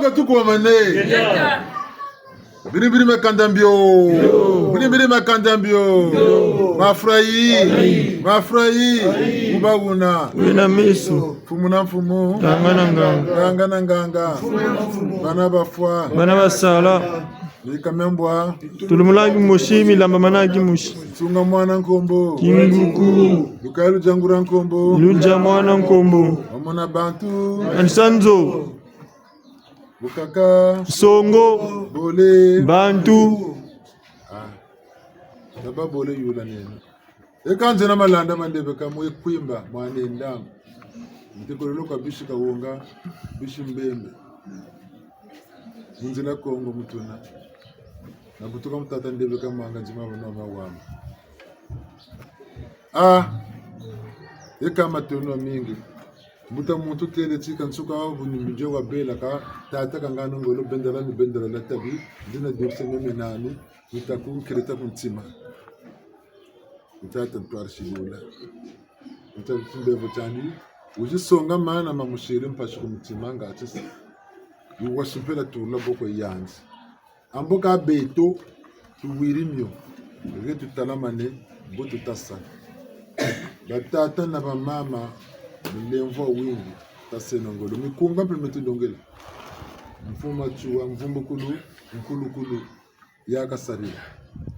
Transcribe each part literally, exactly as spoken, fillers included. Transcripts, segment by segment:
Katukwamane. Biri biri makanda mbio. Biri biri makanda mbio. Mafrayi. Mafrayi. Mubawuna. Wena misu. Mfumu na mfumu. Nganga na nganga. Nganga na nganga. Bana bafwa. Bana basala. Mikamembwa. Tulumula kimosi, milamba mana kimosi. Sunga mwana nkombo. Kinguku. Lukayi ludia nguri nkombo. Ludia mwana nkombo. Wamona bantu. Ansanzo. Bukaka. Songo. Bole. Bantu. Ah. Taba bole yula nene. Eka nzena malanda mandebeka mwe kwimba, mwana ndambu. Ntekololo kwa bisi Kawonga, bisi Mbembe. Mu nzila Kongo mutuna. Nabutuka mu tata ndebeka manga nzima bana mawama. Ah, eka matondo mingi. Mbuta muntu têle ti ka nsuka wa bunimbi ndio wabela ka tata kangana ngolo bendela ni bendela la tabi, ndina dukse meme nani, nita ku nkirita ku ntima. Nita ta ntwari sibula. Nita timbevo tiandi, wizi songa mana ma musiri mpasi ku mutima ngati sa. Yu wasumpela tula boko yandi. Ambo ka beto, tuwiri mio. Nge tutalamane, bo tuta sa. Batata na bamama, mulemvo wingi, taseno ngolo. Mikunga mpe mitulongela. Mfumu Matsoua, mvumbukulu, nkulukulu, ya kasarila.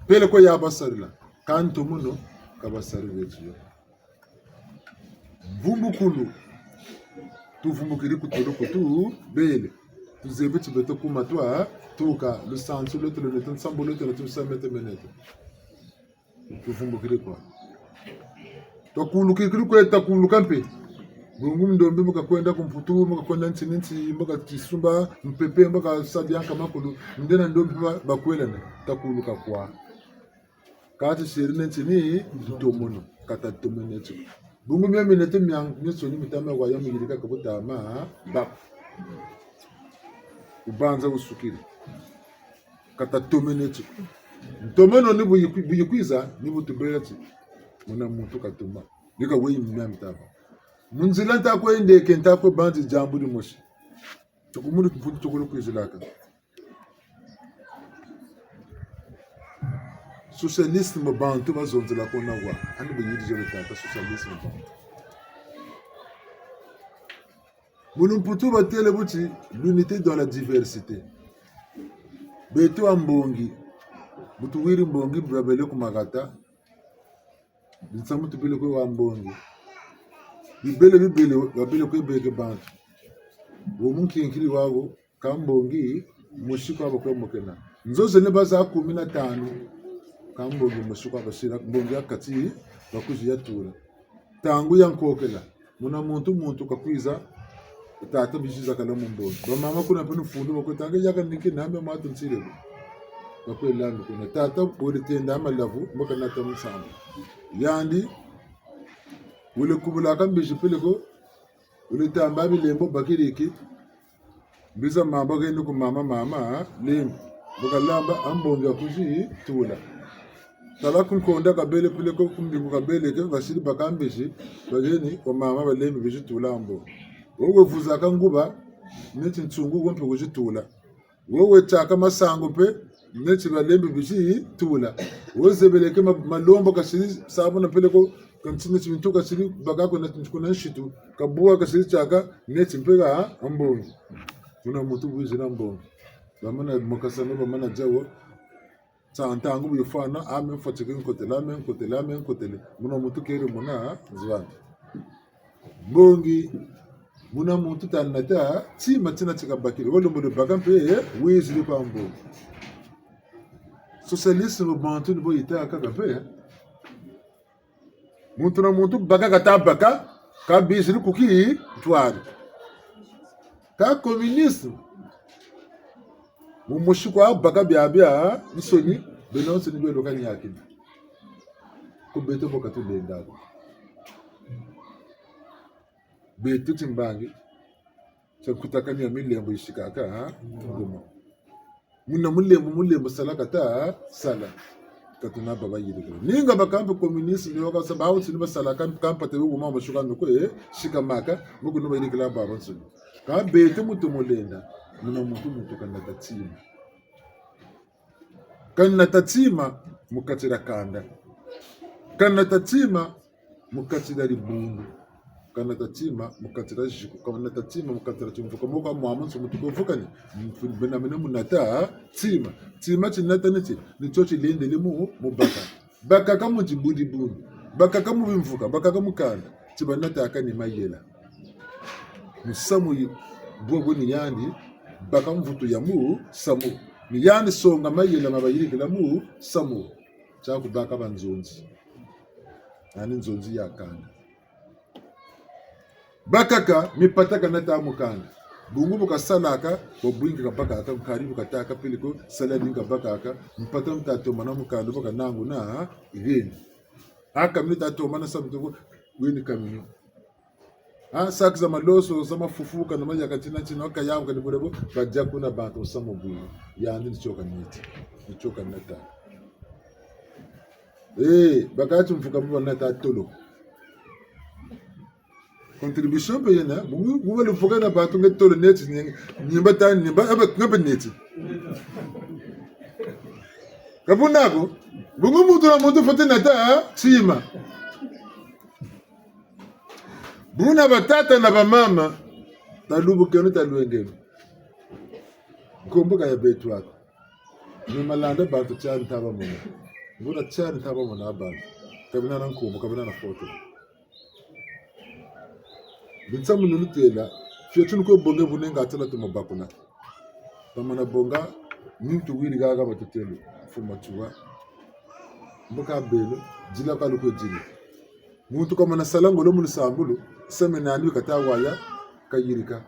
Peleko ya basarila. Ka ntomono, ka basarila tio. Mvumbukulu. Tuvumbukiri ku tolo ku tubele. Tuzebi ti beto kuma twa tuka, lusansu lweto lweneto, nsambu lweto lweneto, lusamete meneto. Tuvumbukiri kwa. Twakulukiri kwe, twakuluka mpe. Bungu ndombi mbo kakwenda ku Mputu, mbo kakwenda ntini nti, mbo katisumba, mpepe, mbo kasabianka makulu, ndena ndombi ba-, bakwelana, twakuluka kwa. Kati siri ne ntini, ntomono, kata tomene tio. Bungu mia minete mia, miansoni mitama kwa ya miyirika ka butama, bak. Wubanza wusukiri. Kata tomene tio. Ntomono ni bu yikwi-, bu yikwiza, ni bu tubela ti. Muna muntu katuma. Ni ka weyi mia mitama. Mu nzila nta kwendeke, nta kwe banzi diambu dimosi. Tukumuni mputu tukulu kwizilaka. Socialisme bantu bazonzela ko na wa. Ani bu yiri zole tata socialisme bantu. Munu Mputu batêle buti, l'unité dans la diversité. Beto wa mbongi. Bu tuwiri mbongi, babele ku makata. Binsamu tubele kwe wa mbongi. Bibele, bibele, babele kwe beke bantu. Wo munkinkiri wawo, ka mbongi mosi kwa bakwe mokena. Nzo zena baza kumi na tanu. Ka mbongi mosi kwa basila, mbongi ya kati, bakwizi ya tula. Ntangu ya nkokela. Muna muntu, muntu kakwiza, tata biziza kala mu mbongi. Bamama kuna mpe ni mfundu, bakwe tanga yaka niki nambe matu ntire. Bakwe lambi kuna. Tata wele tenda malavu, mbo kanata musambu. Yandi, wele kubulaka mbizi peleko, wele tamba bilembo bakiriki, mbiza mamba keni ku mama, mama, lembi. Mbo kalamba, a mbongi ya kwizi tula. Tala ku nkonda kabele peleko, ku mbingu kabele ke, basiri baka mbizi, bageni, wa mama balembi bizi tula mbongi. Wo wevuzaka nguba, neti nsungu wo mpe wizi tula. Wo wetiaka masangu mpe, neti balembi bizi tula. Wo zebeleke ma-, malombo kasiri sabuna peleko, ka nti neti bintu kasiri baka kuna, kuna nsitu, kabuwa kasiri tiaka, neti mpe ka mbongi. Muna muntu wizi na mbongi. Bamana mokasano, bamana dia wo. Sa ntangu bu yifwana, a me mfwatiki nkotele, a me nkotele, a me nkotele. Muna muntu keri muna nzwani. Mbongi, muna muntu tana ta, tima tina ti kabakiri. Wo lembolo baka mpe, eh, wiziri kwa mbongi. Socialisme bantu ni bo yita kaka mpe, eh. Muntu na muntu baka kata baka, ka biziri ku kintwari. Ka communisme. Mu mosi kwa baka biabiansoni, beno nsoni belo kaniakini. Ku beto bo katulenda ko. Beto timbangi, tia kutakani ya milembo yisikaka, ha? Ngoma. Muna mulembo, mulembo sala kata sala. Katuna baba yirikila. Ninga baka mpe communisme, ni waka sa bawu tini basala kam-, kampate wo guma masuka no kwe, eh, sikamaka, muku no bayirikila babansoni. Ka beto mu tomo lenda. Muna muntu, muntu kanata tima. Kanata tima mu kati dia kanda. Kanata tima mu kati dia dibundu. Kanata tima mu kati dia ziku. Kanata tima mu kati dia timvuka. Moko mwamu nsu mutu ko vukani. Mfu-, bena mene munata tima. Tima tinata ni ti, ni tio tilendele mu, mu baka. Bakaka mu dibundu-bundu. Bakaka mu bimvuka. Bakaka mu kanda. Ti banataka ni mayela. Musamu yi, bwe bwe ni yandi baka mvutu ya musamu. Ni yandi songa mayela ma bayirikila musamu. Tia ku baka banzonzi. Nani nzonzi ya kanda. Bakaka, mipata kanata mu kanda. Bungu bu kasalaka, bwa bwingi kabakaka, nkari bu katâka pili ko, sala dingi kabakaka, mpata mu ta tomana mu kanda, bu kananguna, yeni. Aka mini ta tomana sa mutu ko, weni kamio. Ha, saki za maloso, za mafufu, kana mayaka tina tina, ka yamu kani bure bo, badia kuna bantu musamu bwe. Yandi ni tio kaneti, ni tio kanata. Eh, bakati mvuka mu banata tolo. Contribution mpe yena, bu, bu balu vuka na bantu nge tolo neti, nge, nimba ta, nimba, abe, nge mpe neti. Ka buna ko, bungu muntu na muntu fweti nata tima. Buna batata na bamama, talubukeno, talwengeno. Nkumbu ka ya beto ako. Ni malanda bantu tiari nta bamona. Nguna tiari nta bamona bantu. Ka bina na nkumbu, ka bina na foto. Binsamu ni lutêla, fioti ni kwe bonge buna nga tala tumabakula. Bamana bonga, ni ntu wiri haha batutêle, mfumu Matsoua. Mbo ka beno, dila ka lukwe diri. Muntu kamana sala ngolo mu lusambulu, nsamu nandi kata waya, kayirika.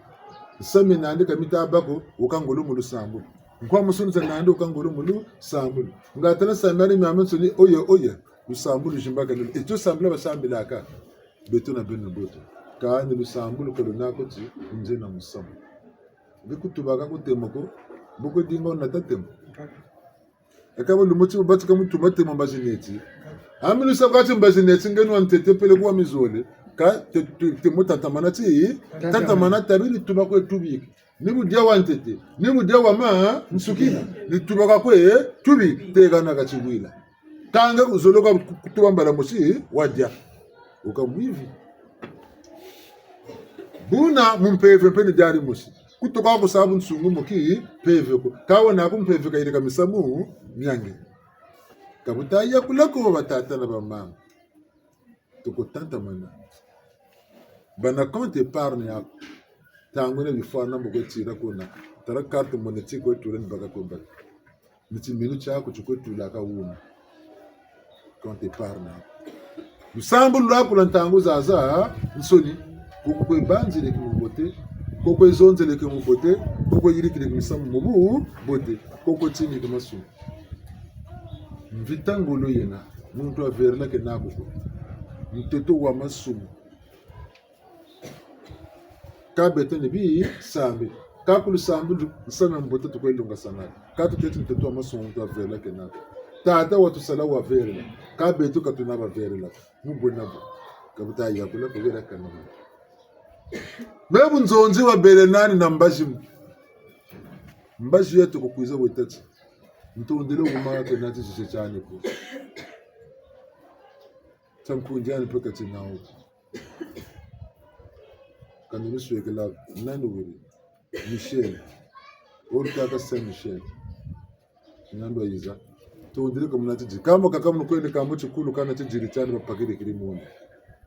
Nsamu nandi kamita bako, wuka ngolo mu lusambulu. Nkwa musuni za nandi wuka ngolo mu lusambulu. Nga tala nsamu nandi miamiansoni, oye, oye, lusambulu zimbakane. E tio sambila basambilaka. Beto na beno beto. Kani lusambulu ka luna ko ti, nze na musamu. Nge kutubaka ku tema ko, mbo kwe dinga wuna ta tema. Eka bo lumbu ti batika mu tuma tema mbazi neti. Ami lusa kwa ti mbazi neti ngeni wa ntete peleko wa mizole. Ka te, te, tema tatamana ti, tatamana tabiri tuba kwe tubiki. Ni bu dia wa ntete, ni bu dia wa ma, nsukina. Ni tuba ka kwe, tubiki, teka na kati wila. Kanga kuzoloka ku-, kutuba mbala mosi, wadia. Wuka mwivi. Buna mu mpeve mpe ni diari mosi. Kutuka kusa bunsungu mu kimpeve ko. Ka wena ku mpeve kayirika misamu miangi. Ka bu ta yakula ko batata na bamama. Tuku tatamana. Bâ na compte épargne yaku. Ntangu yina bifwana mbo kwe tira kuna. Tala carte monétique kwe tula ni baka kwe baka. Ni timinu tiaku ti kwe tulaka wuna. Compte épargne. Lusambulu lwaku lwa ntangu zazansoni. Koko kwe banzileke mu bote. Koko kwe zonzeleke mu bote. Koko kwe yirikileke misamu mu bubote. Koko kwe timbike masumu. Mvita ngolo yena. Muntu waverela kena ko ko. Mutoto wa masumu. Ka beto ni bisambi. Ka ku lusambulu, nsamu mbote tukwe lunga sana. Ka tutêle ti mutoto wa masumu muntu waverela kena ko. Tata watusala waverela. Ka beto ka tuna baverela. Mu bwe na bwe. Ka bu ta yakula ko bela kana. Me bunzonzi wabele nani na mbazi mu. Mbazi yeto ku kwiza bwe tati. Ntondele wuma kena ti zize tiani ko. Tia nkundi ani mpe kati nawu. Kani luswekela nani wiri? Michel. Wori kaka Saint Michel. Nando yiza. Tondele ka muna tidiri. Kamba kaka munu kwende kamba tikulu kana tidiri tiani bapakiri kiri munu.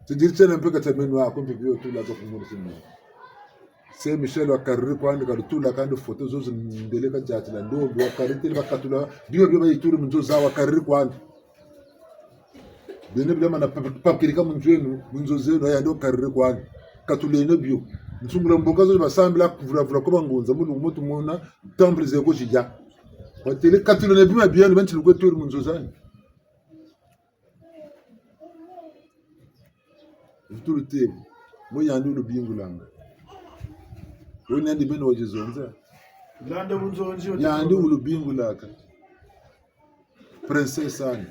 Tidiri tiani mpe kati menu ako mpe bio tula ka kumuri timu. Saint Michel wakariri kwandi, kalutula kandi foto zozo ndele kadiatila ndombi, wakariri tele bakatula, bio bio bayituri mu nzo zawu wakariri kwandi. Beno bilemana pa-, papirika mu nzo eno, mu nzo zeno, yandi wakariri kwandi. Katuleno bio. Nsungula mboka zozo basambila kuvula vula kwa bangunza, mu lungu mo tumona, temple zeko ziya. Watêle katuleno bima bieno, bantu lukwe turi mu nzo zani. Vutulu tebo, mbo yandi wulubingulanga. Wena yandi beno wazizonza. Landa bunzonzi. Yandi wulubingulaka. Princesse ani.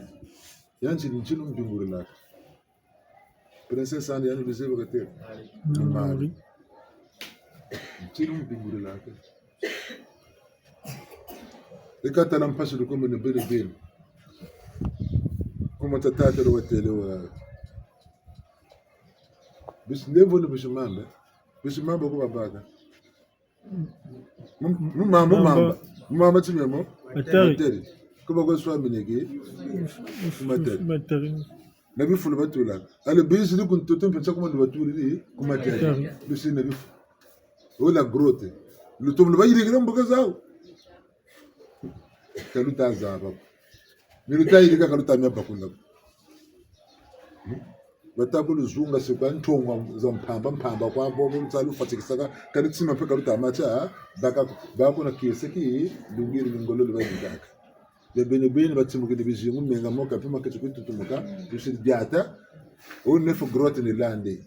Yandi nti lumbingulaka. Princesse ani yandi luzebi katêle. Mari. Nti lumbingulaka. Eka tala mpasi lukomene bele bele. Kuma tatata lo watêle wa. Bisi ndemvo ni bisi mamba. Bisi mamba ku babaka. Mu, mu mamba, mu mamba. Mu mamba ti mia mo? Matari. Matari. Ku ba kwe swamina ke? Matari. Matari. Na bifulu batula. Allez, bisi ni ku ntoto mpe ntia kuma ni batuliri ku matari. Matari. Bisi na bifulu. Wo la grotte. Lutomo lwa bayirikila mbuka zawu. Ka luta zaba ko. Ni luta yirika ka luta mia bakula ko. Hmm? Bata ku luzunga se kwa ntongwa za mpamba mpamba kwa bobo luta lufatikisaka, ka lutima mpe ka luta matia, baka, bako na kiese ki, lungiri ngolo lubayirikaka. Ya bene bene batimukini bizingu menga moka mpe maketi kututumuka, lusiri biata, wo neuf grotte ni lande.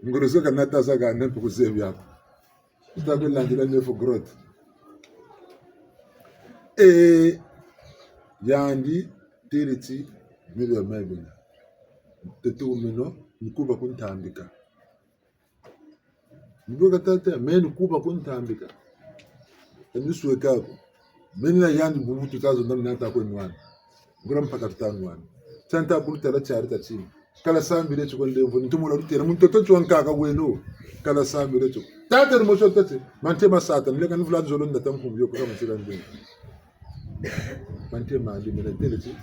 Ngolo zo ka nata za ka nempe kuzebi ako. Tuta kwe landila neuf grotte. E, yandi têle ti, mio bia mabina. Tete wumeno, ni ku ba kuntambika. Ni bo ka tata, me ni ku ba kuntambika. E ni sweka ko. Me ni na yandi bubu tuta zonda mina ta kwe nwana. Nguria mpaka tuta nwana. Tanta kulu tala tiari tatima. Kala sambile tio ko ndemvo, ntumula lutêla, mu ntoto tio nkaka weno. Kala sambile tio ko. Tata ni mosi tata, mante ma Satana, leka ni vula nzolo nata nkumbu yo kuka masila ndemvo. Mante mandi mena têle ti.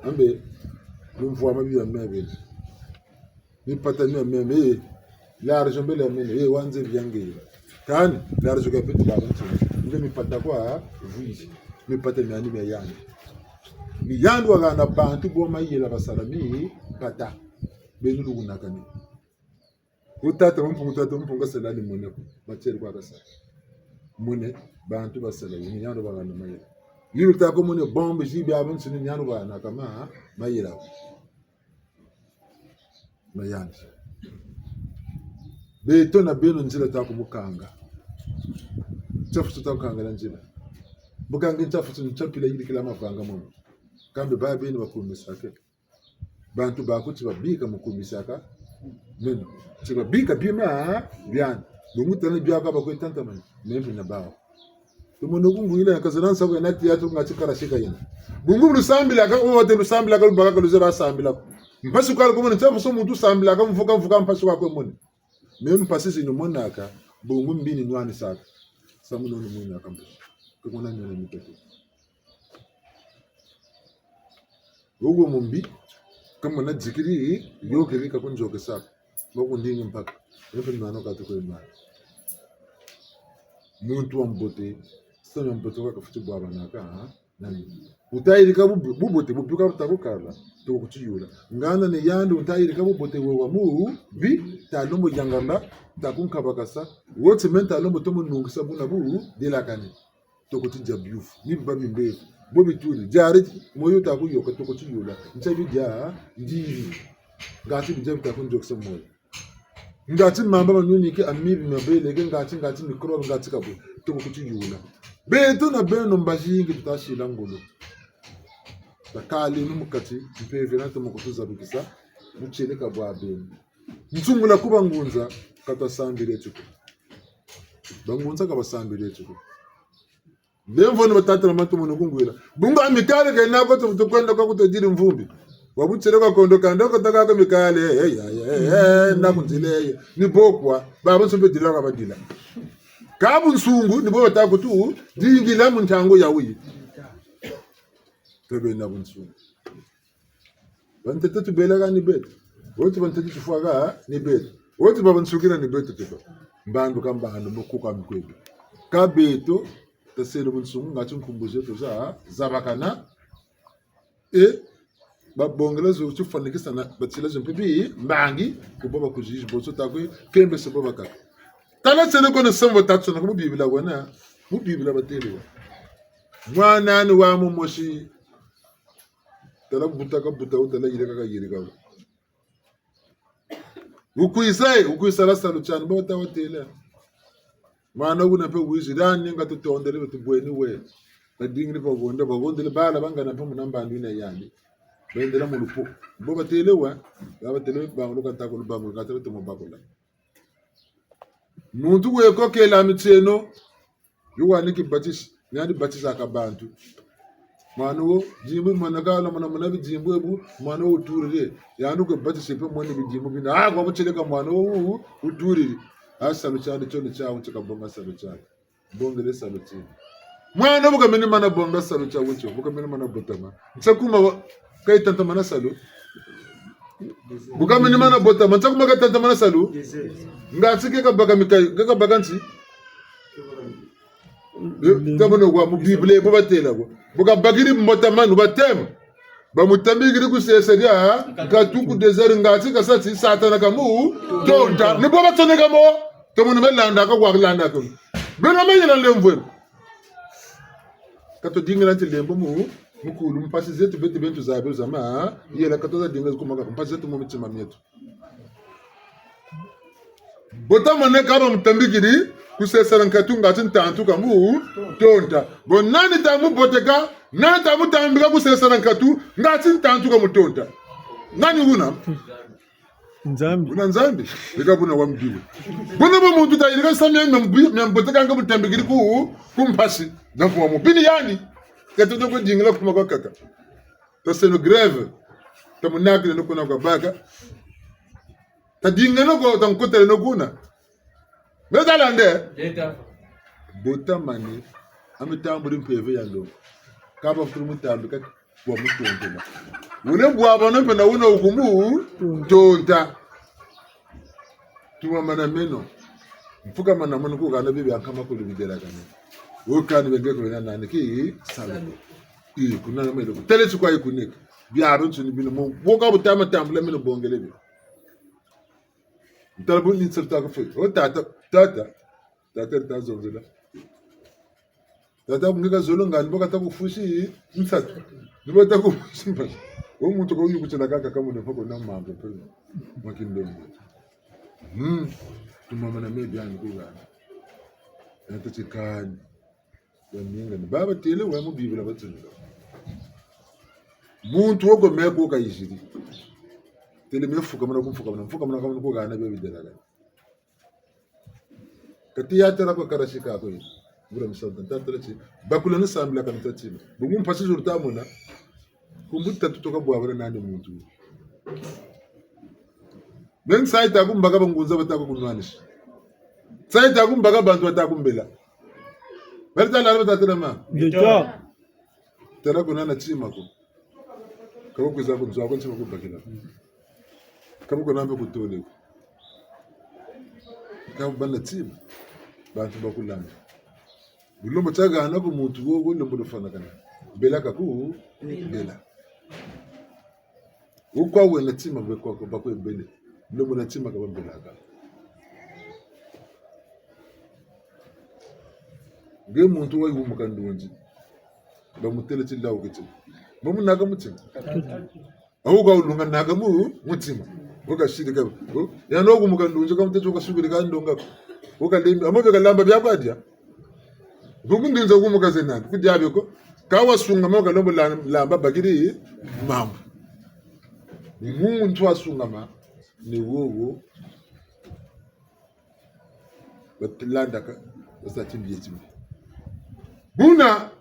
Ambe, lumvwama bia mabele. Mipata mia meme, eh. L'argent mbele ya mene, eh, wanze biange. Kani, l'argent ka beto baba ntini. Nge mipata kwa, vwizi. Mipata miandi mia yandi. Ni yandi wahana bantu bo mayela basala mipata. Beno lukunakani. Wo tata Mpungu, tata Mpungu kasala ni mone ko. Matière kwa kasala. Mone, bantu basala, ni yandi wahana mayela. Yibi ta ko mone bombe, zi biabiansoni ni yandi wahana kama, mayela. Na yandi. Beto na beno nzila ta ku mu kanga. Ntiafusu ta ku kangala nzila. Bu kangi ntiafusu, ntia mpila yirikila mavanga momo. Kambe ba beno bakumisaka. Bantu baku ti babika mu kumisaka. Meno. Ti babika bima, biani. Bungu tala biaka bakwe tantamani. Meno na bawu. Tumona kungwila, kazala nsaku yena tiya tu ngati kala sika yena. Bungu lusambilaka, o te lusambilaka, lubaka ka luzebi sambila ko. Mpasi kwa lukumona, ntiafusu muntu sambilaka, mvuka, mvuka, mpasi kwa kwe mone. Me mpasi zi numonaka, bungu mbi ni nwanisaka. Samu nono mwenaka mpasi. Kukuna nyona mitete. Wowo mumbi, kamona dikiri, yokiri kakunzokesa ko. Bakundingi mpaka. Mpe nwana kati kwe nwana. Muntu wa mbote, sita mia mbote kwa kafweti bwabanaka, ha? Nani? Wuta yirika bu-, bubote, bubi ka buta kukala, toko kutiyula. Ngana ni yandi wuta yirika bubote wewa mubi, ta lembo yangala, ta kunkabakasa, wo ti me nta lembo tomo nungisa buna bu, delakani. Toko ti dia biyuvu, ni biba bimbevo. Bo bituri, diari, moyo ta kuyoka, toko tiyula. Ntia bidia, ndiri. Ngati bidia bita kunzokesa moyo. Ngati mamba manuniki, amibi mabeleke, ngati, ngati microbe, ngati kabu. Toko kutiyula. Beto na beno mbazingi tuta sila ngolo. Bakali ni mu kati, mpeve na tomo kutuzabikisa, mu tieleka bwa beno. Nsungula ku bangunza, ka twasambile tio ko. Bangunza ka basambile tio ko. Ndemvo ni batata na matu mono kungwila. Bungu mikale kena ko tu, tukwenda kwa kutodiri mvumbi. Wabutele kwa kondo kanda ko taka ko mikale, eh, eh, eh, eh, eh, na kunzile, eh. Ni bo kwa, babansoni mpe dila kwa badila. Ka bunsungu, ni bo bata kutu, dingila mu ntangu ya wuyi. Tebe na bunsungu. Bantete tubelaka ni beto. Wo ti bantete tufwaka ni beto. Wo ti babansukina ni beto tuba. Mbandu ka mbandu, mukuka mikwebi. Ka beto, tasele bunsungu, ngati nkumbu zeto za, zabakana. E, babongela zo tifwanikisa na, batila zo mpe bi, mbangi, ku bo bakuziji, bonso ta kwe, kembese bo bakaka. Tala sele ko na sembo tatso na ku mu Bibila wena, mu Bibila batele wa. Mwana ni wa mumosi, tala buta kabuta wo, tala yirika kayirika wo. Wukwisa, eh, wukwisa la salu tiani, bo ta watêle. Mwana wuna mpe wizi, dani nga tutondele, tubweni we. Badingini pa wonda, bawondele bala bangana mpe muna mbandu yina yandi. Bendela mu lupo. Bo batêle wa, ba batêle banguluka ntaku lubanguluka, tala tomo bakula. Muntu weko kela mitieno, yo wani ki batisi, ni yandi batisaka bantu. Mwana wo, dimbu mwana kala, mwana mwana bidimbu ebu, mwana wo wuturiri. Yandi kwe batisi mpe mwene bidimbu bina. Ah, kwa butieleka mwana wo, wu, wuturiri. Ah, salu tiandi tio ni tiawu ti kabonga salu tiandi. Bongele salu tini. Mwana bu kameni mana bonga salu tia wutio, bu kameni mana botama. Nsa kuma wa, kayi tantamana salu. Bu kameni mana botama, nsa kuma katantamana salu. Ngati ke kabaka mikayi, ke kabaka nti. Tamono kwa mu Bible, bu batêla ko. Bu kabakiri mbotamanu, batême. Bamutambikiri ku sesa dia nkatu ku désert ngati kasa ti Satana kamutonda. Ni bo batsoneka mo. Tomono me landaka kwa landaka. Beno me yela lemvwe. Ka tudingila nti lemvo mu, mukulu mpasi zeto beto beno tuzabi zama. Yela ka tuza dingila kuma ka mpasi zeto mu mitima mieto. Botamane ka bamutambikiri ku sesa dia nkatu ngati ntantu kamutonda. Bo nani ta muboteka, nani ta mutambika ku sesa dia nkatu ngati ntantu kamutonda? Nani wuna? Nzambi. Wuna Nzambi. Leka buna wa mubi we. Buna bo muntu ta yirika sa mia, mia mubi, mia mbotekanga mutambikiri ku, ku mpasi. Na mvwa mubini yani. Ka tuta kwe dingila kuma kwa kaka. Taseno grève. Tamunakileno kuna kwa baka. Tadingeno ko, tankoteleno kuna. Meta lande? Leta. Botamane. Amitambuli mpeve ya ndo. Ka bafutulu mutambika kwa mutonda. Wune bwabana mpe na wuna wukumu tonda. Tumamana meno. Mfukamana meno ku hana bibi ankama kulu bidelakane. Wo kani benge ko bena nani ki salu. Ii, kuna na meno. Tele ti kwa yi kuneka. Biabiansoni bina mo. Bo ka butama tambula meno bongele bi. Ntala bu ni nsatu ta ku fe. O tata, tata. Tata ta zonzela. Tata ku nge ka zolo nga, ni bo kata ku fusi nsatu. Ni bo ta ku fusi mpasi. O muntu ka wuyukutila kaka kamone mpe ko na mambu mpe. Mwa kindombe. Hmm. Tumamana me biani ku hana. Nata ti kani. Wa ninga ni baba têle wa mu Bibila batsunga. Muntu wo ko me ko kayiziri. Têle me fukamana ku mfukamana, mfukamana kamana ku hana bia bidelakane. Kati ya tala kwa karasi ka ko yi. Bula misanta, nta tala ti. Bakula ni sambila ka nta tima. Bungu mpasi zulu tamona. Kumbu tatu toka bwabana nani muntu. Meno nsayi ta ku mbaka bangunza bata ku kunwanisa. Nsayi ta ku mbaka bantu bata ku mbela. Bari tala bata tala ma. Ndito. Tala kuna na tima ko. Ka bo kwiza ku nzo ko ntima ku bakila. Ka bo kuna mpe ku tole ko. Ka bo bana tima. Bantu bakulanda. Bu lembo tia hana ku muntu wo, wo lembo lufwanakana. Bela ka ku, bela. Wo kwa wena tima bwe kwa, kwa bakwe bele. Lembo na tima ka bambelaka. Nge muntu wa wumuka ndunzi. Bamutêle ti lawu kiti. Bamunaka mutima. Awu ka wulunga naka mu, mutima. Wo kasiri ka. Wo, yandi wa wumuka ndunzi ka mutêle ti wo kasukiri ka ndonga. Wo kalembi. Amo beka lamba bia kwa dia. Bungu ndunzi wumuka zena. Ku dia beko. Ka wasungama wo kalombo la-, lamba bakiri mambu. Muntu wasungama ni wowo. Batilandaka, basa timbi ye timbi. Buna,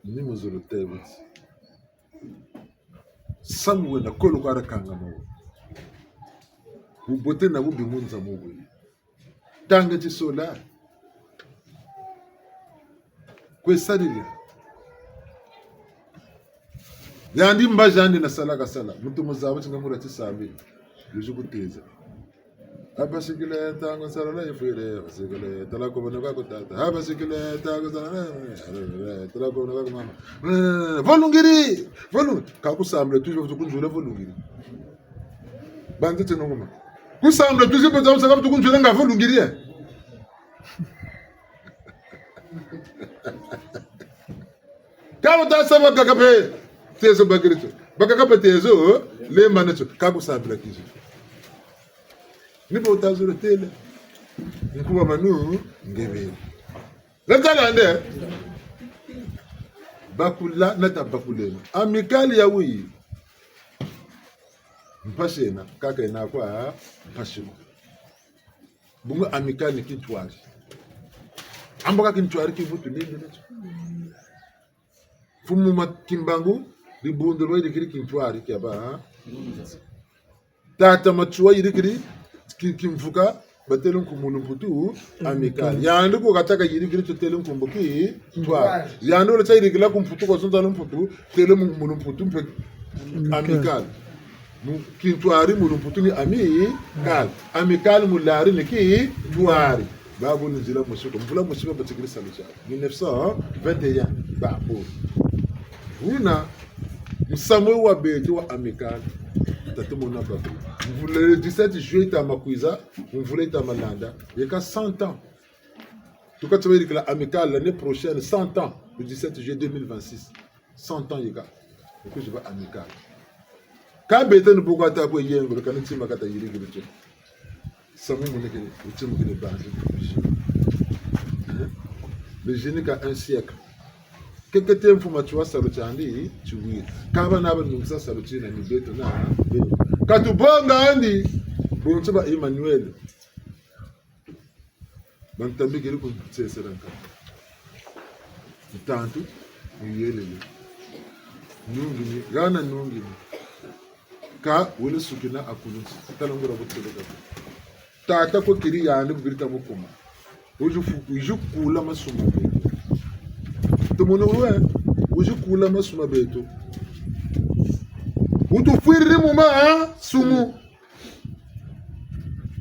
ni muzolo têle ti. Samu wena kolo kwa rakanga mawu. Bubote na bubi mu nza mu bwe. Tanga tisola. Kwe sarila. Yandi mbazi andi na sala kasala. Muntu muzaba ti nga mura tisambi. Yuzu kuteza. Abasikile ntangu nsala na yifwile, abasikile, tala kubona kwa ku tata. Abasikile ntangu nsala na, tala kubona kwa ku mama. Eh, volungiri, volungiri. Ka ku sambila tuzi, vutu kunzula volungiri. Banzi tino kuma. Ku sambila tuzi, peta usaka vutu kunzula nga volungiri, eh. Ka bu ta sa bakaka mpe tezo bakiri tio. Bakaka mpe tezo, eh, lembana tio. Ka ku sambila kizi. Ni bo ta zolo têle. Nkuba manu, ngebele. Leta lande. Bakula, nata bakuleno. Amicale ya wi. Mpasi yena, kaka yena kwa, mpasi ko. Bungu Amicale ni kintwari. Ambo ka kintwari ki vutu nende neto. Mfumu ma Kimbangu, dibundu lwa yirikiri kintwari kia ba, ha? Tata Matsoua yirikiri ki-, kimvuka, batele nkumbu mu lumputu, Amicale. Yandi ko kataka yirikiri tutele nkumbu kintwari. Yandi wele tia yirikila ku Mputu, kwa zonza lumputu, tele mu, mu lumputu mpe Amicale. Mu kintwari mu lumputu ni Amicale. Amicale mu lari ni kintwari. Babu ni nzila mosi ko. Mvula mosi babatikiri salu tia mille neuf cent vingt et un. Babu. Buna, musamu wa beto wa Amicale. Tata mona babu. Mvula le dix-sept juillet yita ma kwiza, mvula yita ma landa. Yeka cent ans. Tuka tia bayirikila Amicale l'année prochaine, cent ans, le dix-sept juillet deux mille vingt-six. Cent ans yeka. Ni kwizi bâ Amicale. Ka beto ni bu kata kwe yengolo, ka ni tima kata yirikiri tio. Samu monekene, wutimukini bantu. Hein? Le génie ka un siècle. Keke te Mfumu Matsoua salu tiandi, tiwiri. Ka bana ba nungisa salu tina ni beto na, beto. Ka tubonga andi, bonso ba Emmanuel. Bantambikiri ku nsese dia nkatu. Ntantu, muyelele. Nungini, hana nungini. Ka wele sukina akulu nsi. Tala nguria bu tele kaka. Tata kwe keri yandi bubiri ta mukuma. Wizi fu-, wizi kula masumu ma beto. Tumunu we, wizi kula masumu ma beto. Wutufwiriri mu masumu.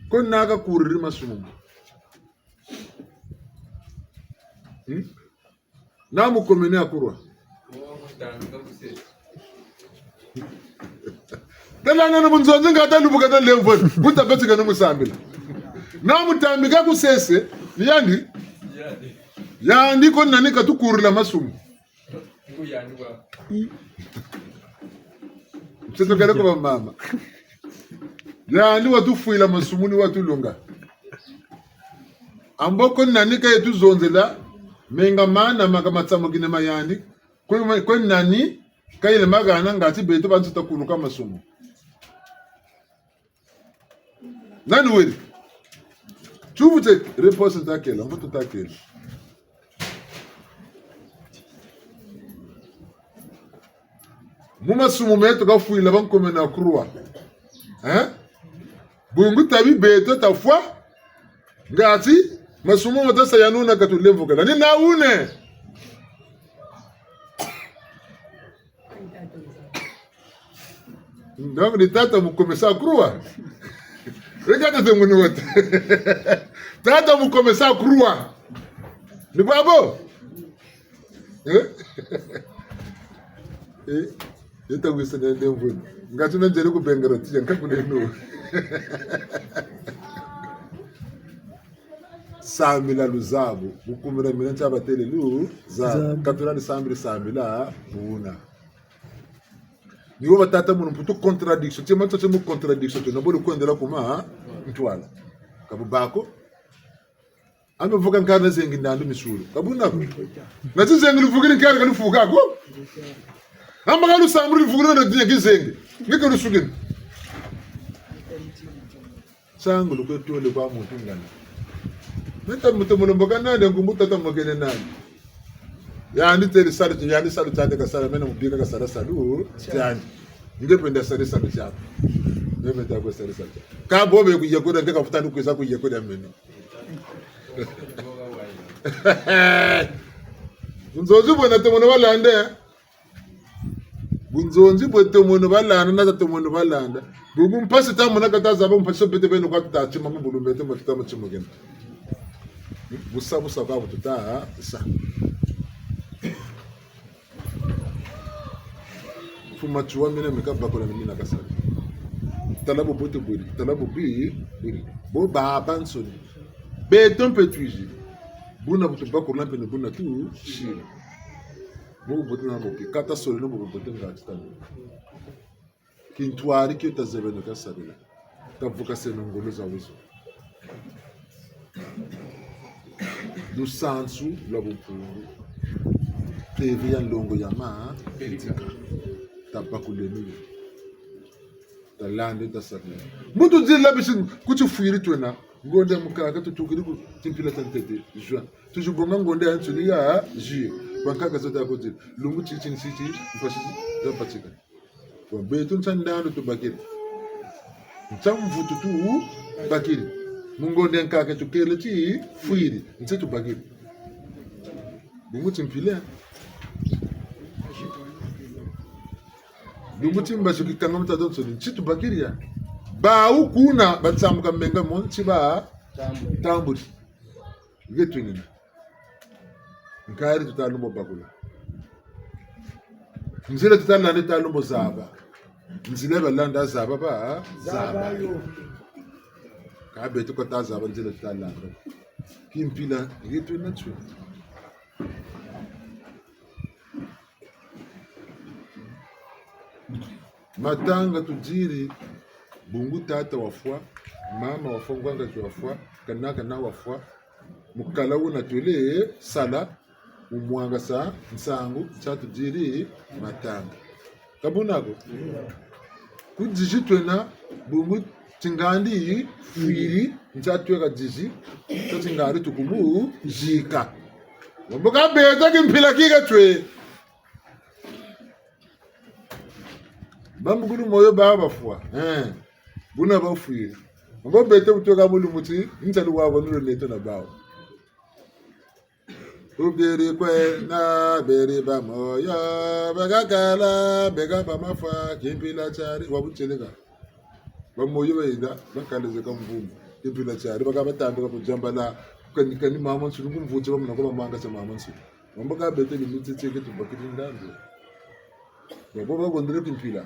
Ko naka kuriri masumu. Hmm? Na mukomene a kurwa. Talanga na bunzonzi nga ta lubuka ta lemvwe. Buta beti kana musambila. Na mutambika ku sese, ni yandi? Yandi ko nani katukurila masumu. Ntete kele ku ba mama. Yandi watufwila masumu ni watulonga. Ambo ko nani kaye tuzonzela, menga mana maka matsamukina ma yandi, ko, ko nani kayele mahana ngati beto bantu takuluka masumu. Nani weri? Tiyuvu tieki, réponse ntakela, mvutu ntakela. Mu masumu meto kafwila bankomene a kurwa. Hein? Bungu tabi beto tafwa. Ngati masumu ma tasa yanuna katulemvokela. Ni na wune. Donc, ni tata mukomesa a kurwa. Reka tata muni wata. Tata mukomesa a kurwa. Ni babo? Eh? Eh? Yeta wisa na ndemvwe. Ngati na nzele kubengera tiya, nkakuleno. Sambila luzabu, bukumira mina ntia batele luzabu. Zabu. Katula ni sambila, sambila, buna. Ni wo batata munu mputu contradiction, tima ntia mu contradiction, tu, na bole kwendela kuma, ntwala. Ka bu bâ ko. Ame vuka nkari na zengi ndandu misulu. Ka buna ko. Na ti zengi luvukiri nkari ka lufuka ko. Amba ka lusambulu luvukiri na dinya ki zengi. Nge ka lusukini. Nsangu lukwe tole kwa muntu ngana. Meta muntu mulomboka nani, nkumbu tata mokene nani. Yandi tele salu, yandi salu tiandi kasala, mena mubika kasala salu tiandi. Nge mpe nda sala salu tiaku. Nge mpe nda kwe sala salu tiaku. Ka bo be kuyekula, nge ka futa ni kwiza kuyekula meno. Bunzonzi bwena tomono balanda. Bunzonzi bwe tomono balanda, na ta tomono balanda. Bungu mpasi ta mona ka ta zaba mpasi so beto beno kwa tuta tima mu bulu beto ma tuta ma timukena. Busa, busa kwa bu tuta sa. Mfumu Matsoua mina mi kabakula ni mina kasala. Tala bubote bweri, tala bubi bweri. Bo babansoni. Beto mpe twizi. Buna bu tubakula mpe ni buna tusila. Bo bubote na bubi. Ka ta soleno bo bubote nga ti tala. Kintwari kio tazabeno kasalila. Tavukaseno ngolo za wizo. Lusansu lwa bumpungu. Teve ya nlongo ya ma, etika. Tabakuleno yo. Talande, tasaleno. Muntu nzila bisi ku tifwiri twena. Ngonda ya mukaka tutukiri ku timpila tia ntete, juin. Tuzi bonga ngonda ya nsuni ya juillet. Bankaka zo ta kotiri. Lumbu titi nsiti, mpasi za patika. Kwa beto nsa ndandu tubakiri. Nsa mvutu tubakiri. Mu ngonda ya nkaka tukele ti fwiri. Nsa tubakiri. Bungu timpila. Lumbu ti mbazi kikanga mu tata nsoni, nsi tubakiri ya. Bawu kuna batsambuka menga mo nsi ba tambuli. Nge twinina. Nkari tuta lumbu bakula. Nzila tuta landa tuta lumbu zaba. Nzila balanda zaba ba zaba. Zaba yo. Ka beto ko ta zaba nzila tuta landa. Kimpila, nge twinina tio. Matanga tudiri, bungu tata wafwa, mama wafwa, ngwangazi wafwa, kanaka na wafwa, mukala wuna twele sala, mu mwangasa nsangu, nsa tudiri matanga. Ka buna ko? Ku dizi twena, bungu tingandi fwiri, nsa tweka dizi, nsa tingandi tukumuzika. Wambo ka beto kimpila kika twe. Bambukulu moyo ba bafwa. Eh. Buna bafwiri. Wambo beto bu tweka mu lumbu ti, nsa luwa wa nulo neto na bawu. Ubiri kwena beri ba moyo, bakakala, beka ba mafwa, kimpila tiari, wa butieleka. Ba moyo bayenda, bakala zeka mvumba. Kimpila tiari, baka batambika ku diambala, kani, kani mamansoni, ku mvuti bamona ko bamangasa mamansoni. Wambo ka beto ni miti tieke tubakiri ndandu. Babo bakondele kimpila.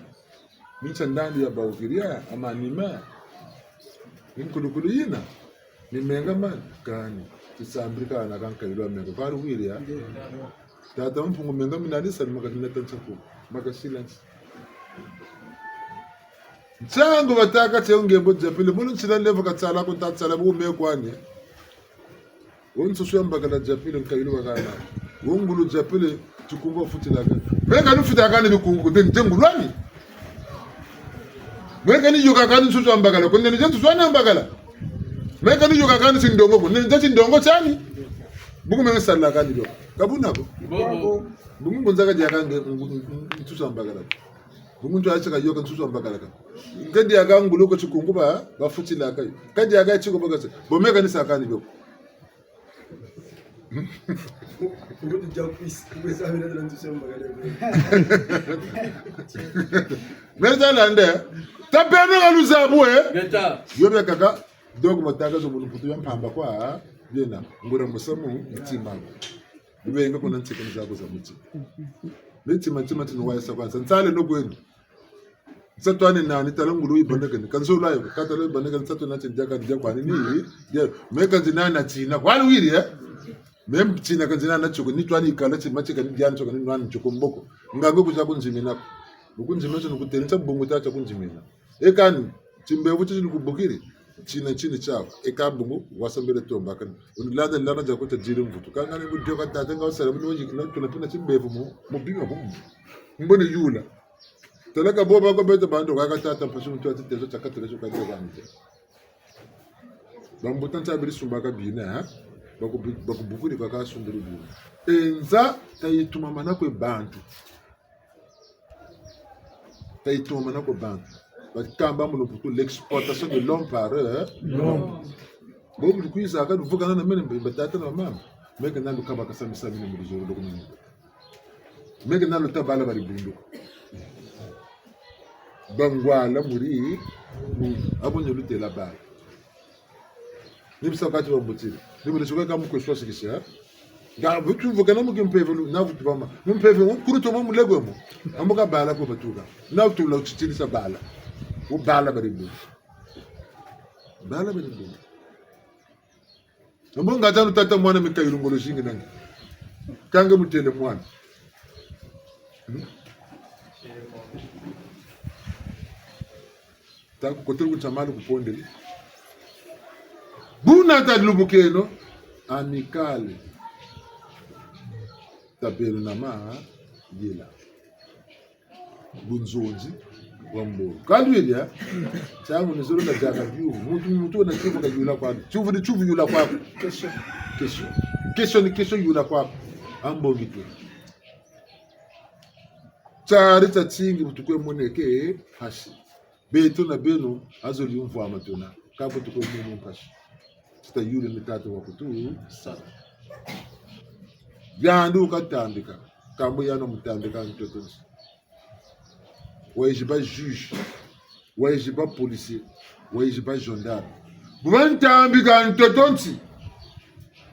Minsa ndandu ya bawukiri ya, amanima. Minkulukulu yina. Ni menga mani, kani. Tisambiri kana ka nkayilu wa menga. Kwa luwiri ya. Tata Mpungu menga mina ni sali makati na tansa ku. Makasila nsi. Nsangu batâka tie ngembo diapile. Munu nsila levo katsala ku ntatsala bu me kwani. Wo nsusu ya mbakala diapile nkayilu wa kana. Wo ngulu diapile tikungu wafutilaka. Me kani futakani bikungu, nde, nde ngulu ani? Me kani yokakani nsusu ya mbakala, ko nde nsusu ani ya mbakala. Me kani yokakani tindongo, ko nde tindongo tiani? Bungu me nsalakani bio. Ka buna ko? Bobo. Bungu ngunza kadiaka nge, ngu-, ngu-, nsusu ya mbakala. Bungu ntu atika yoka nsusu ya mbakala ka. Kadiaka ngulu ko tikungu ba, bafutilaka yo. Kadiaka tiko bakasa. Bo me kani sakani bio. Meza lande. Tabeno ka luzabu, eh? Ngeta. Yo biakaka, donc matanga zo mu lumputu ya mpamba kwa, biena, nguria musamu, ntima. Lubenga kuna ntsika ni zaku za mutima. Ni ntima, ntima tinu wayisa kwa nsa. Nsaleno kwenu. Nsatu ani nani, tala ngulu yibandakani. Ka nzolo ayo, ka tala yibandakani, nsatu nani tini diaka, ni dia kwani ni, dia, me ka nzi nani na tina. Kwani wiri, eh? Me tina ka nzi nani na tio ko, ni twani yikala ti, ma ti kani dia ni tio ko, ni nwani tio ko mboko. Nga nge kuza kunzimina ko. Nukunzimina tio, nukutêle tia bungu tia tia kunzimina. E kani, timbevo titi nukubukiri, tina tini tiawu. E ka bungu, wasambele tomba kani. Unilanda, nilanda dia ko tia diri mvutu. Ka ngani mu dioka tata, nga wasala, muni wajiki, na tuna pina timbevo mu, mu bima humu. Mbone yula. Tala ka bo ba ko beto bantu, kaka tata mpasi muntu ati tezo tia katele tio ka dia bantu. Bambuta nsa beri sumbaka bina, eh? Baku-, bakubukuri kaka sumbiri bina. E nza tayitumamana kwe bantu. Tayitumamana kwe bantu. Bakamba mu lumputu l'exploitation de l'homme par, eh? L'homme. Bo bu lukwizaka luvukana na mene mbe batata na bamama. Me kena lukabaka sami sami na mu luzolo lukumene. Me kena luta bala ba dibundu ko. Bangwala muri, mu, abo nyo lutêla bala. Ni bisa kati bambutiri. Ni bule suka ka mu kwe swasikisa. Nga butu mvukana mu kimpeve lu, na butu bama. Mu mpeve, wo kuru to mo mu legwe mo. Ambo ka bala ko batuka. Na butu la utitiri sa bala. Wo bala ba dibundu. Bala ba dibundu. Mbo nga tanu tata mwana mikayilu ngolo zingi nange. Ka nge mutêle mwana. Hmm? Ta kukotele ku tia malu kupondele. Buna talubukeno, amicale. Tabeno na mayela. Bunzonzi, Wa mbongi. Ka lwiri, eh? Tiamu ni zolo na diaka biyuvu. Muntu, muntu wena tiyuvu ka yula kwaku. Tiyuvu ni tiyuvu yula kwaku. Question. Question. Question ni question yula kwaku. A mbongi tu. Tiari tiatingi bu tukwe moneke mpasi. Beto na beno, a zoli mvwama tuna. Ka bu tukwe mone mpasi. Ti tayula ni tata wa kutu sala. Yandi wu katambika. Kambo yandi mutambika ntoto nsi. Wayizi ba juge, wayizi ba policier, wayizi ba gendarme. Bu bantambika ntoto nsi,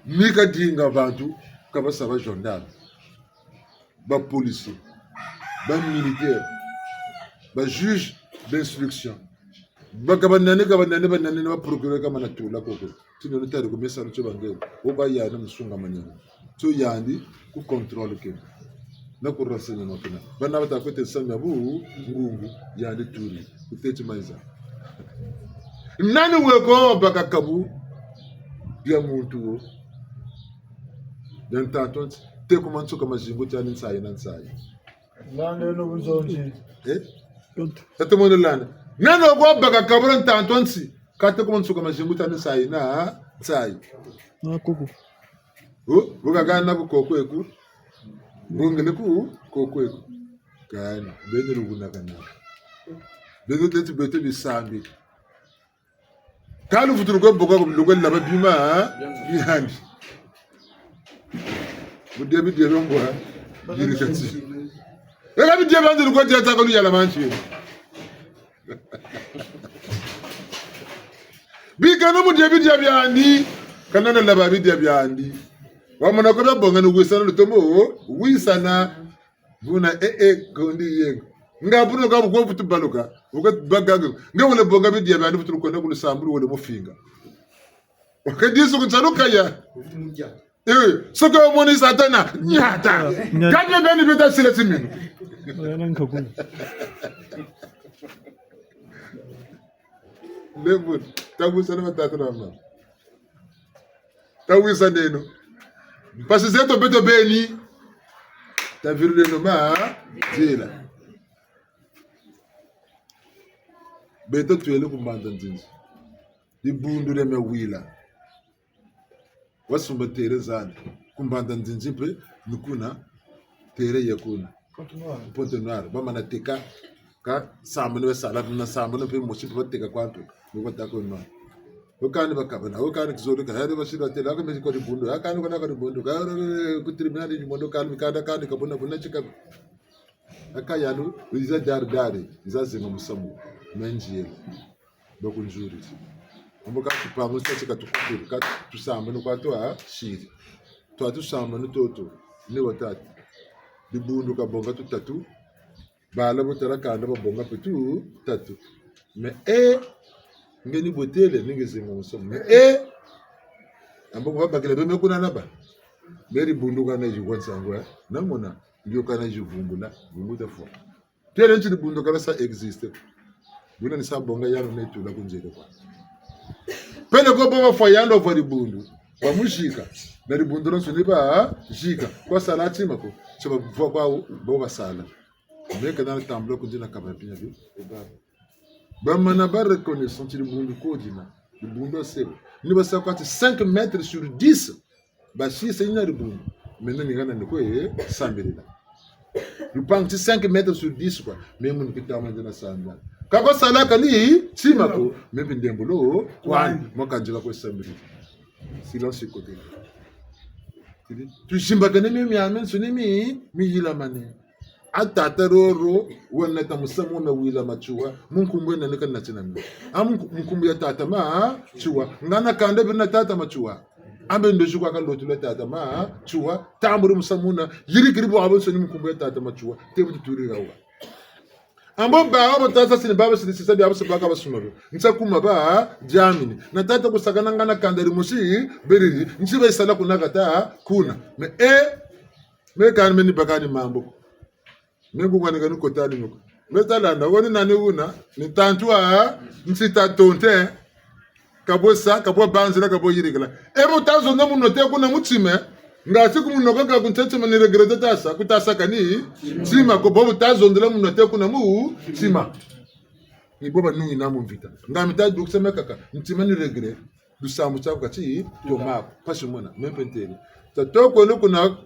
ni kadinga bantu ka basa ba gendarme, ba policier, ba militaire, ba juge d'instruction. Ba ka banani, ka banani, banani, na ba procureur ka mana tula koko. Tino ni tari ku mesa no tio bangele. Wo ba yandi musunga manene. Tio yandi ku contrôle kena. Na ku renseignement kena. Bana bata kwete nsamu ya bu ngungu yandi turi. Ku teti maiza. Nani weko baka kabu bia muntu wo? Bia ntantu nti. Te ku mansuka mazingu tiani nsayi na nsayi. Landa eno bunzonzi. Eh? Tata mwana landa. Nani weko baka kabu bia ntantu nti. Ka te ku mansuka mazingu tiani nsayi na nsayi. Na koko. Wo, wo ka kana bu koko eku. Bongele ku koko eku. Kana, beno luguna kana. Beno teti beto bisambi. Ka luvutulu kwe boka ku lukwe laba bima, ha? Bihandi. Budia bidia bia mbwa, ha? Biri kati. Eka bidia biandi lukwe dia taka luyala manti. Bikeno mu dia bidia biandi, kana na laba bidia biandi. Wamona ko bia bonga ni wisana lutomo, wisana. Buna, eh, eh, kondi yengo. Nga buna ka buko butu baluka, buko bagaga. Nga wele bonga bidia biandi butu kwenda ku lusambulu wele mufinga. Wakadisu ku nsalu kaya. Eh, soko moni Satana, nyata. Nyata. Kani beni beta sila timinu. Oya na nkaku. Lebu, tabu sana matata na mama. Tawisaneno. Mpasi zeto beto beni. Tavirileno ma nzila. Beto twele ku Mbanza Nzinzi. Dibundu dia mia wila. Wasumba terrain zandi. Ku Mbanza Nzinzi mpe ni kuna. Terrain ya kuna. Pointe-Noire. Pointe-Noire. Bamana teka. Ka sambanu basala, na sambanu mpe mosi mpe bateka kwa mpe. Ni bataka no. Wukani bakabana, wukani kizoleka, yari basiri batêla, ka mezi kwa dibundu, wukani kwa na kwa dibundu, ka, ku tribunal di mondo kani, mikanda kani, kabuna, buna tika. Aka yanu, wiza dari dari, wiza zenga musamu, menziele. Bakunzuri. Ambo ka tupangu sa tika tukutiri, ka tusambanu kwa twa siri. Twa tusambanu toto, ni watatu. Dibundu kabonga tutatu, bala bu tala kanda babonga mpe tutatu. Mais, eh, nge ni bwetele, ni nge zenga musamu. Mais, eh, ambo kwa bakila beme kuna naba. Mais dibundu kana zi kwa nsangu, eh. Namona, ndio kana zi vumbula, vumbula fwa. Tele nti dibundu kana sa existe. Buna ni sa bonga yano ne tula ku nzele kwa. Pele ko baba fwa yando fwa dibundu. Bamuzika. Na dibundu lonso ni bazika. Kwa sala tima ko. Sa bavwa kwawu, bo basala. Meka na tambula ku nzila kaba pina bi. Bamana ba reconnaissance dibundu ko dina. Dibundu asebo. Ni basa kwa ti cinq mètres sur dix. Basisa yina dibundu. Meno ni ngana ni kwe sambilila. Lupangu ti cinq mètres sur dix kwa. Meno ni kita mende na sambila. Ka kwa sala kani tima ko. Meno ndembolo. Kwani. Mwa kanzila kwe sambilila. Silence côté. Tuzimbakane mio miamiansoni mi, miyilamane. A tata Roro, wanata musamu na wila Matsoua, mu nkumbu yena ni kanati na mio. A mu nku-, mu nkumbu ya tata Matsoua, ngana kanda beri na tata Matsoua. A mbe ndozi kwa kalotula tata Matsoua, tamburi musamu na, yirikiri bwabansoni mu nkumbu ya tata Matsoua, te bu tuturi hawa. Ambo bawu bo tata sini baba sini sisa biabu se baka basuma bo. Nsa kuma ba diamini. Na tata kusakana ngana kanda dimosi beriri. Nsi bayisala kuna kata kuna. Mais, eh, mais kani meni bakani mambu. Meni kungani kani kotani miko. Mais tala na woni nani wuna. Ni ntantu wa nsi ta tonte. Ka bwe sa, ka bwe banzila, ka bwe yirikila. E bu tazonza mu nwa te kuna mu ntima. Nga si ku munwa kaka ku ntima ni regretter tasa, ku tasa kani ntima ko, bobu tazonzela mu nwa te kuna mu ntima. Ni bo banungi na mu mvita. Nga mita dukisa me kaka, ntima ni regret. Lusambu tiaku kati, toma ko, mpasi mona, me mpe ntele. Tata kweno kuna,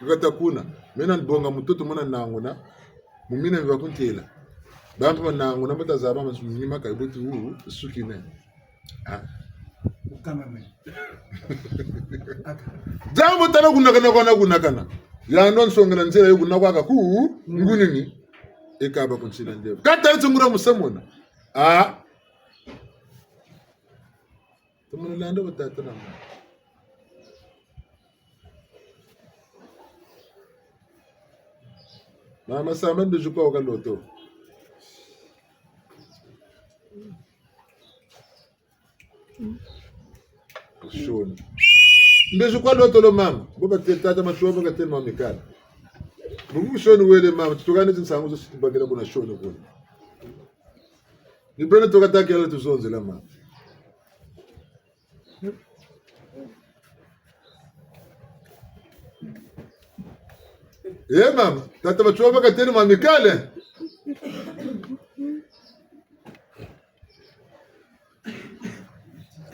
kata kuna. Mena nibonga mutoto mona nanguna, mu mina mi bakuntela. Bampe bananguna, bata zaba ma nima ka ibuti wu, sukine. Ah. Ukama me. Aka. Diambu tala kunakana, kuna kunakana. Yandi nsongela nzila yo kuna kwaka ku, ngunini. Eka bakuntila ndevo. Kata eti ngura musamona. Ah. Tumunu landa batata na mama. Mama Samba nduzi kwa waka loto. Shoni. Nduzi kwa loto lo mama. Bo batele tata Matsoua, bo katele mama Mikala. Bungu shoni wele mama, tutukane zi nsangu zo si tubakila kuna shoni kuna. Ni beno tuka takela tuzonzela mama. Eh, mama, tata Matsoua ba katele mama Mikala.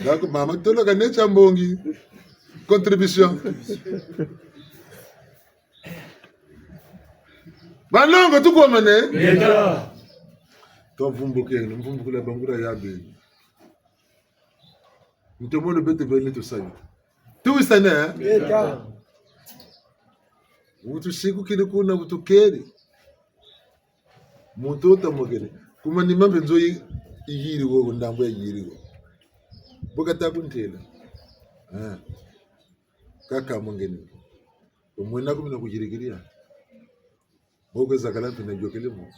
Donc, mama, tolo ka netia mbongi. Contribution. Banlongo, tukomane? Ngeta. Tuvumbukeni, mvumbukila bangula ya beni. Ntomono beto beni tusani. Tuwisane, eh? Ngeta. Muntu sikukini kuna butukeri. Muntu wuta mokene. Kuma ni mambe nzo yi-, yiri wo, ndambu ya yiri wo. Bo kata kuntela. Ah. Kaka mongeni. Omwena ku mina kuyirikiria. Bo kwe zakala mpe na yôkele mo.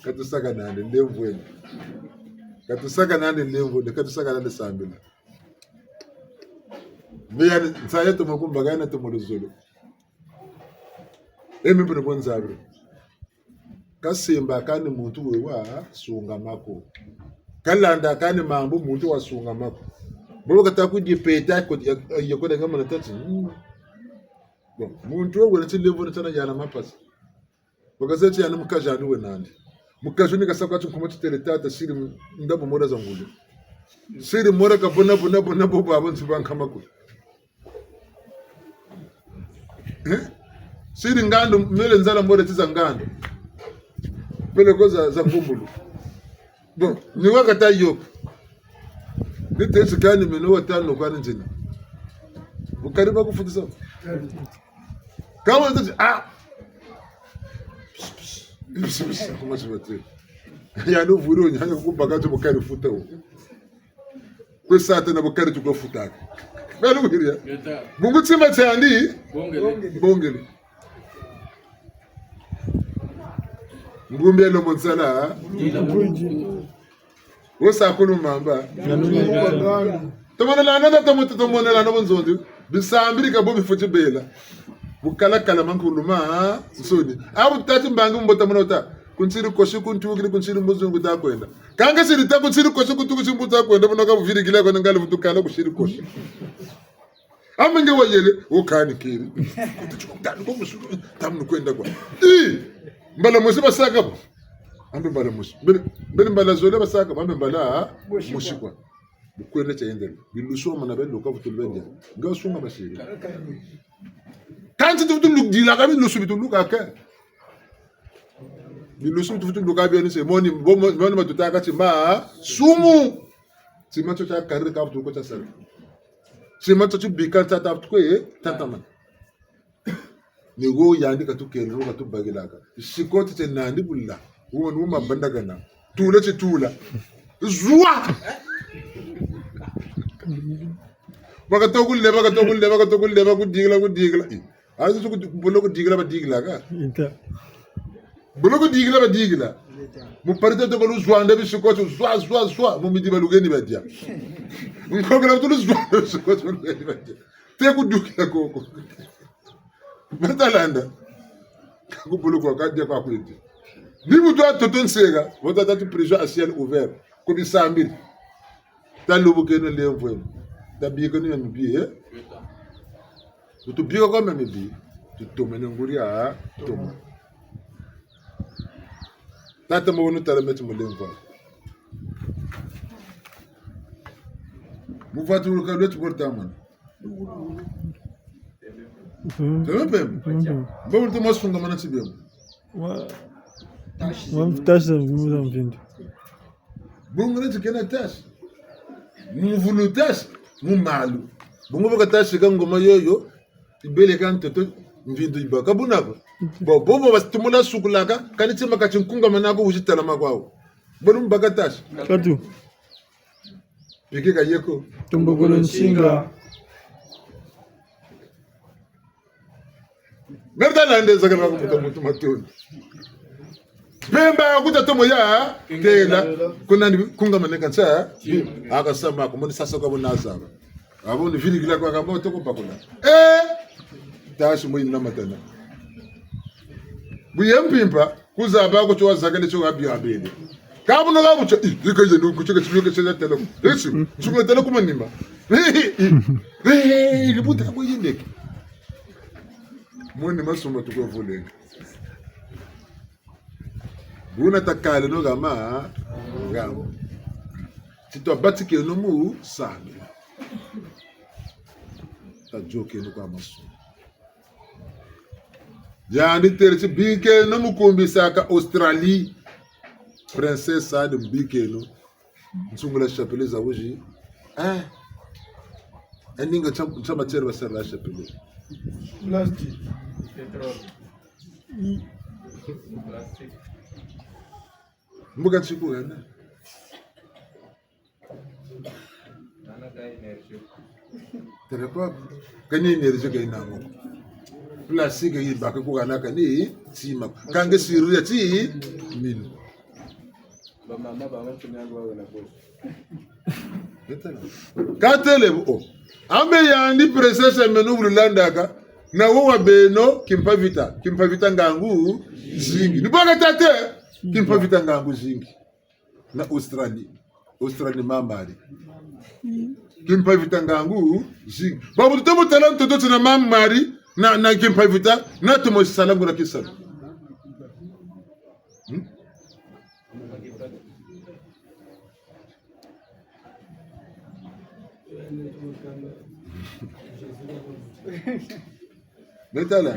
Ka tusaka nandi lemvwene. Ka tusaka nandi lemvwene. Ka tusaka nandi sambila. Mbe yandi nsayi ya tomo kumbaka, yandi tomo luzolo. E mi mpe ni bo nzabiri. Ka simba kani muntu we wa sungama ko. Ka landa kani mambu muntu wa sungama ko. Bo kata kudipeta ko ya, ya ko denga mwana tati. Hmm. Bon, muntu wo wena ti lemvwene tiana yana mapasa. Bakasa ti yandi mukazi yandi wena nandi. Mukazi ni kasa kwa ti nkuma ti tele tata siri ndambu mora za ngulu. Siri mora ka bona, bona, bona, bo babo nsi ba nkama kulu. Eh? Siri ngandu, mele nzala mora ti za ngandu. Peleko za, za ngumbulu. Bon, ni wa kata yôka. Ni tesi kani meno wa tanu kwani nzina. Bukari ba kufutisa. Kama tesi, ah! Pss, pss, kuma si batri. Yandi vuri wo, yandi kubaka ti bukari futa wo. Kwe sa tena bukari ti kwe futaka. Beno wiria. Ngeta. Bungu tima tiandi. Bongele. Bongele. Ngumbi ya lombo nsala, ha? Ila. Wo sa kulu mamba. Tomonelana na tomo-, tomonelana bu nzonzi. Bisambiri ka bo bifweti bela. Bukalakala mankulu ma, ha? Nsoni. Abu tati mbangi mbo ta mona wuta. Kunsiri kosi kuntukiri kunsiri mbuzungu ta kwenda. Kanga siri ta kunsiri kosi kuntukiri mbuzungu ta kwenda. Muna ka buvirikila kwa ngali vutukala kusiri kosi. Ame nge wayele, wo kani keri. Kutu tiko tanu ko musulu, tamu kwenda kwa. I, mbala mosi basaka bo. Ambe mbala mosi. Mbele, mbele mbala zole basaka bo, ambe mbala mosi kwa. Bukwenda tia yendele. Bilusu wa mana belo ka vutu lubende. Nga sunga basiri. Kansi tu vutu lukidila ka bilusu bitu luka ke. Bilusu bitu vutu luka biani se. Moni, bo mo-, moni matutaka ti ma, sumu. Tima tio tia kariri ka vutu ko tia sala. Tima tio tibika tia ta vutu ko, eh, tatamana. Ni wo yandi katukele, wo katubakilaka. Sikoti tie nandi bula. Wo ni wo mabandakana. Tula titula. Zwa! Bakatokuleba, bakatokuleba, bakatokuleba, kudikila, kudikila. Eh. Azi tuku boloko dikila badikilaka. Inta. Boloko dikila badikila. Mu parité toko luzwanda bisikoti zwa, zwa, zwa. Mu midi balugeni badia. Nkokela tu luzwanda bisikoti balugeni badia. Te kudukila koko. Batalanda. Kaku boloko kadia kwa kwete. Ni mutu atoto nseka. Wota tatu prison à ciel ouvert. Ku bisambiri. Talubukeno lemvweno. Tabikeno mia mibi, eh? Tutubika kwa mia mibi. Tutomene nguri a toma. Tata, mu wunu tala meti mulemvo. Mu vwatuluka lweti bori tamana. Mhm. Tala mpembe. Mhm. Mbo wulu tuma sungamana ti bemo. Wa. Wa mfutasa mvuza mvindu. Bungu neti kena tâche. Mu mvulu tâche, mu malu. Bungu baka tâche ka ngoma yoyo, yibeleka ntoto, mvindu yibaka buna ko. Bo, bo, bo, basi tumula sukulaka, kani tima kati nkungamana ko wizi talama kwawu. Bo lumbaka tâche. Katu. Piki ka yeko. Tumbukulu nsinga. Merda lande zakala ku mutu mutu matondo. Mpemba kuta tomo ya tela. Kuna ni kungamane kansa. Aka samba kumoni sasa kwa bona zaba. Abo ni virigila kwa kamba toko bakula. Eh! Tâche mwe na matana. Bu ye mpimpa, kuzaba ko tio wazakale tio wabi abele. Ka buno ka butio, i, i, ka yenu, kutio ka tio ka tio tela ko. Esi, tio ka tela ku manima. Eh, eh, eh, eh, libuta ko yendeke. Moni masumba tuko volenga. Buna takaleno gama, gama. Ti twabatikeno mu sambila. Tayôkeno kwa masumu. Yandi têle ti bikeno mu kumbisaka Australie. Princesse andi mu bikeno. Nsungula chapelet za wizi. Eh. Eninga ntia, ntia matière basala chapelet. Plastique. Pétrole. Plastique. Mbuka nsiku gana. Nana ka énergie. Tele kwa, kani énergie ka yina mo. Plastique yibaka ku gana kani tima. Kâ nge siriri ya ti minu. Ba mama, ba mama, tuna ngwa wena bo. Kâ tele bo. Ambe yandi princesse meno bu landaka. Na wo wa beno, kimpa vita. Kimpa vita ngangu zingi. Ni baka tate, kimpa vita ngangu zingi. Na Australie. Australie mamari. Kimpa vita ngangu zingi. Babu tutomo tala ntoto tina mamari na, na kimpa vita, na tomo sala ngura kisalu. Hmm? Metala.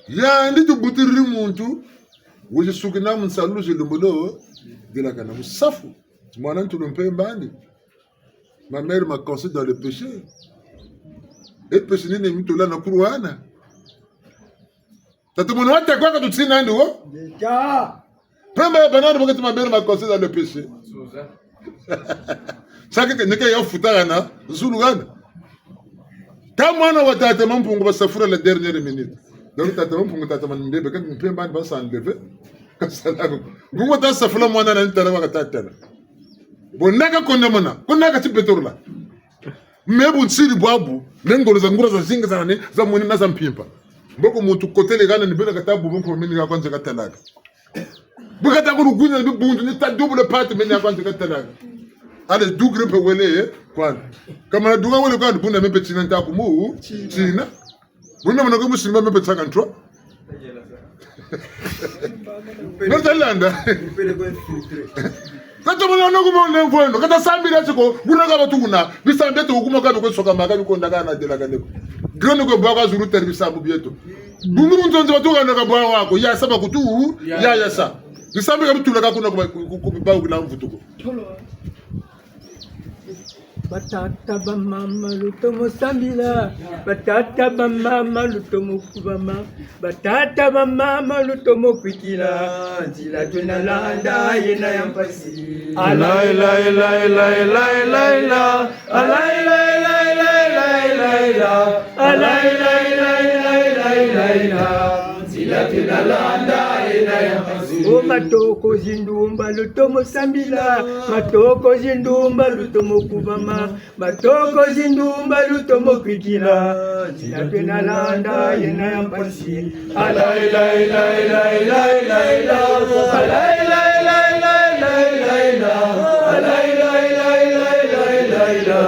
Yandi tubutiriri muntu, wizi sukina mu nsalulu zi lumbolo, delakana mu safu. Mwana ntulu mpemba andi. Ma mère m'a conçu dans le péché. E péché nini mi tola na kurwana. Tata mono wata kwa ka tutina andi wo. Ndeka. Mpemba ya banani bakati ma mère m'a conçu dans le péché. Saka ke neke ya futa gana, zulu gana. Kâ mwana wa tata Mampungu basafula la dernière minute. Donc tata Mampungu, tata Manimbe, ka mpemba ni basa enlever. Kasala ko. Bungu ta safula mwana na ntala wa ka tatala. Bo naka konda mwana, konda ka ti pétrole. Me bunsiri bwabu, me ngolo za nguria zazingi za nani, za mwini na za mpimpa. Mboko muntu kotele gana ni bena kata bu bonko mini ka kwanze katalaka. Bu kata kulu gwina ni bibundu ni ta double pâte mini ka kwanze katalaka. Allez, du groupe wele, eh, kwani. Kamana duka wele kwani, buna me mpe tina nta kumu, tina. Buna mwana ko musimba me mpe tsaka ntwa. Nota landa. Kata mwana no kuma ne mvweno, kata sambila tiko, buna ka batu kuna, bisambu bieto kuma ka biko soka maka biko ndaka na delakane ko. Grande ko baka zulu tari bisambu bieto. Bungu nzonzi batu kana ka bwa wako, ya sa bakutu, ya, ya sa. Bisambu ka bitula ka kuna ku ba, ku, ku, ku ba kula mvutu ko. Batata, bamama, lutomo sambila. Batata, bamama, lutomo kubama. Batata, bamama, lutomo kwikila. Nzila twena landa yena ya mpasi. Alai, lai, lai, lai, lai, lai, la. Alai, lai, lai, lai, lai, lai, la. Alai, lai, lai, lai, lai, lai, lai, la. Nzila twena landa yena ya mpasi. O matoko zindumba lutomo sambila. Matoko zindumba lutomo kubama. Matoko zindumba lutomo kwikila. Nzila twena landa yena ya mpasi. Alai, lai, lai, lai, lai, lai, la. Alai, lai, lai, lai, lai, lai, lai, la. Alai, lai, lai, lai, lai, lai, lai, la.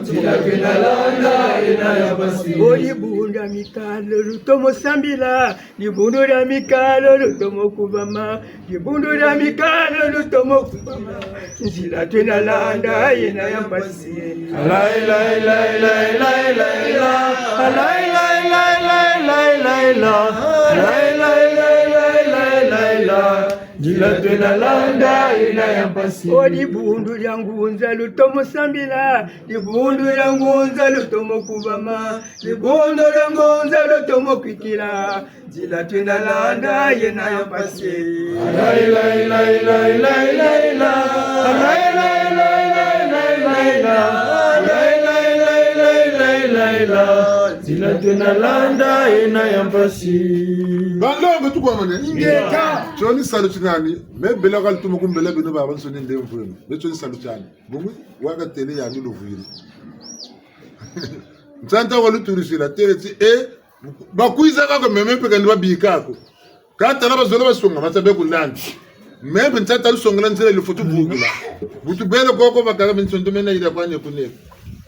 Nzila twena landa yena ya mpasi. O dibundu Mikalo lutomo sambila, dibundu dia mikalo lutomo kubama, dibundu dia mikalo lutomo kubama. Nzila twena landa yena ya mpasi. Lai, lai, lai, lai, lai, lai, la. Lai, lai, lai, lai, lai, lai, lai, la. Lai, lai, lai, lai, lai, lai, la. Nzila twena landa yena ya mpasi. O dibundu dia ngunza lutomo sambila, dibundu dia ngunza lutomo kubama, dibundu dia ngunza lutomo kwikila. Nzila twena landa yena ya mpasi. Lai, lai, lai, lai, lai, lai, la. Lai, lai, lai, lai, lai, lai, la. Lai, lai, lai, lai, lai, lai, la. Nzila twena landa yena ya mpasi. Banlongo tukwamane. Ingeta. Tio ni salu ti nani? Me bela ka lutuma kumbela beno babansoni ndemvweno. Me tio ni salu tiani. Bungu, wakatêle yandi luvwiri. Nsanta wa luturisila, têle ti, e, bakwiza kaka meno mpe kani babika ko. Ka tala bazolo basonga, bata be kulanda. Meno mpe nsanta lusongela nzila lufweti vungila. Bu tubele koko bakaka minsonto mena yila kwani kuneka.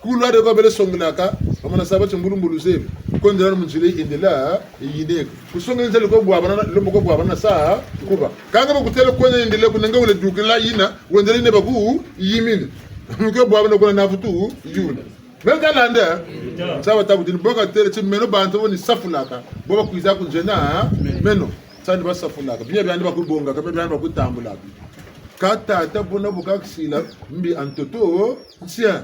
Kulwari ko bele songelaka, bamana saba ti mbulumbulu zebi. Kondela mu nzila yendela, yineka. Kusongela nzila ko bwabana, lombo ko bwabana sa, kuba. Kanga bakutêle kwenda yendela kunenga wele dukila yina, wendela yina baku, yimini. Mukwe bwabana kuna na vutu, yuna. Meno talanda, nsaba tabu dini boka têle ti meno bantu bo ni safulaka, bo bakwiza kunzena, meno, sani basafulaka, bia biandi bakubongaka, bia biandi bakutambulaka. Ka tata bona bu kakisila mbi ha ntoto, ntia.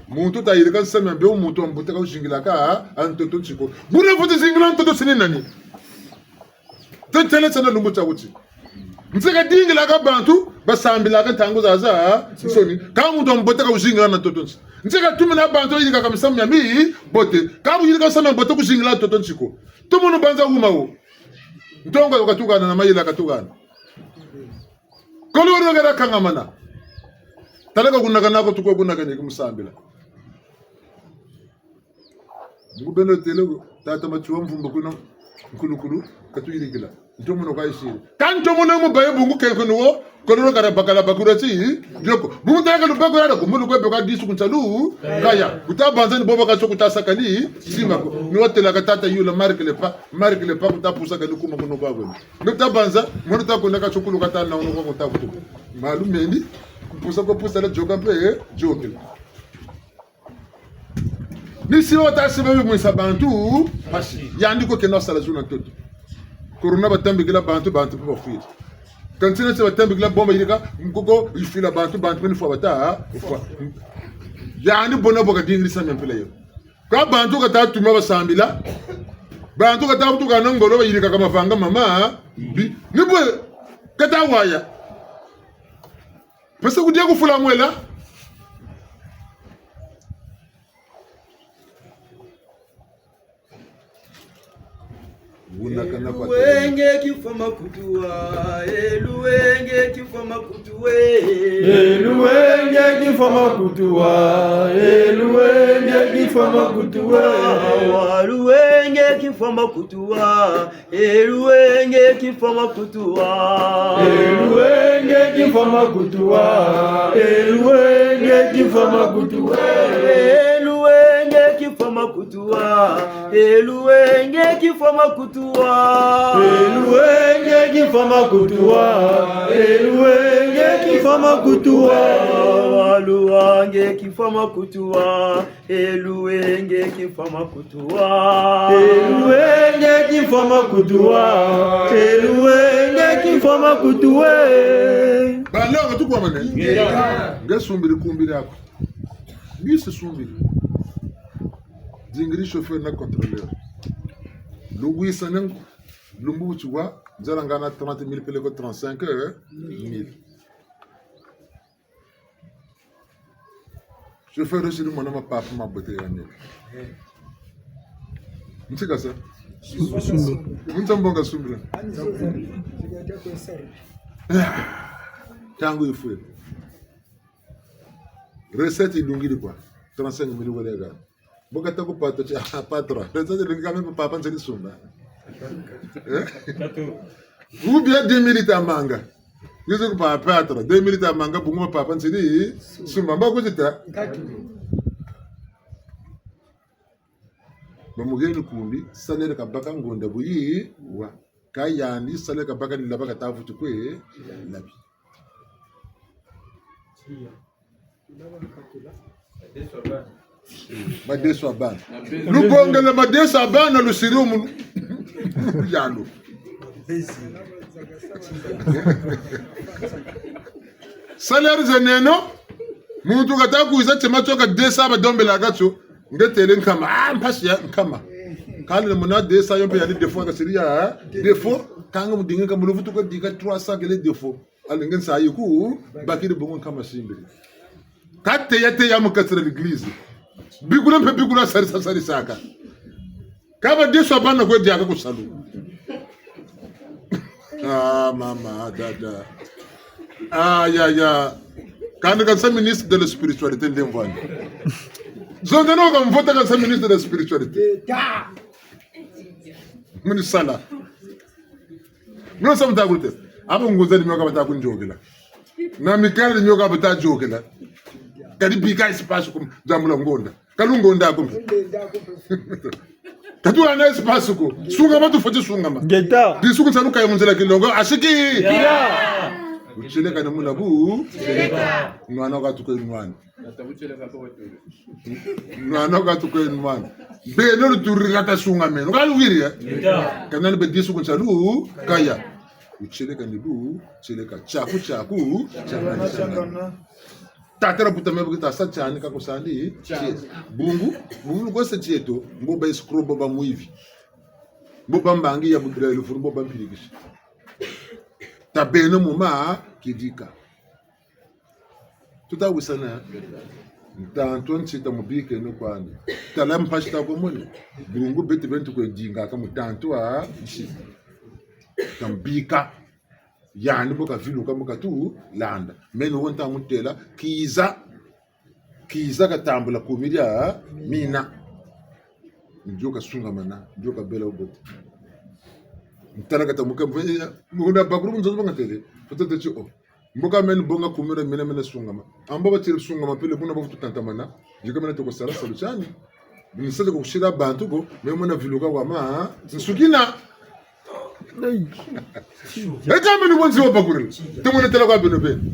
Muntu tayirika nsamu ya mbi, muntu wa mbote ka wuzingilaka ha ntoto nti ko. Buna fweti zingila ha ntoto nti ni nani? Tentele tsana lumbu tia wuti. Nzeka dingilaka bantu, basambilaka ntangu zazansoni. Ka muntu wa mbote ka wuzingila na ntoto nti. Nzeka tumina bantu bayirikaka misamu mia mibote. Ka wuyirika nsamu ya mbote kuzingila na ntoto nti ko. Tumunu banza wuma wo. Ntongo yo katukana na mayela katukana. Kolo wari wakala kangamana. Tala ka kunakana ko tuko kunakana ki musambila. Ngu beno têle ko, tata Matsoua Mvumba kuna nkulukulu, katuyirikila. Ntomono kwa yisiri. Ka ntomono mu baye bungu kenkenu wo, kololo kala bakala bakura ti, yoko. Bungu tala ka lubakura ko, mulu kwe beka disu ku nsalu, kaya. Kuta banza ni bobo ka tio kuta sakani, sima ko. Ni watêlaka tata yula marque le pas, marque le pas kuta pusa kani kuma kuno kwa bwena. Nge ta banza, mono ta kuna ka tio kulu kata na ono kwa kuta kutu. Malu mendi, pusa ko pusa la yoka mpe, yokela. Ni si wo ta si bebe mwisa bantu, mpasi. Yandi ko kena sala zuna ntoto. Corona batambikila bantu, bantu mpe bafwiri. Kantina si batambikila bomba yirika, nkoko yifwila bantu, bantu mpe ni fwa bata, fwa. Yandi bona bo kadingirisa mia mpila yo. Ka bantu kata tuma basambila, bantu kata butuka na ngolo bayirikaka mavanga mama, mbi. Ni bwe, kata waya. Parce que kudia kufula mwela. Wunakana kwa luwenge kifwa makutuwa, e luwenge kifwa makutuwa. E luwenge kifwa makutuwa, e luwenge kifwa makutuwa. Wa luwenge kifwa makutuwa. E luwenge kifwa makutuwa. E luwenge kifwa makutuwa. E luwenge kifwa makutuwa. E luwenge kifwa makutuwa. E luwenge kifwa makutuwa. E luwenge kifwa makutuwa. E luwenge kifwa makutuwa. Wa luwenge kifwa makutuwa. E luwenge kifwa makutuwa. E luwenge kifwa makutuwa. E luwenge kifwa makutuwa. Banlongo tukwamane. Nge sumbiri kumbiri ako. Bisi sumbiri. Dingiri chauffeur na contrôleur. Luwisa nengo. Lumbu tiwa. Nzala ngana trente mille peleko trente-cinq mille. Chauffeur siri mwana mapapa mabote ya nene. Ntika sa? Sumba. Muntu mbonga sumbila. Ntangu yifwiri. Recette yilungiri kwa. Trente-cinq mille wele ga. Bo kata ku patron ti, ah, patron. Recette yilungiri ka me papa nzeri sumba. Eh? Ou bien dix mille ta manga. Ngizi ku papa patron. Dix mille ta manga bungu papa nzeri sumba. Mba kuzita. Bamugeni kumbi, salaire kabaka ngonda buyi wa. Ka yandi, salaire kabaka ni laba kata vutu kwe labi. Madesu a bana. Lubongele madesu a bana lusiri mu yalo. Salaire zeneno, muntu kata kwiza tima tio ka deux cents badombelaka tio, nge têle nkama, ah, mpasi ya nkama. Kani muna deux cents yo mpe yandi défaut kasiri ya, défaut, kanga mudinga ka muluvutu ka dika trois cents kele défaut. Allez, nge nsayi ku, bakiri bongo nkama simbiri. Ka teya teya mu kati dia l'église. Bikula mpe bikula sarisa sarisaka. Ka ba desu a bana kwe diaka ku salu. Ah, mama, dada. Ah, ya, ya. Kani kansa ministre de la spiritualité ndemvwani. Zonza no kamvota kansa ministre de la spiritualité. Muni sala. Muna sa muta kulu te. Abo ngunza ni mio ka bata kunzokela. Na mikala ni mio ka bata zokela. Kadi bika espace ko, zambula ngonda. Ka lungonda ko. Ka tuhana espace ko. Sungama tufweti sungama. Ngeta. Disu ku nsalu kaya mu nzila kilongo. Asiki. Ya. Utsile kani muna bu. Nwana ka tukwe nwana. Nwana ka tukwe nwana. Beno luturiri kata sungameno. Ka luwiri, eh? Ngeta. Kana ni be disu ku nsalu kaya. Utsile kani bu, tsile ka. Tiaku, tiaku, tiaku. Tata la buta me bu kita sa tiani ka kusandi. Tiani. Bungu, bungu ko se tieto, mbo ba escroc, mbo ba mwivi. Mbo ba mbangi ya bukila lufunu, mbo ba mpirikisi. Tabeno mu ma kidika. Tuta wisana. Ntantu nti tamubikeno kwandi. Tala mpasi ta kumoni. Bungu beto beni tukwe dingaka mu ntantu a nti. Tamubika. Yandi mbo kaviluka mbo katulanda. Meno wo nta mutêla. Kiza. Kiza katambula kumi dia mina. Ndio kasungamana, ndio kabela bubote. Ntala kata muka, munda bakulu bunzo banga têle. Foto te ti o. Mbo ka meni bonga kumi dia mina mena sungama. Amba batiri sungama peleko buna bavutu tantamana. Yika mena toko sala salu tiani. Ni sa toko kusila bantu ko, me mona viluka wa ma, nsukina. Ei. Eta meni bonzi wa bakurila. Te mona tala kwa beno beni.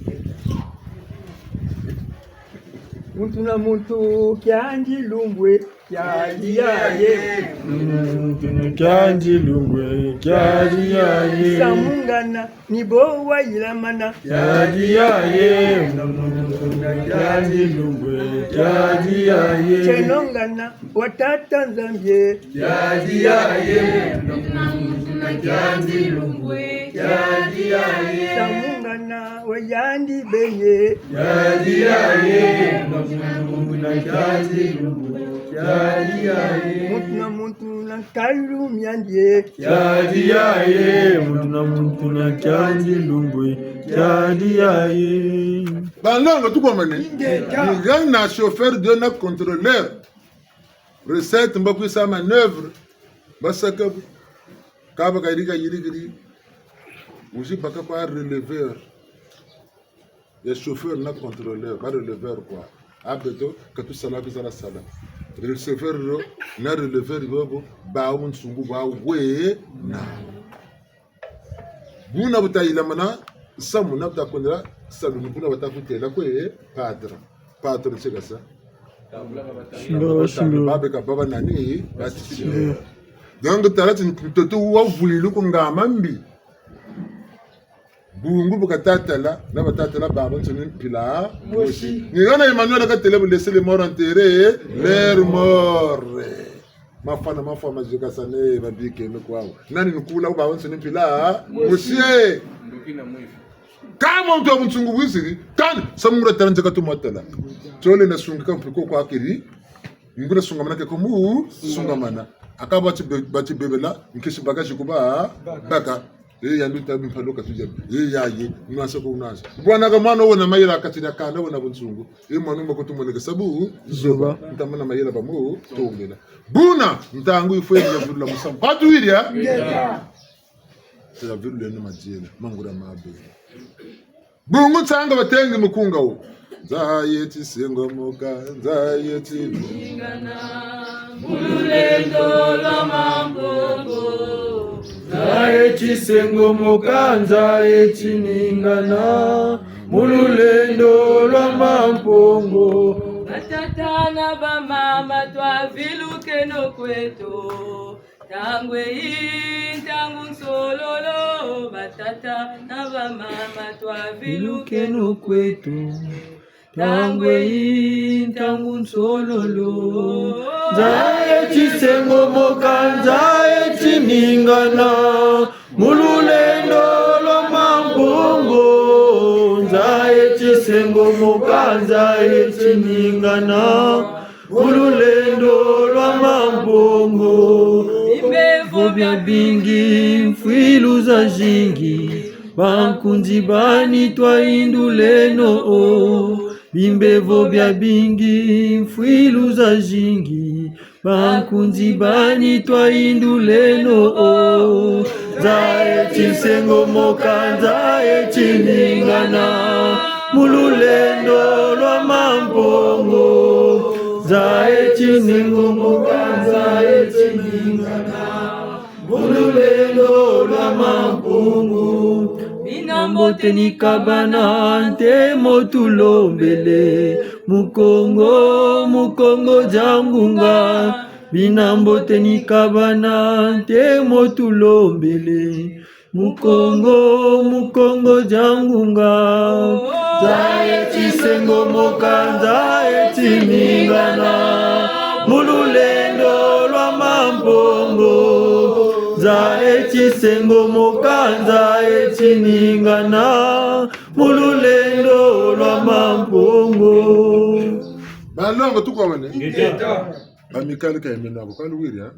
Muntu na muntu kiandi lumbwe, kiandi yaye. Muntu na kiandi lumbwe, kiandi yaye. Samungana, ni bo wayilamana. Kiadi yaye, muntu na kiandi lumbwe, kiadi yaye. Tieno ngana wa Tata Nzambi. Kiadi yaye, muntu na kiandi lumbwe, kiadi yaye. Samungana wa yandi beni. Kiadi yaye, muntu na kiandi lumbwe, kiadi yaye. Muntu na muntu na nkalu miandi. Kiadi yaye, muntu na muntu na kiandi lumbwe, kiadi yaye. Banlongo tukomane. Ingeta. Ni gana chauffeur de na contrôleur. Recette mbo kwisa manœuvre. Basaka bu. Kaba kayirika yirikiri. Wizi baka kwa releveur. Ya chauffeur na contrôleur, ba releveur kwa. A beto, ka tusala kuzala sala. Receveur lo, na releveur bobo, bawu bunsungu bwa wena. Buna bu tayilamana, samu na bu takwendela, salu ni buna bata kutêla kwe, padre. Padre tieka sa. Simba, simba. Babe ka baba nani, bati simba. Donc, tala ti ntoto wa vwilu ku ngama mbi. Bungu bu katatala, na batatala babansoni mpila. Mosi. Ni gana Emmanuel katêle bu laisser les morts enterrer leurs morts. Mafwa na mafwa mazikasane babikeno kwawu. Nani nkula babansoni mpila? Mosi. Mosi. Ka muntu wa bunsungu bwisiri, kani, samura tala nzeka tumatala. Tiole na sungika mpiko kwa kiri. Ngura sungamana ke ko mu sungamana. Aka bati be-, bati bebela, nkisi baka si kuba, baka. E yandi ta bimpa lo ka tudia. E yaye, nwansa ko nwansa. Bwana ka mwana wena mayela kati dia kanda wena bunsungu. E mwana mba ko tumoneke sabu, zoba. Ntamana mayela ba mu, tombela. Buna, ntangu yifweti ya vilula musamu. Ka tuwiri, eh? Ngeta. Tela viluleno madiela, mangura mabe. Bungu nsanga batengi mukunga wo. Nza yeti sengomoka, nza yeti ningana. Mu lulendo lwa Mampungu. Nza eti sengomoka, nza eti ningana, mu lulendo lwa Mampungu. Batata na bamama, twavilukeno kweto. Ntangu eyi, ntangu nsololo, batata na bamama, twavilukeno kweto. Ntangu eyi, ntangu nsololo. Nza eti sengomoka, nza eti ningana, mu lulendo lwa Mampungu. Nza eti sengomoka, nza eti ningana, mu lulendo lwa Mampungu. Bimbevo biabingi, mfwilu zazingi, bankunzi bani twahinduleno o. Bimbevo biabingi, mfwilu zazingi, bankunzi bani twahinduleno o. Nza eti sengomoka, nza eti ningana, mu lulendo lwa Mampungu. Nza eti sengomoka, nza eti ningana, mu lulendo lwa Mampungu. Bina mbote ni kabana, ntemo tulombele, mu Kongo, mu Kongo dia ngunga. Bina mbote ni kabana, ntemo tulombele, mu Kongo, mu Kongo dia ngunga. Nza eti sengomoka, nza eti ningana, mu lulendo lwa Mampungu. Nza eti sengomoka, nza eti ningana, mu lulendo lwa Mampungu. Balongo tukwamane. Ngeta. Amicale ka yemena ko, ka luwiri, ha?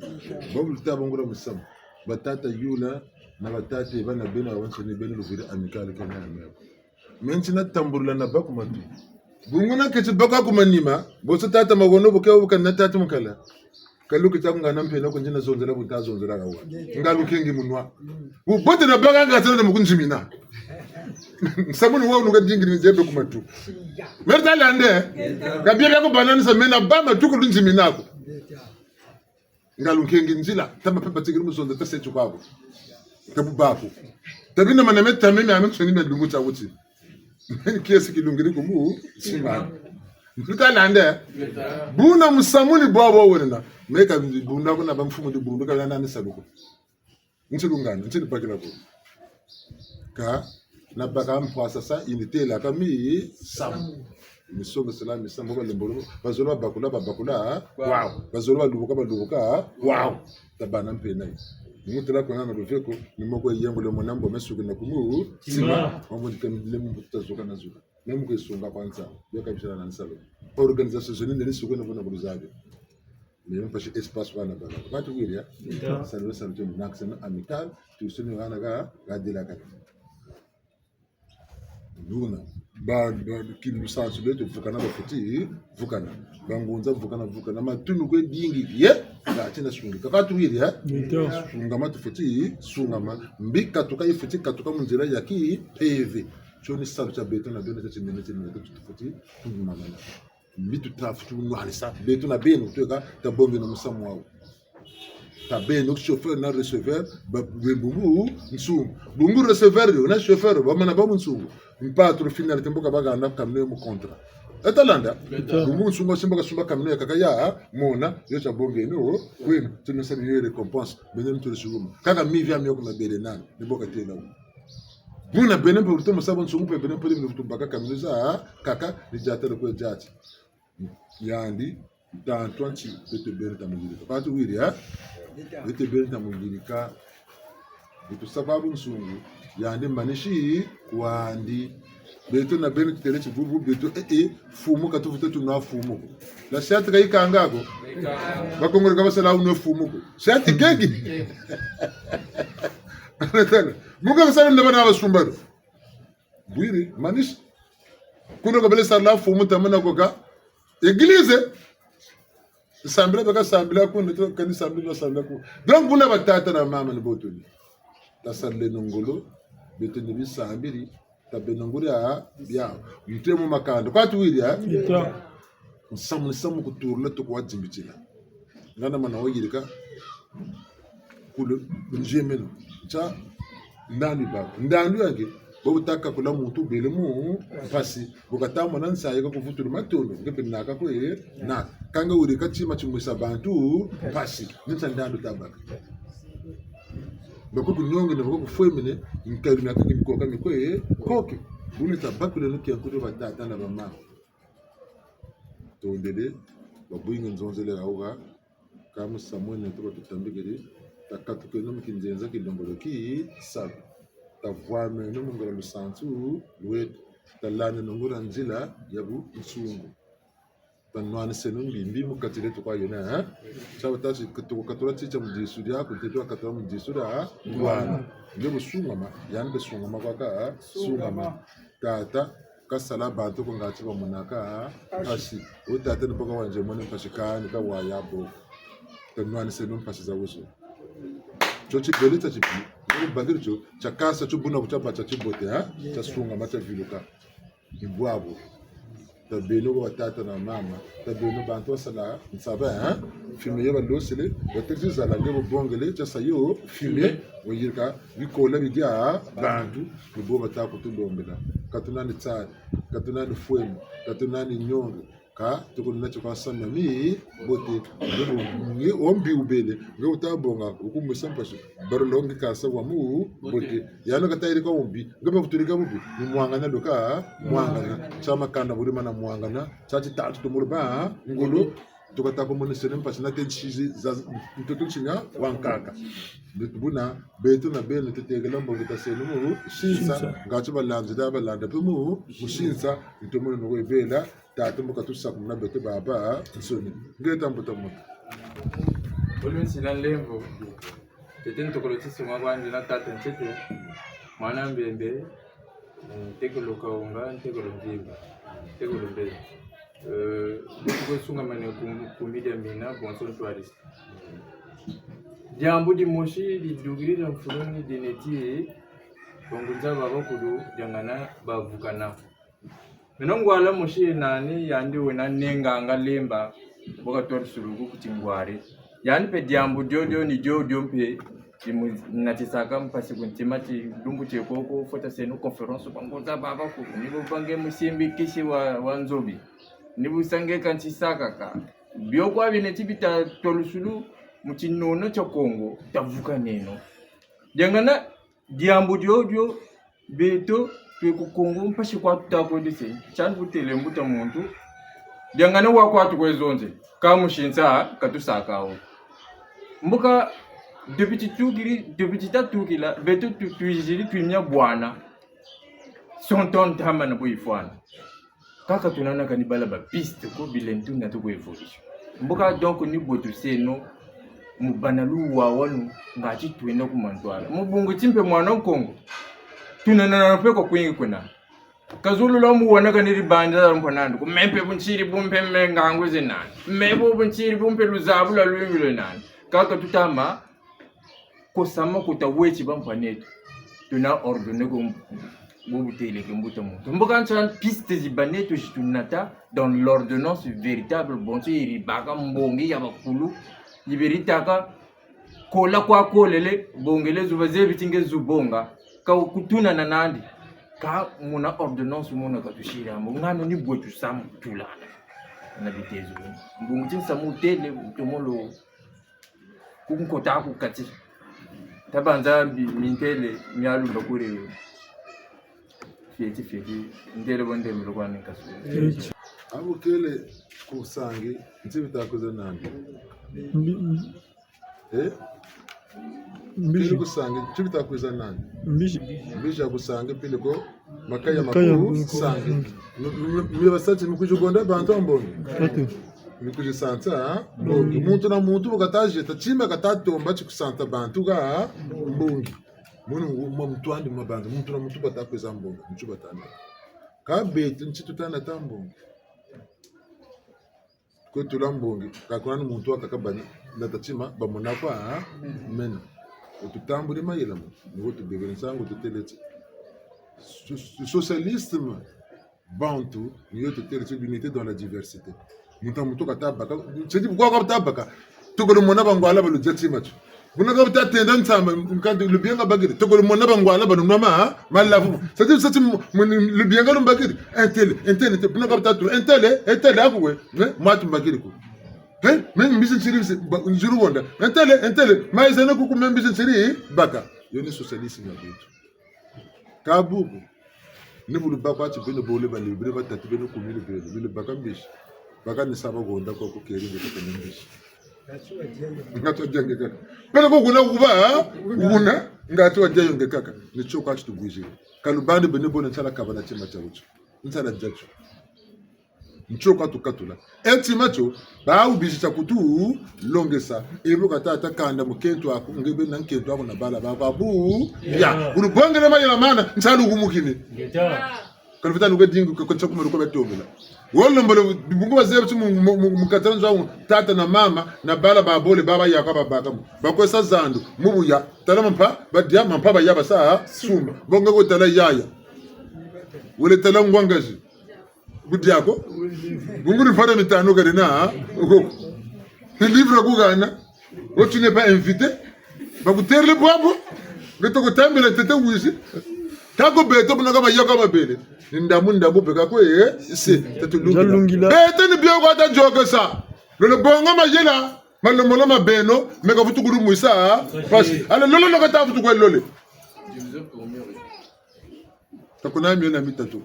Bobu luta bongula musamu. Batata yula, na batata bana bena bansoni bena luviri Amicale ka yemena ko. Me nti na tambulula na baku matu. Bungu na keti baku aku manima, bonso tata Mawono bu ke bu kani na tata Mukala. Ka lukita ku ngana mpena ko, nzina zonzela bu nta zonzela kawa. Nga lukengi munwa. Bu bote na baka nga zela na mu kunzimina. Nsamu ni wo nuka dingiri nzebe ku matu. Me ta lande, ka bia bia ku bananisa me na ba matu ku lunzimina ko. Nga lunkengi nzila, tama pe batikiri mu zonza ta seti kwaku. Ta bu baku. Ta bina mana me ta me me ame nsoni me lungu tia wuti. Meni kiesi kilungiri ku mu, simani. Nta lande, buna musamu ni bwa bwa wenena. Me ka bunda kuna ba mfumu dibundu ka bina nani salu ko. Nti lungana, nti lubakila ko. Ka, na baka mpwasa sa, ini tela ka misamu. Misongesela misamu, balembolo, bazolo babakula, babakula, kwawu. Bazolo balubuka, balubuka, kwawu. Tabana mpe nayi. Ni mutela kwena na luveko, ni moko yengole mona mbo me suki na ku mu, tima. Tima. Mambo ni kamile mbuta zuka na zuka. Meme kwe sunga kwa nsa, yo kabisala na nsalu. Organisation zoni ndeni suka na kuna kuluzabi. Meme mpasi espace wana bana. Batu wiri, ya? Nta. Salu, salu, tuni, na kisema Amicale, tusuni wana ga, ga dila kati. Luna. Ba, ba, ki lusansu beto vukana bafweti, vukana. Bangunza vukana, vukana. Matunu kwe dingi, ye? Nga tina sungi. Ka batu wiri, ya? Nta. Sungama tufweti, sungama. Mbi katuka yifweti, katuka mu nzila ya kimpeve. Tio ni salu tia beto na beno tia tinene, tinene, tufweti, tufweti, tufweti, mbi tuta fweti nwanisa, beto na beno, tweka, tabongeno musamu wawu. Tabeno, chauffeur na receveur, ba, be bungu, nsungu. Bungu receveur yo, na chauffeur, bamana ba mu nsungu. Mpatu, finalité, mbo ka bagana camion mu contrat. Eta landa? Eta. Bungu nsungu, simba kasumba camion ya kaka ya, mona, yo tabongeno, kweno, tuna sa ni yo récompense, beno nturi suguma. Kaka mivi ya mioko mabele nani, ni bo katela wu. Buna beno mpe lutomo sa bo nsungu mpe beno mpe lutomo baka camion za kaka ni diatelo kwe diati. Yandi, ntantu nti, beto beno ta mungirika. Batu wiri, eh? Beto beno ta mungirika. Beto sa kwa bu nsungu, yandi manisi kwandi. Beto na beno tutele tibubu, beto, eh, eh, fumu ka tufweti tunwa fumu ko. La siati ka yikanga ko. Bakongole ka basala unwe fumu ko. Siati kengi. Mu ka basala nda bana basumba do. Bwiri, manisi. Kuna ka bele sala fumu tamana ko ka. Église. Sambila baka sambila kuna, to, kani sambila sambila kuna. Donc, buna batata na mama ni bo tuni. Tasaleno ngolo, beto ni bisambiri, tabeno nguri ya, bia. Ntemo makanda. Kwa tuwiri, eh? Ita. Nsamu, nsamu kuturula tuku wa dimbitila. Ngana mana wayirika kulu nzemeno. Ntia ndandu bako. Ndandu yange, bo bu ta kakula muntu bele mu mpasi. Bu kata mona nsayi ka kuvutula matondo, nge mpe naka kwe, na. Kanga wiri ka tima timwisa bantu mpasi. Ni ntia ndandu tabaka. Bako kunionge na bako kufwemene, nkalu miaka ki mikoka mikwe, koke. Buni tabakule no kia nkutu batata na bamama. Tondele, babwingi nzonzele hauha, ka musamu wena tuka tutambikiri, takatukeno mu kinzenza kilombolo ki salu. Tavwameno mu ngolo lusansu lweto, talandeno ngolo nzila ya bunsungu. Tanwaniseno mbi mbi mu kati dieto kwa yena, eh? Tia batâ ti katu-, katula ti tia mu disu diaku, ntete wa katula mu disu dia ngwana. Nge bu sungama, yandi mpe sungama kwaka, eh? Sungama. Tata, kasala bantu ko ngatu bamonaka mpasi. Wo tata ni bo ka wanze mona mpasi kani ka waya bo. Tanwaniseno mpasi zawu zo. Tio tibele tia tibi. Nge bakiri tio, tia kasa tio buna ku tia ba tia tibote, ha? Tia sungama tia viluka. Ni bwabu. Tabeno kwa batata na mama. Tabeno bantu basala nsaba, ha? Fumier balosele, batêle ti zala nge bu bongele, tia sa yo, fumier, wayirika, bikola bidia bantu, ni bo bata kutulombela. Ka tuna ni tsari, ka tuna ni fwemu, ka tuna ni nionge, ka tukunina ti kwa sa mami, bote, nge bu, nge wo mbi wubele, nge wuta bonga, wukumwisa mpasi, bari longi kasa wa mu, bote. Yandi kata yirika wo mbi, nge mpe kutulika bubi, ni mwangana luka, mwangana, tia makanda buri mana mwangana, tia titantu tumulu ba, ngolo, tukata kumonisene mpasi na te nsizi za ntoto nsinya wankaka. Beto buna, beto na beno tutekela mbongi taseno mu sinsa, sinsa. Ngatu balandila, balanda mpe mu, mu sinsa, ntomono noko ebela, tata mbo katusakumuna beto babansoni. Ngeta mbuta muntu. Olu nsina nlemvo. Tete ntokolo tisunga kwandi na tata ntete. Mwana Mbembe, eh, ntekolo Kahunga, ntekolo Mvimba, ntekolo Mbembe. Eh, beto kwe sungamane ku, ku mbi dia mina, bonso ntwarisi. Diambu dimosi didukiri dia mfuluni dineti, bangunza babakulu, diangana bavukana. Meno ngwala mosi ye nani, yandi wena nenganga Lemba, bu katwa lusuluku ku tingwari. Yandi mpe diambu diodio ni diodio mpe dimunatisaka mpasi ku ntima ti lumbu tie koko, fweti seno conférence, bangunza babakulu, ni bo bange musimbi kisi wa, wa nzobi, ni bu sa nge ka ntisaka ka. Bio kwa bineti bita twa lusulu mu tinono tia Kongo, tavukaneno. Diangana diambu diodio, beto, twe ku Kongo, mpasi kwa tuta kwedese, tiandi kutêle mbuta muntu. Diangana wa kwa tukwe zonze, ka mu sinsa, katusaka wo. Mbuka, depuis titukiri, depuis titatukila, beto tu-, twiziri twimia bwana. Sonto ntama na bu yifwana. Kaka tunana kani bala ba piste ko, bilendi tuna tuku évolution. Mbuka donc ni bwe tuseno mu bana luwawanu ngati twenda ku mantwala. Mu bungu ti mpe mwana Nkongo. Tunana na mpe kwa kwingi kwena. Kazulu la mu wana kani dibanda la mpa nandi ko. Me mpe bu nsiri bu mpe me ngangu ze nani. Me bu bu nsiri bu mpe luzabu lwa lwimbi lwe nani. Kaka tutama kosama kota weti bampangi beto. Tuna ordonner ko bu butêleke mbuta muntu. Mbuka nsa piste zi bana beto zi tunata dans l'ordonnance véritable, bonso yeri baka mbongi ya bakulu, yiberi taka kola kwa kolele, bongele zu bazebi ti nge zu bonga, ka kutuna na nandi, ka muna ordonnance muna katusiri amo, ngano ni bwe tusamu kutulana. Na bitezo. Mbungu ti nsamu wutêle, wutomolo ku nkota ku kati. Tabanza mbi-, mintêle, mialumba kuri. Fieti, fieti, ntêle bo ndembelo kwa nikasu. Fieti. Abu kele ku Sangi, nti bita kwiza nandi? Mbi-, mbi-, eh? Mbizi. Kele ku Sangi, nti bita kwiza nandi? Mbizi. Mbizi ya ku Sangi, pili ko, makaya, makaya maku, maku Sangi. Mm. Mi, mi, mi, mi basati, mi kwizi gonda bantu a mbongi. Ati. Mi kwizi santa, ha? Mbongi. Muntu na muntu bu kata zieta, tima kata tomba ti kusanta bantu ka, ha? Mbongi. Munu, mwa muntu andi mwa banza, muntu na muntu bata kwiza mbongi, muntu batanda. Ka beto, nti tutanda ta mbongi. Kwe tula mbongi, ka kuna ni muntu wakaka bani, na tatima, bamona kwa, ha? Mena. Wo tutambuli mayela mo, ni wo tubebele nsangu tutêle ti. So-, so-, socialisme, bantu, ni yo tutêle ti l'unité dans la diversité. Muntu na muntu kata baka, c'est-à-dire pourquoi kata baka? Toko lumona bangwala ba ludia tima tio. Buna ka buta tenda nsamba, nkandi lubienga bakiri. Toko lumona bangwala ba lunwa ma, malavu. Sati, sati mu, mu, lubienga lumbakiri. Entele, entele, te, buna ka buta tu, entele, entele aku we. Ne? Mwatu mbakiri ku. He? Me mbizi nsiri, mbizi, ba, nzuru wonda. Entele, entele. Maizene kuku me mbizi nsiri, baka. Yo ni socialisme ya beto. Ka bubu. Ni bu lubaka ti beno bole bani, beno batatu beno kumi ni beno, beno baka mbizi. Baka ni sa ba honda kwa kukeri nge kaka ni mbizi. Ngatu wa dia nge kaka. Pele ko kuna kuba, kuna, ngatu wa dia yo nge kaka. Ni tio kwa ti tubwiziri. Ka lubandi beno bole nsala kabana tima tia wuti. Nsala dia tio. Ntio katukatula. E tima tio, bawu bizi tia kutulongesa. E bu ka tata kanda mukento aku, nge beni na nkento aku na bala baku abu. Ya. Ya. Bu lubongele mayela mana, nsalu kumukini. Ngeta. Ka lufweti nuka dingu, ka, ka tia kuma luko batombela. Wo lombolo, bungu bazebi ti mu, mu, mu, mu kati dia nzo awu, tata na mama, na bala babole, baba yaka babaka mu. Bakwe sa zandu, mu buya, tala mampa, badia mampa baya basa, sumba. Bonga ko tala yaya. Wele tala ngwangazi. Kudia ko? Bungu ni fara mitanu kari na, ha? Oko. Ni livre ku hana. Wo tu n'es pas invité. Bakuterele bwabu. Beto kutambila tete wizi. Tako beto buna kama yaka mabele. Ni ndambu ndambu beka ko, eh, se, tatulungila. Nzalungila. Beto ni bio kwa ta yôkesa. Lolo bonga mayela, malomolo ma beno, me ka vutu kulumwisa, pasi. Ale lolo no ka ta vutu kwe lole. Ka kuna miena mitatu.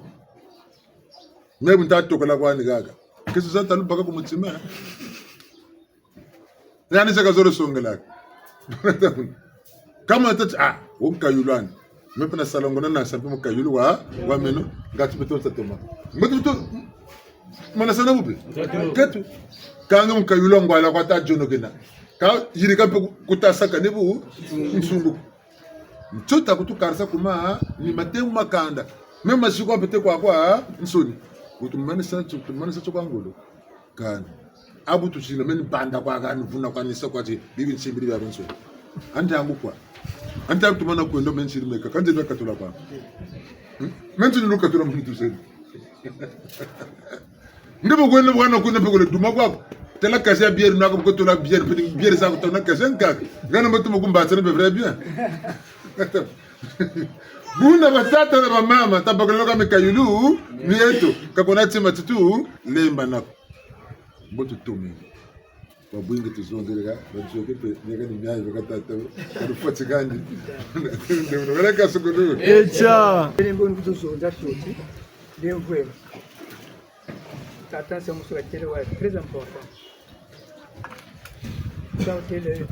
Me bu nta tokela kwani kaka. Kesi za nta lubaka ku mutima. Yani se ka zolo songelaka. Kama tati, ah, wo mukayulu ani. Me pe na salongo na nasa mpe mukayulu wa, wa meno, ngati beto nsa toma. Mbutu beto, mana sana bubi? Katu. Katu. Kanga mukayulu ngwala kwa ta yôkena. Ka yirika mpe ku, kuta saka ni bu, nsungu. Ntio ta kutukarisa kuma, ni matengu ma kanda. Meme masiku a mpete kwa kwa, nsoni. Kutumanisa, kutumanisa tio kwa ngolo. Kani. Abu tusila, meni banda kwa kani, vuna kwa nisa kwa ti, bibi nsimbiri bia nsoni. Andi angu kwa. Andi angu tumana kwenda, meni siri meka, kandi na katula kwa. Hmm? Meni tuni lukatula muntu zeni. Nge bu kwenda bwana kuna pe kule duma kwaku. Tala kasi ya bière nako bu kutula bière, pe bière sa kutula kasi nkaka. Ngana matu mu kumbatsa na be vrai bien. Buna batata na bamama, tabakulaka mikayulu mieto, ka kuna tima ti tulemba nako. Mbo tutomene. Babwingi tuzonzeleka, bazoke pe, neka ni miayi baka tata, ka lufweti kandi. Ndemno, kala kasukulu. Echa. Ndembo ni kutuzonza toti, ndemvwe. Tata Nsamusu katêle wa très important. Sa utêle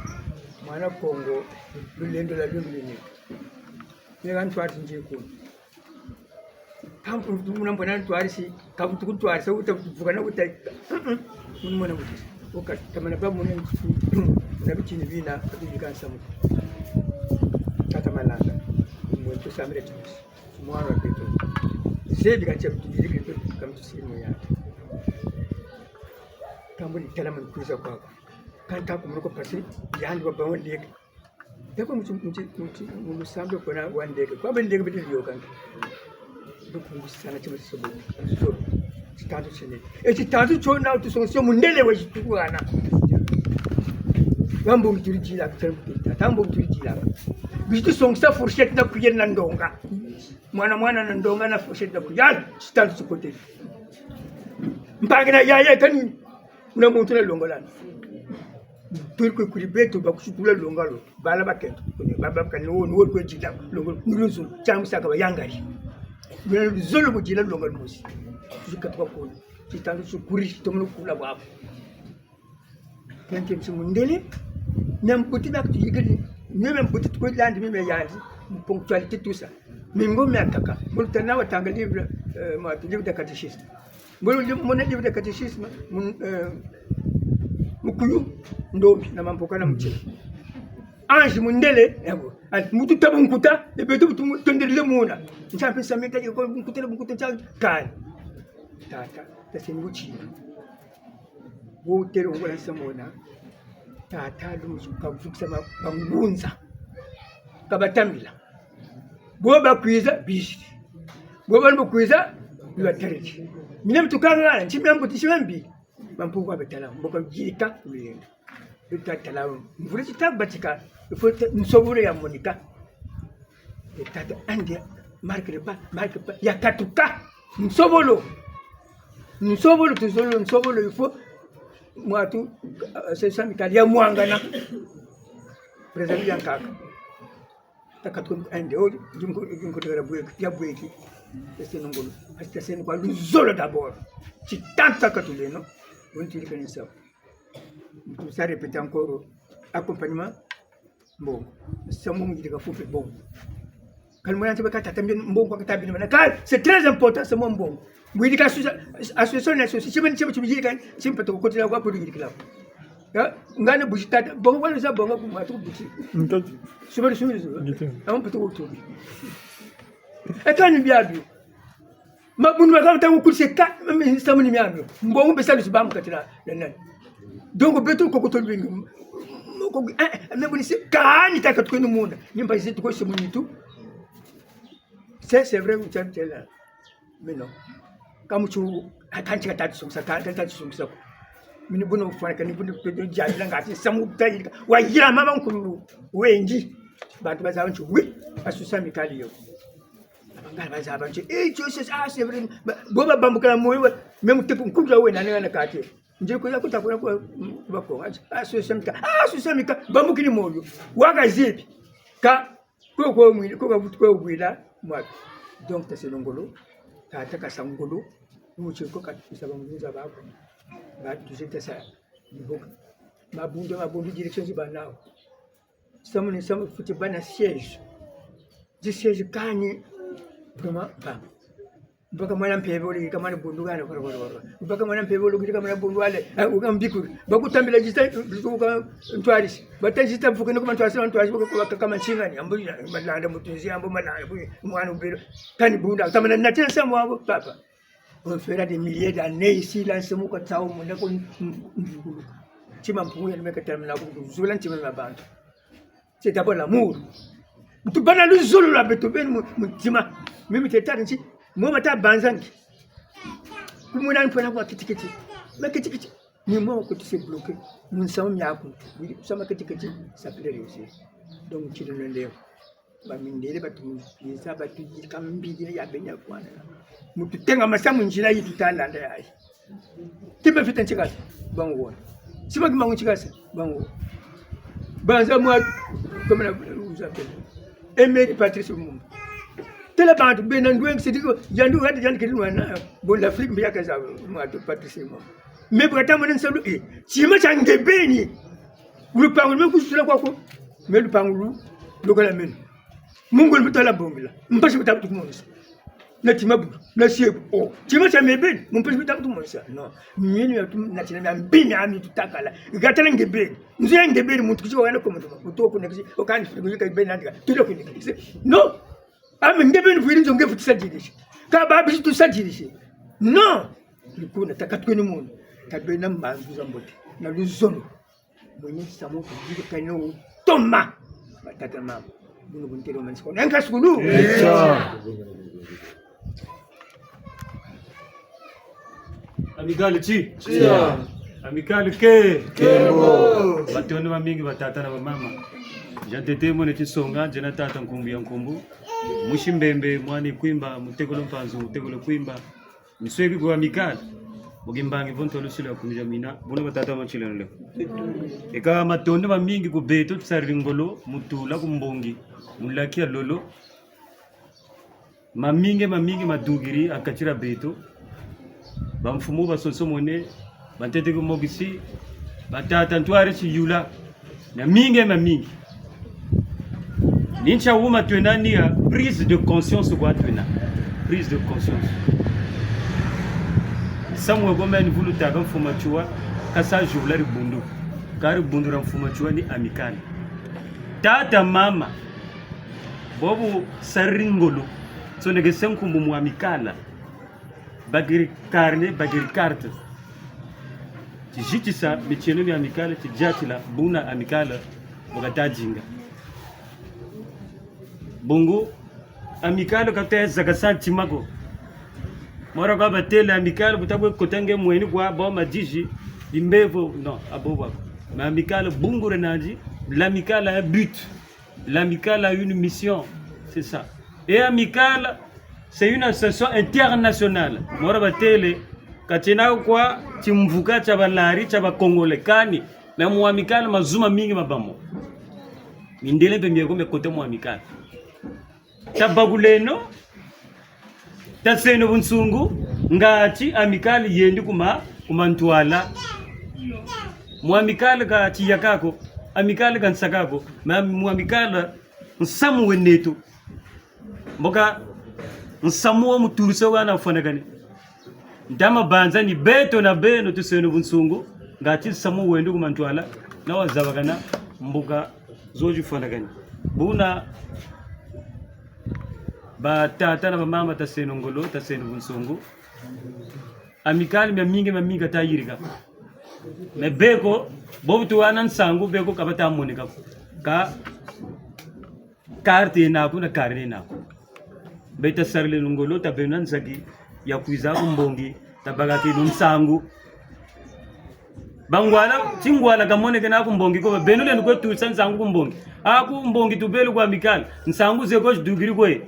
mwana Kongo, lulendo lwa lumbu luni. Neka ntwarisi nzikuni. Kampu muna mbona ntwarisi, kabutu kuntwarisa, uta vukana uta. Mm-mm. Munu mwana buti. Oka, tamana ba muna, muna bitini bina, kabili kansamu. Tata Malanda. Mwe tusambile tusi. Mwana wa beto. Zebi kantia kutu yirikiri, kamutu siri mwe ya. Kambu ni tala mwe kwiza kwaku. Kanta kumuloko pasi, yandi wa bawa ndeke. Yako muti, muti, muti, mu lusambulu kuna wa ndeke. Kwa ba ndeke biti liyoka. Dukungu sana tima tisobo. Tisobo. Titantu tiene. E titantu tio na tusongese mundele wa titukwana. Wambo muturi dila, kutari muturi dila. Tambo muturi dila. Bitu songesa fourchette na cuillère na ndonga. Mwana, mwana na ndonga na fourchette na cuillère. Titantu tikotele. Mpangi na yaya kani. Muna muntu na longolana. Turi kwe kuri beto bakusukula longalo. Bala bakento. Kuni baba bakani wo, wo kwe dila longalo. Nuru nzulu. Tiamu saka bayangali. Nuru nzulu mu dila longalo mosi. Zika tuka kuni. Titantu sukuri, tomunu kula bwabu. Kente msi mundele. Mia mbuti na kutu yigili. Mia mbuti tuko yandi, mia yandi. Ponctualité, tout ça. Mingo miakaka. Mulu tana watanga livre, euh, mwa livre de catéchisme. Mbo li-, mona livre de catéchisme, mun-, euh, mukuyu, ndombi, na mampoka na mutini. Ange mundele, yabo. Ati mutu tabu nkuta, e beto butu mu-, tonderile muna. Ntia mpe samita yeko nkuta na nkuta ntia kai. Tata, tata ni buti. Wo tele ngola samona. Tata luzu kavukisa ma-, bangunza. Kabatambila. Bo bakwiza, bizi. Bo bani bakwiza, bibatariki. Mina bitukangala, nti mina mbuti, nti mina mbi. Bampungu babetala, mbo ka yirika, luyenda. Tata la, mvula ti ta batika, il faut te, nsobolo ya monika. E tata andi, marque le pas, marque le pas, ya katuka. Nsobolo. Nsobolo, tuzolo, nsobolo, il faut, mwatu, euh, c'est ça, Michael, ya mwangana. Président ya nkaka. Ta katuka, andi, oh, dinko, dinko, ya bweki, ya bweki. Ese nongolo. Ese nongolo, luzolo d'abord. Ti tanta katuleno. Wonti likani sa. Tout ça répéter encore. Accompagnement. Bon. Samu mu yirika fupe bon. Kani mwana nti baka tata mbia mbongo kwa kata bini mana. Kani, c'est très important, samu mbongo. Mu yirika association, association na association, chimeni chimeni chimeni yirika, chimeni pato kotila kwa pulu yirika la. Ya, ngana busi tata, bongo kwa lusa bongo kwa matu busi. Ntoti. Sumari sumari sumari. Ntoti. Amu pato kutu. E kani mbia bio. Mabundu ma kama tangu kulise ka, mimi samu ni miamio. Mbongo mpe salu si ba mu kati la, la nani. Donc, beto koko to lwingi. Moko, eh, eh, me buni se, kani ta katuka ni munda. Ni mba zi tuko se munitu. C'est, c'est vrai, ou tiens, tiens là. Mais non. Kamu tu, akanti ka tatu sungsa, ka, ka tatu sungsa. Mini buno fwana, kani buno pedo jali la ngati, samu ta yirika. Wa yira mama nkulu, wengi. Bantu bazaba nti, oui, association Amicale yo. Abangala bazaba nti, eh, Joseph, ah, c'est vrai. Ba, bo babambukila moyo, we, même tepu nkuza we, nani, nani kati. Nje ko ya kuta kuna kwa, mm, bako, ah, association Amicale, ah, association Amicale, bambukini moyo. Waka zebi. Ka, ko, ko, mwini, ko, ka, ko, wila, mwa. Donc, ta se nongolo, ta, ta kasa ngolo, mu tse ko ka, kusaba ngunza bako. Ba, tu sais, ta sa, ni boka. Mabundu, mabundu, direction zi ba nawu. Samu ni samu fweti bâ na siège. Zi siège kani, vraiment, ba. Mpaka mwana mpeve wole, yirika mwana bundu kani, kora, kora, kora. Mpaka mwana mpeve wole, yirika mwana bundu wale, eh, wuka mbikuri. Bakutambila zita, wuka ntwarisi. Bata zita mfuke no kuma ntwarisi, ntwarisi, wuka, wuka kama nsingani. Ambu ya, malanda mutunzi, ambu malanda, bu, mwana ubelo. Kani bunda, tamana natensa mwa ambu, papa. On fera des milliers d'années ici, là, nsemuka tsawu, munda ko m-, m-, mvukuluka. Ntima mpungu ya nimeka tamana ku, kuzula ntima ya bantu. C'est d'abord l'amour. Tubâ na luzolo lwa beto beni mu, mu ntima. Mimi teta nti, mo bata banzangi. Kumwena mpona kwa kitikiti. Ma kitikiti. Ni mo ko tu se bloquer. Mu nsamu miaku. Wiri kusama kitikiti. Ça peut réussir. Donc, tu le lèves. Bamindele batu mupisa, batu yirika mbidi ya beni ya kwana. Mu tutenga masa mu nzila yi tuta landa yayi. Ti mafita ntikasa, bango. Ti ma kimangu ntikasa, bango. Banza mwa, comme la, vous appelez. Emery Patrice Lumumba. Tala bantu bena ndwengi, c'est-à-dire que, yandi, yandi, yandi keri nwana, bon, l'Afrique, mbi ya kaza, mwa tu Patrice Lumumba. Mais bu kata mona nsalu, eh, tima tia nge beni. Lupangu lu me kusula kwaku. Mais lupangu lu, lokala meno. Mu ngolo mu tala bongela. Mpasi bu ta bu tu kumonisa. Na tima bu, na sie bu. Oh, tima tia me beni, mu mpasi bu ta bu tu kumonisa. Non. Meno ya tu, na tina mia mbi miami tutakala. Gatala nge beni. Nzo ya nge beni, muntu kisi wa na komo tuma. Uto ku nekisi, o kani fili ka beni nandika. Tulo ku nekisi. Non. Ame nge beni vwiri nzo nge futi sa dirisi. Ka ba bisi tu sa dirisi. Non. Ni kuna ta katuka ni munu. Ta bena mbanzu za mbote. Na luzolo. Mweni samu kuyirika ni wutoma. Batata na mama. Bunu buntelo mansi kono. Enka sukulu. Echa. Amicale ti? Tia. Amicale ke? Kembo. Matondo mamingi batata na bamama. Za ntete mone ti songa, nzena tata Nkumbu ya Nkumbu. Musi Mbembe, mwana Kwimba, mutekolo Mpanzu, mutekolo Kwimba. Nsweki ku Amicale. Bo kimbangi vo ntolo sila kumija mina, buna batata matsila nle. Eka matondo mamingi ku beto tusariri ngolo, mu tula ku mbongi, mu laki ya lolo. Mamingi, mamingi madukiri ha kati dia beto. Bamfumu basonsomone, bantete ku mokisi, batata ntwari tiyula. Mamingi, mamingi. Ni ntia wuma twena ni ya prise de conscience kwa twena. Prise de conscience. Samu wegomeni vulu tata Mfumu Matsoua, kasa juvula dibundu. Ka dibundu dia Mfumu Matsoua ni Amicale. Tata, mama, bobu sariri ngolo, tsonekese nkumbu mu Amicale. Bakiri carnet, bakiri carte. Tizitisa mitieno mia Amicale, tidiatila buna Amicale, bu kata dinga. Bungu, Amicale kata zakasa ntima ko. Mora kwa batêle Amicale, bu ta kwe kota nge mweni kwa, bo madizi, bimbevo, non, a bo bwa ko. Mais Amicale, bungu dia nandi, l'Amicale a un but. L'Amicale a une mission. C'est ça. Et Amicale, c'est une association internationale. Mora batêle, ka tiena kwa timvuka tia balari, tia ba Congolais, kani, mais mu Amicale, mazu mamingi mabâ mo. Mindele mpe mieko mia kota mu Amicale. Tabakuleno, taseno bunsungu, ngati Amicale yendi ku ma, ku mantwala. Mu Amicale ka tiyaka ko, Amicale ka nsaka ko, mais mu Amicale nsamu weneto. Mboka nsamu wo mu tuluse wo kana fwanakani. Ntama banza ni beto na beno tuseno bunsungu, ngati nsamu wendi ku mantwala, na wazabakana mbuka zo zifwanakani. Buna batata na bamama taseno ngolo, taseno bunsungu. Amicale miamingi, miamingi ka tayirika. Mais beko, bobu tuwana nsangu, beko ka bata moneka ko. Ka carte yena ko na carnet yena ko. Beta sarila ngolo, tabeno na nzaki ya kwiza ku mbongi, tabakakeno nsangu. Bangwala, tingwala ka monekena ku mbongi ko, beno leno kwe tusa nsangu ku mbongi. A ku mbongi tubele ku Amicale, nsangu zeko zidukiri kwe.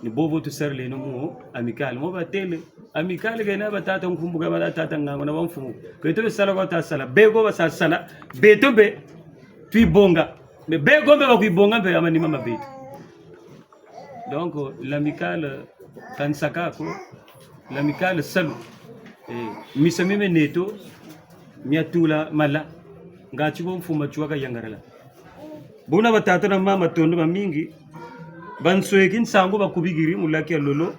Ni bobo tusarileno mu Amicale, mo batêle. Amicale kena batata nkumbu ka batata ngangu na bamfumu. Beto besala kwa tasala, beko basasala, beto mpe twibonga. Mais beko mpe bakwibonga mpe ha manima ma beto. Donc, l'Amicale ka nsaka ko, l'Amicale salu. Eh, misa mie mieneto, mia tula mala, ngati bo mfumu Matsoua kayangalala. Buna batata na mama matondo mamingi, bansweki nsangu bakubikiri mu laki ya lolo,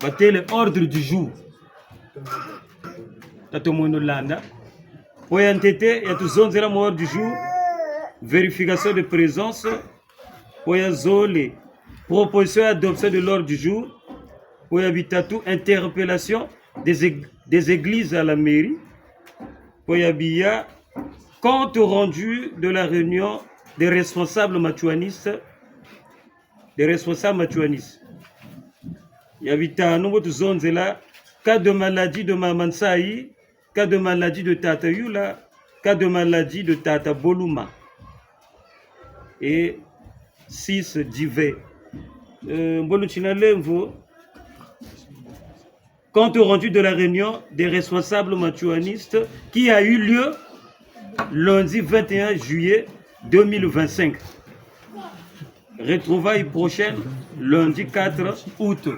batêle ordre du jour. Tatomono landa. Point ya ntete ya tuzonzela mu ordre du jour, vérification de présence. Point ya zole, proposition et adoption de l'ordre du jour. Point ya bitatu, interpellation des ég-, des églises à la mairie. Point ya biya, compte rendu de la réunion des responsables matsouanistes, des responsables matsouanistes. Ya bitanu mbo tuzonzela, cas de maladie de Mama Nsayi, cas de maladie de Tata Yula, cas de maladie de Tata Boluma. Et six divers. Euh, mbo lutina lemvo, compte rendu de la réunion des responsables matsouanistes qui a eu lieu lundi vingt et un juillet deux mille vingt-cinq. Retrouvailles prochaines lundi quatre août.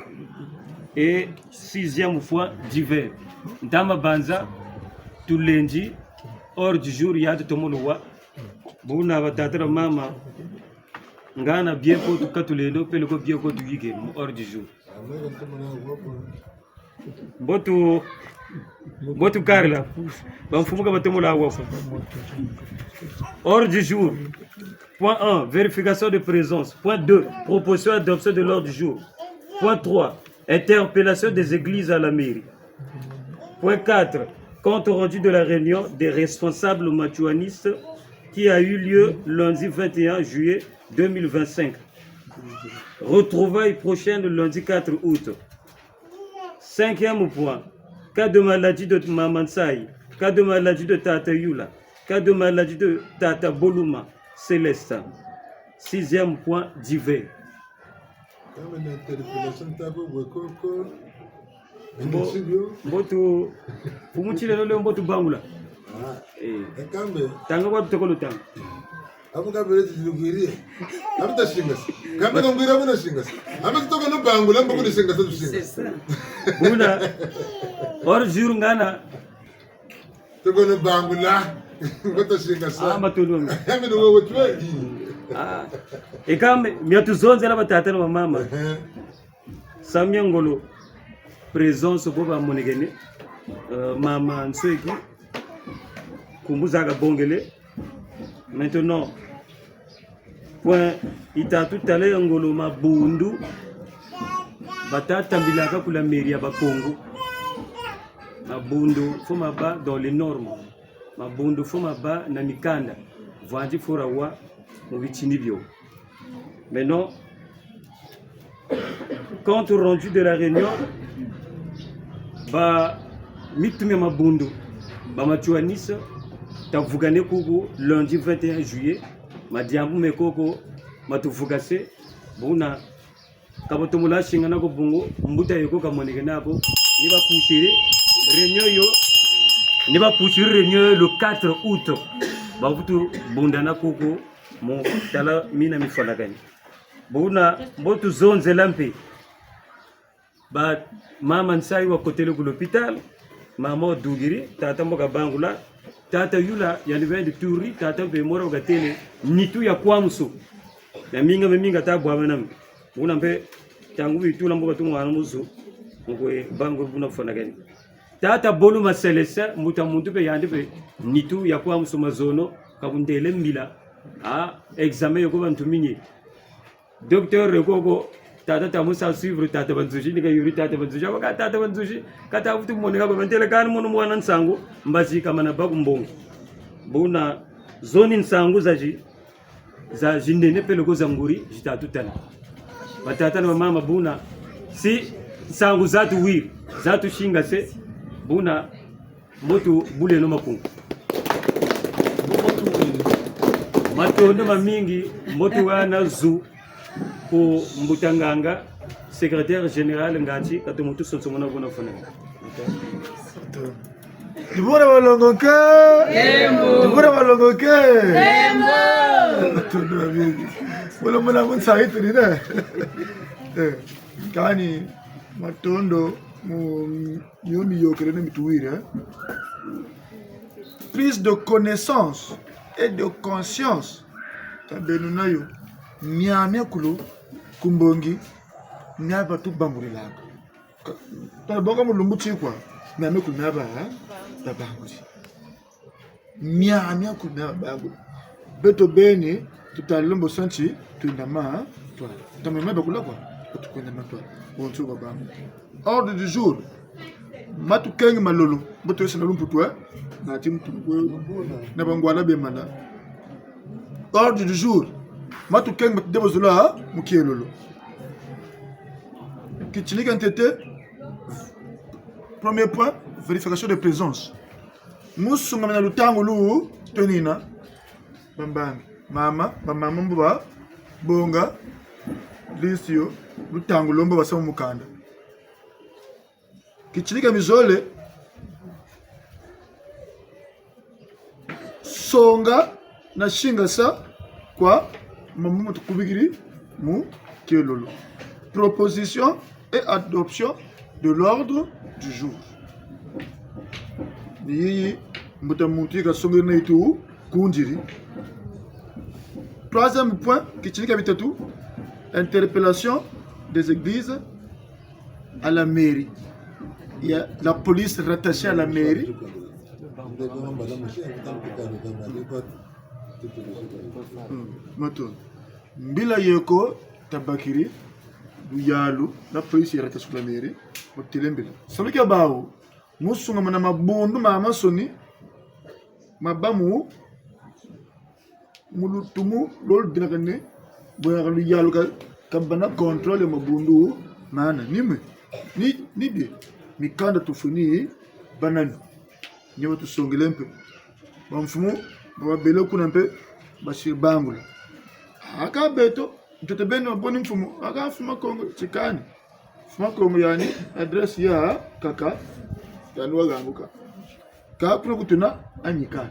Et sixième point divers. Ntama banza, tulendi, ordre du jour ya tutomolo wa. Buna batata na mama, ngana bieko tukatuleno, peleko bieko tuyike mu ordre du jour. Mbo tu, mbo tukarila. Bamfumu ka batomola wa ko. Ordre du jour. Point un, vérification de présence. Point deux, proposition et adoption de l'ordre du jour. Point trois, interpellation des églises à la mairie. Point quatre, compte rendu de la réunion des responsables matsouanistes qui a eu lieu lundi vingt et un juillet deux mille vingt-cinq. Retrouvailles prochaines lundi quatre août. Cinquième point, cas de maladie de Mama Nsayi, cas de maladie de Tata Yula, cas de maladie de Tata Boluma, Célestin. Sixième point divers. Kama na interpellation tako bwe koko. Mbo, mbo tu, mfumu tilelo leo mbo tubangula. Ah. Eh. E kambe. Tanga kwa tutokolo tanga. Abu kabele tizilugwiri. Abu tasingasa. Kambe kangwira abu nasingasa. Abu tutoka no bangula, mbo kunisingasa tusingasa. C'est ça. Buna, ordre du jour ngana. Toko no bangula, mbo tasingasa. Ah, matulungu. Kambe no wewe tuwe. Ah. E kambe, mia tuzonzela batata na bamama. Ehe. Samu mia ngolo, présence bo bamonekene, euh, mama Nsweki, nkumbu za kabongele. Maintenant, point itatu, tala ya ngolo mabundu bata tambilaka ku la mairie ya Bakongo. Mabundu faut mabâ dans les normes. Mabundu faut mabâ na mikanda. Vwandi faut rawa mu bitini bio. Maintenant, compte rendu de la réunion, ba mitu mia mabundu, ba matsouanistes, Tavukane kuku lundi vingt et un juillet, madiambu me koko matuvukase, buna ka batomo la singana ko bungu, mbuta yo ko kamonekene ko, ni ba poussiri réunion yo, ni ba poussiri réunion yo le quatre août, bavutu bundana kuku mu tala mina mifwanakani. Buna mbo tuzonzela mpe. Ba mama nsayi wakotele ku l'hôpital, mama wadukiri, tata mbo kabangula, tata yula, yandi vendi turi, tata mpe mora wakatele, nitu ya kwamusu. Na minga mpe minga tabwabana mpe. Buna mpe, ntangu bitula mbo katu ngwana mu zu, mu kwe bangula buna fwanakani. Tata Bolu Maselese, mbuta muntu mpe yandi mpe, nitu ya kwamusu mazono, ka bundele mbila, ah, examen yo ko bantumini. Docteur Rekoko, tata tamusa suivre, tata Banzuzi, ni kayuri tata Banzuzi, abaka tata Banzuzi, kata vutu moneka ko, bantele kani mono mwana nsangu, mbazi kamana baku mbongi. Buna, zo ni nsangu zazi, za zinene peleko za nguri, zitatu tana. Batata na bamama buna, si nsangu zatuwiri, zatusingase, buna, mbo tubuleno makunga. Matondo mamingi, mbo tuhana zu ku mbuta nganga, secrétaire général Ngati, katomo tusonsomona buna fwanakani. Ni buna balongo ke? Ni buna balongo ke? Matondo mamingi. Buna muna munsa itu ni ne. Eh, kani matondo mu mio miyokele ne mituwiri, eh? Prise de connaissance et de conscience. Tabeno nayo. Miamia kulu ku mbongi, mia batubangulilaka. Ka-, talabonga mu lumbu ti kwa, miamia kulu mia ba, eh? Babanguli. Miamia kulu mia babangula. Beto beni, tutalombo santi, twenda ma, twa. Tama ma bakula kwa, tukwenda ma twa. Bonso babangu. Ordre du jour. Matukengi ma lolo. Mbo twesa na lumputu, eh? Na ti mutu kwe. Na bangwala bemana. Ordre du jour. Matukengi ma tudebo zola, mu kielolo. Kitini kia ntete. Premier point, vérification de présence. Mu sungamina lutangu lu twenina. Bambangi. Mama, bamama mbo babonga liste yo, lutangu lo mbo basa mu mukanda. Kitini kia mizole, songa na singasa kwa mambu matukubikiri mu kielolo. Proposition et adoption de l'ordre du jour. Ni yiyi mbuta muntu yi kasongele na yitu kundiri. Troisième point, kitini kia bitatu, interpellation des églises à la mairie. Il y a la police rattachée à la mairie. Hmm, matondo. Mbila yeko tabakiri, luyalu, la police ya rattachée à la mairie, motele mbila. Salu kia bawu, mu sungamana mabundu mamansoni, mabâ mu, mu lutumu, lolo dinakane, bwe na luyalu ka, kabâ na contrôle ya mabundu, mana, ni mwe, ni, ni bie, mikanda tufweni, bâ nani, ni batusongele mpe. Bamfumu, babele kuna mpe, basi bangula. Aka beto, ntete beno, boni mfumu, aka mfumu a Kongo, tikani. Mfumu a Kongo yani, adresse ya kaka, yani walanguka. Ka kuna kutuna, Amicale.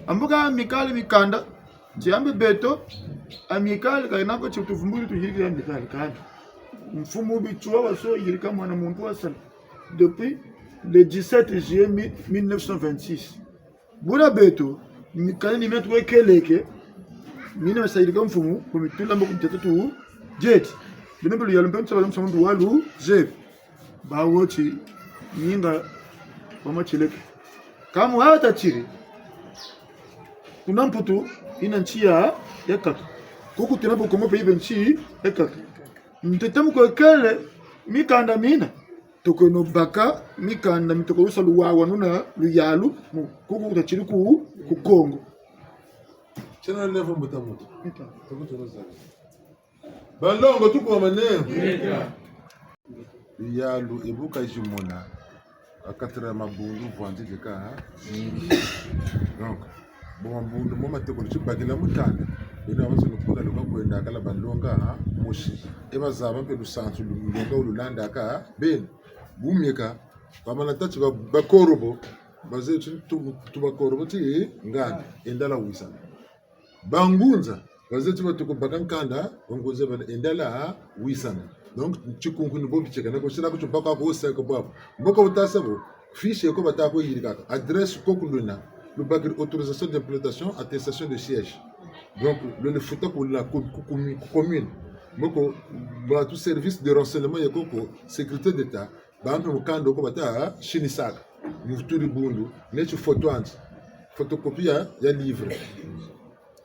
Ambuka Amicale mikanda, tiambe beto, Amicale, kayina ko ti tuvumbuli tuyirika Amicale, kani. Mfumu Bitsua waso yirika mwana muntu wasala. Depuis le dix-sept juillet mi-, mille neuf cent vingt-six. Buna beto, mikanda ni mia tuwekeleke, mina basayirika mfumu, ku mitula mbo ku mitatu tu, jeti. Bina mpe luyalu mpe nsaba mfumu mpe walu, jeti. Bawu ti, ninga, wa matieleke. Kamu hata tiri, kuna Mputu, yina nsi ya, ya kaka. Kuku tena Bukongo mpe yibe nsi ya kaka. Ntete mu kwekele, mikanda mina. Tukweno baka mikanda mi tukweno sa luwawanu na luyalu, mu, kuku kuta tiri ku, ku Kongo. Tiena levo mbuta muntu. Tukutu luzali. Balongo tukwamane. Luyalu ebu kazimona. A kati dia mabundu vwanzi dika, ha? Zingi. Donc, Bon, mabundu mo matekolo ti bakila mukanda. Beno babansoni kuna luka kwendaka la balonga mosi. E bazaba mpe lusansu lu-, lulonga wu lulandaka beno. Bu mieka, bamana tâ ti ba, bakorobo, bazeye ti tu, tu bakorobo ti ngana, endala wisana. Bangunza, bazeye ti batuku baka nkanda, bangunza bana endala wisana. Donc, tikunku ni bo bitieka, na ko sila ku tubaka ko seka bwabu. Mbo ka wuta sa bo, fiche ko bata ko yirikaka. Adresse ko ku lwena, lubakiri autorisation d'implantation, attestation de siège. Donc, lwele futa ku la, ku, ku, ku mi-, ku commune. Mbo ko, bantu service de renseignement ya ko ko, sécurité d'État, bampe mukanda wo ko bata sinisaka. Mvuturi bundu, neti foto andi. Photocopie ya, ya livre.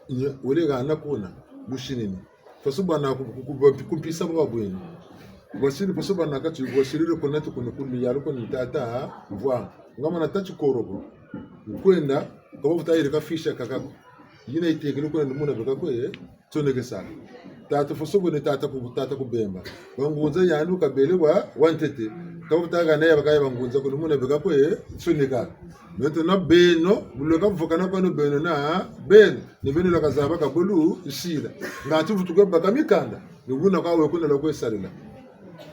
Nye, wele hana kuna, businini. Faso bana ku, ku, ku, ku mpisa baba bweni. Wasiri, faso bana kati, wasiri reconnaître kuna kuli yalo kuna tata, vwa. Nga mana tâ ti korobo. Kwenda, ka bavuta yirika fiche kaka ko. Yina yitekele kuna ni muna beka kwe, tsonekesa. Tata Foso bo ni tata ku, tata Kubemba. Bangunza yandi kabele wa, wa ntete. Ka bavuta hana ya baka ya bangunza ko ni muna beka kwe, tsoneka. Maintenant beno, bu lweka vukana kweno beno na, beno, ni beno lwaka zaba ka bo lusila. Nga ti vutu kwe baka mikanda, ni buna kwa we kuna lwa kwe sarila.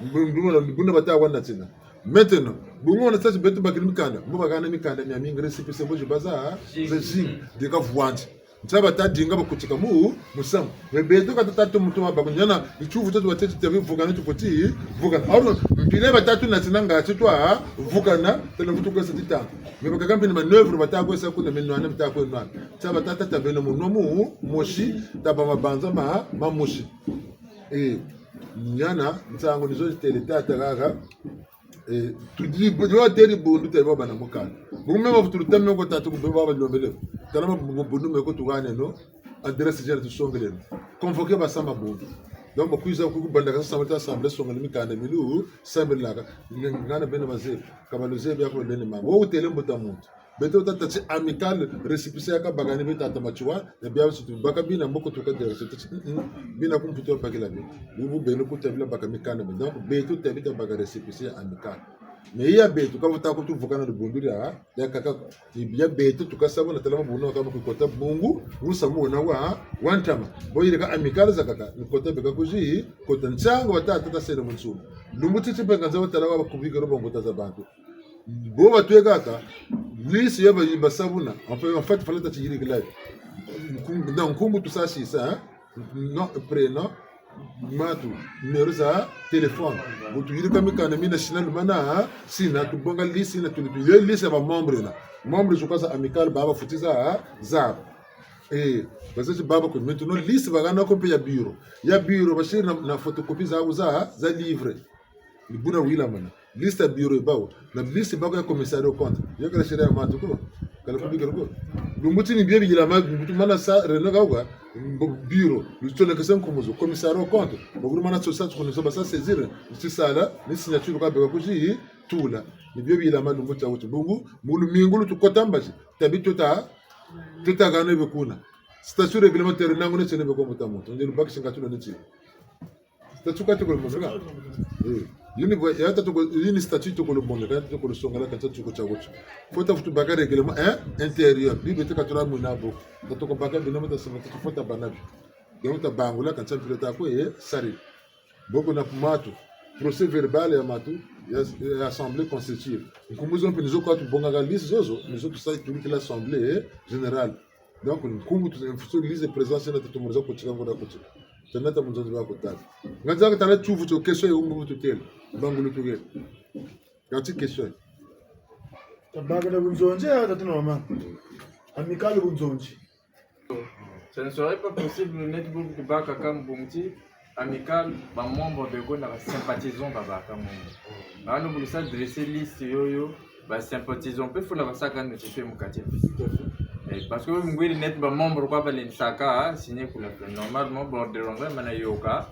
Mbu-, mbu-, buna bata wana tina. Maintenant, bungu wana tâ ti beto bakiri mikanda, mbo bahana mikanda miamingi, récépissé mbo ziba za, za zingi, dika vwandi. Ntia bata dinga bakutika mu, musamu. Mais beto ka tata tu muntu mabako, niana, ni tiuvu tatu bateti tabi vukana tufweti, vukana. Alors, mpila bata tunatina nga ti twa, vukana, tala vutu kwe sa titanga. Mais bakaka mpe ni manœuvre bata kwe sa kuna minwana, bata kwe nwana. Ntia bata tâ ta beno munwa mu, mosi, ta ba mabanza ma, ma mosi. Eh, niana, nsangu ni zo zitêle tata haha, Eh, tudi, bu-, yo têle bundu têle baba na mukanda. Bungu me mavutu luta me ko tata Kubemba balombele. Tala ma bu-, bu-, bundu me ko tuhaneno. Adresse zena tusongeleno. Convoquer basa mabundu. Donc, bakwiza ku kubandaka sa sambila, ta sambila songela mikanda mi lusambila ka. Ngana beno bazebi. Ka baluzebi ya ko leni mama. Wo wutêle mbuta muntu. Beto tata ti Amicale, récépissé ya kabaka ni beto tata Matsoua, na bia bisu tubaka bina mbo ko tuka dere, tata ti, mm, mm, bina ku Mputu bakila bi. Bubu beno ku tabila baka mikanda bi. Donc, beto tabi tabaka récépissé ya Amicale. Mais ya beto, ka vuta ko tuvukana dibundu dia, dia kaka ko. Ni bia beto, tuka sa bo na tala mabundu ma kama ku kota bungu, musamu wona wa, wa ntama. Bo yirika Amicale zakaka, ni kota beka kuzi, kota nsangu wa tata tasele mu nsuma. Lumbu titi mpe nganza wa tala wa bakubika ro bongo ta za bantu. Bo batwekaka, liste ya ba, basa buna. En fait, en fait, fallait tâ ti yirikila. Nkum-, na nkumbu tusa sisa, hein? Non, prénom, matu, numéro za téléphone. Bu tuyirika mikanda mina sina lumana, hein? Sina tubonga liste, sina tuli tu. Ye liste ya ba membre na. Membre zo kwa za Amicale, baba fweti za, hein? Za. Eh, basa ti baba ko. Maintenant, liste bahana ko mpe ya bureau. Ya bureau, basiri na, na photocopie za, za, za livre. Ni buna wilamana. Liste ya bureau bawu. Na liste bawu ya commissariat aux comptes. Yo kala siri ya matu ko. Kala kubika ko. Lumbu ti ni bio bilama, lumbu ti mana sa, reno ka kwa. Mbo bureau. Lutsonekese nkumbu zo. Commissariat aux comptes. Bakulu mana so sa, tukunu so basa saisir. Ni tisala, ni signature ka beka kuzi, tula. Ni bio bilama lumbu tia wuti. Bungu, mu lumingu lutukota mbazi. Tabi tuta, tuta hana be kuna. Statut réglementaire nangu ne tiene be ko mbuta muntu. Nde lubakisi nga tula ne tiene. Statut ka tokolo moneka. Eh. Yini bwe, ya ta toko, yini statut tokolo moneka, ya ta tokolo songela ka ta toko tia wuti. Faut ta vutu baka règlement, hein, intérieur. Bi beto ka tula muna bo. Ta toko baka bina mata sema ta faut ta bana bi. Bina mata bangula ka ntia mpila ta ko, eh, sari. Boko na matu. Procès verbal ya matu, ya, ya assemblée constitutive. Nkumbu zo mpe ni zo kwa tubongaka liste zozo, ni zo tusa tubikila assemblée, eh, générale. Donc, nkumbu tu, il faut liste de présence na tutumuriza kutika ngona kutika. Tana ta munzonzi ba kutala. Nga nzaka tala tiuvu tio question ya umbu tutêle. Bangulu tukele. Kati question. Tabaka na bunzonzi ya tata na mama. Amicale bunzonzi. Ce ne serait pas possible, net bu tubaka ka mbungu ti Amicale, ba membre beko na ba sympathisant babaka membre. Bano bu lusa dresser liste yoyo, ba sympathisant mpe funa basaka notifier mu kati. Eh, parce que ngwiri net ba membre kwa balendi saka, ah, signer ku la fin. Normalement, borderon, vraiment, na yoka.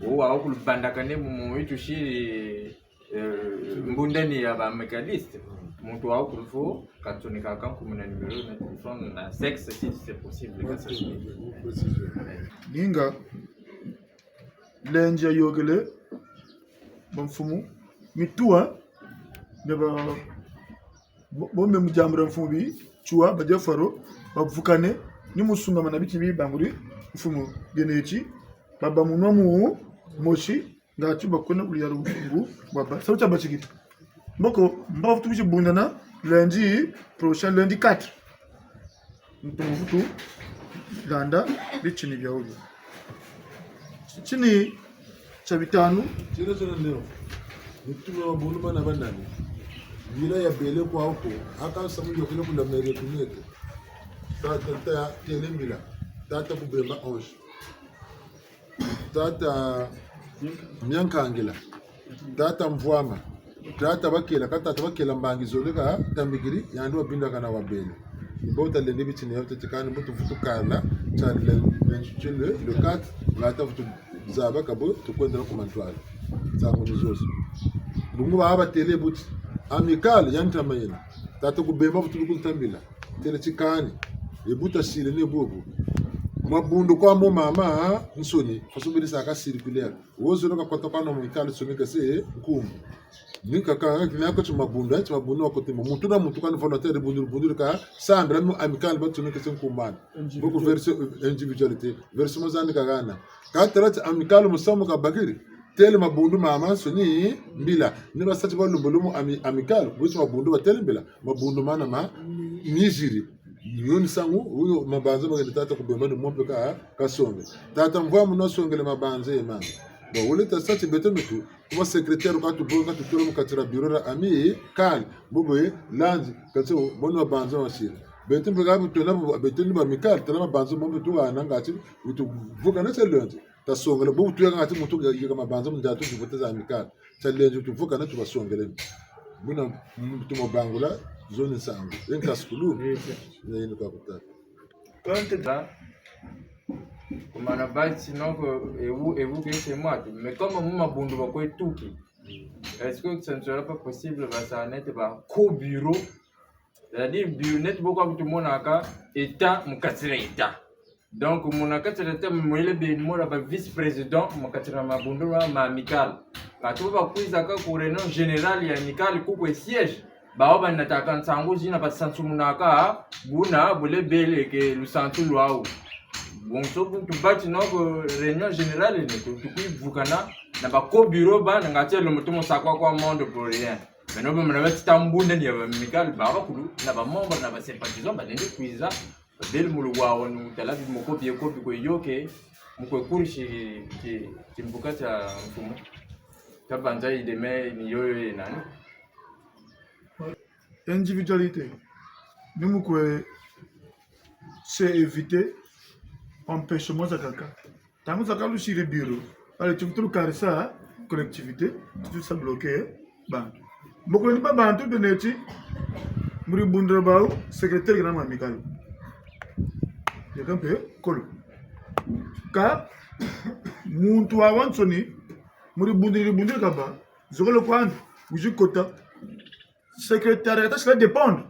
Wo wa kulu bandakane mu, mu itu siri, eh, mbundani ya ba amicaliste. Muntu wa kulu faut ka tsonika ka nkumbu na numéro na téléphone na sexe, si c'est possible, ka sa. Ninga, lendi yayôkele, ba mfumu, mitua, ne ba, bo, bo me mu diambu dia mfumu bi, Tsua, badia Faro, bavukane, ni mu sungamana biti bi banguri mfumu. Biena eti, babâ munwa mu mosi, ngatu bakwenda ku luyala busungu bwabâ. Salu tia batikiri. Mboko, mba vutu bisi bundana, lundi prochain, lundi quatre. Ntu vutu landa bitini bia wubio. Titini tia bitanu. Tila tila ndelo. Mituma wa bulu mana banani. Bila ya bele kwa uko. Aka samu yokele kula mere kunete. Tata, tata, tele mbila. Tata Kubemba onze. Tata Miankangila. Tata Mvwama. Tata Bakela, ka tata Bakela mbangi zole ka tambikiri, yandi wabindakana wa bele. Ni bo talende bitini ya tete kani, mbo tuvutu kala, tia le, le, le, le quatre, ngatu vutu zaba ka bo, tukwendela ku mantwala. Nsangu ni zozo. Bungu ba batele buti. Amicale, yandi ntama yena. Tata Kubemba vutu kuntambila. Tele ti kani. E bu tasiri ni bobo. Mabundu kwa mo mamansoni. Faso beri saka circulaire. Wo zolo kakota kwa no Amicale nsoni kase nkumbu. Ni kaka, ni ako ti mabundu, eh, ti mabundu wa kote mo. Muntu na muntu kani volontaire bundu, bundu ka sambila mu Amicale ba nsoni kase nkumbu ani. Individuel. Boko version, euh, individualité. Version mazani kagana. Ka tala ti Amicale musamu kabakiri. Tele mabundu mamansoni mbila. Ni basa ti balumbu lumu ami-, Amicale. Busi mabundu batele mbila. Mabundu mana ma miziri. Yo ni nsangu, wuyo mabanza makende tata Kubemba ni mo mpe ka, kasonge. Tata Mvwama na songele mabanza ye mana. Bon, wele tasa ti beto mitu, kuma secrétaire ka tubonga tutula mu kati dia bureau dia Amicale. Bobo ye, lundi, kati wo, bo ni mabanza masiri. Beto mpe ka bu tuna bu, beto ni ba Amicale, tala mabanza mo mpe tuwana ngatu, wutu vukana tia lundi. Tasongele, bo bu tuyaka ngatu muntu yeka mabanza mu ndiatu tuvote za Amicale. Tia lundi tuvukana tubasongele. Buna, mm, tumabangula, zo ni nsangu. Ye nkasukulu. Yes, sir. Na yini kwa kutata. Konte da, kumana bati, sinon que, ebu, ebu ke chez moi, tu. Mais comme mu mabundu bakwe tuki. Est-ce que ce ne serait pas possible, ba sa nete ba ko bureau? C'est-à-dire, bureau neti bo kwa kutu monaka, état, mu kati dia état. Donc, muna kati dia état, mwele beni mona ba vice-président, mu kati dia mabundu ma, ma Amicale. Katu bakwizaka ku réunion générale ya Amicale, kuku e siège. Bawu banataka nsangu zina basansumunaka, buna, bule bele ke lusansu lwawu. Bonso bu tubati no ko réunion générale ni, tu, tukwe vukana, na ba ko bureau ba, na ngatu lumbu tumo sa kwa kwa monde pour rien. Beno bamana bati tambunda ni ya ba Amicale, babakulu, na ba membres, na ba sympathisants, balende kwiza, babele mu luwawa, nu tala bimoko bieko bikwe yoke, mu kwe kurisi ki, ki, timbuka tia mfumu. Tabanza ideme ni yoyo ye nani? Individualité. Ni mu kwe se éviter empêchement zakaka. Ntangu zakaka lusiri bureau, allez, tu veux tout carré ça, collectivité, tu veux ça bloquer, bantu. Mboko ni ba bantu bena ti, mu dibundu dia bawu, secrétaire kena mu Amicale. Yeka mpe, kolo. Kâ, muntu wawansoni, mu dibundu, dibundu kabâ, zokolo kwandi, wizi kota. Secrétaire kata sila dépendre,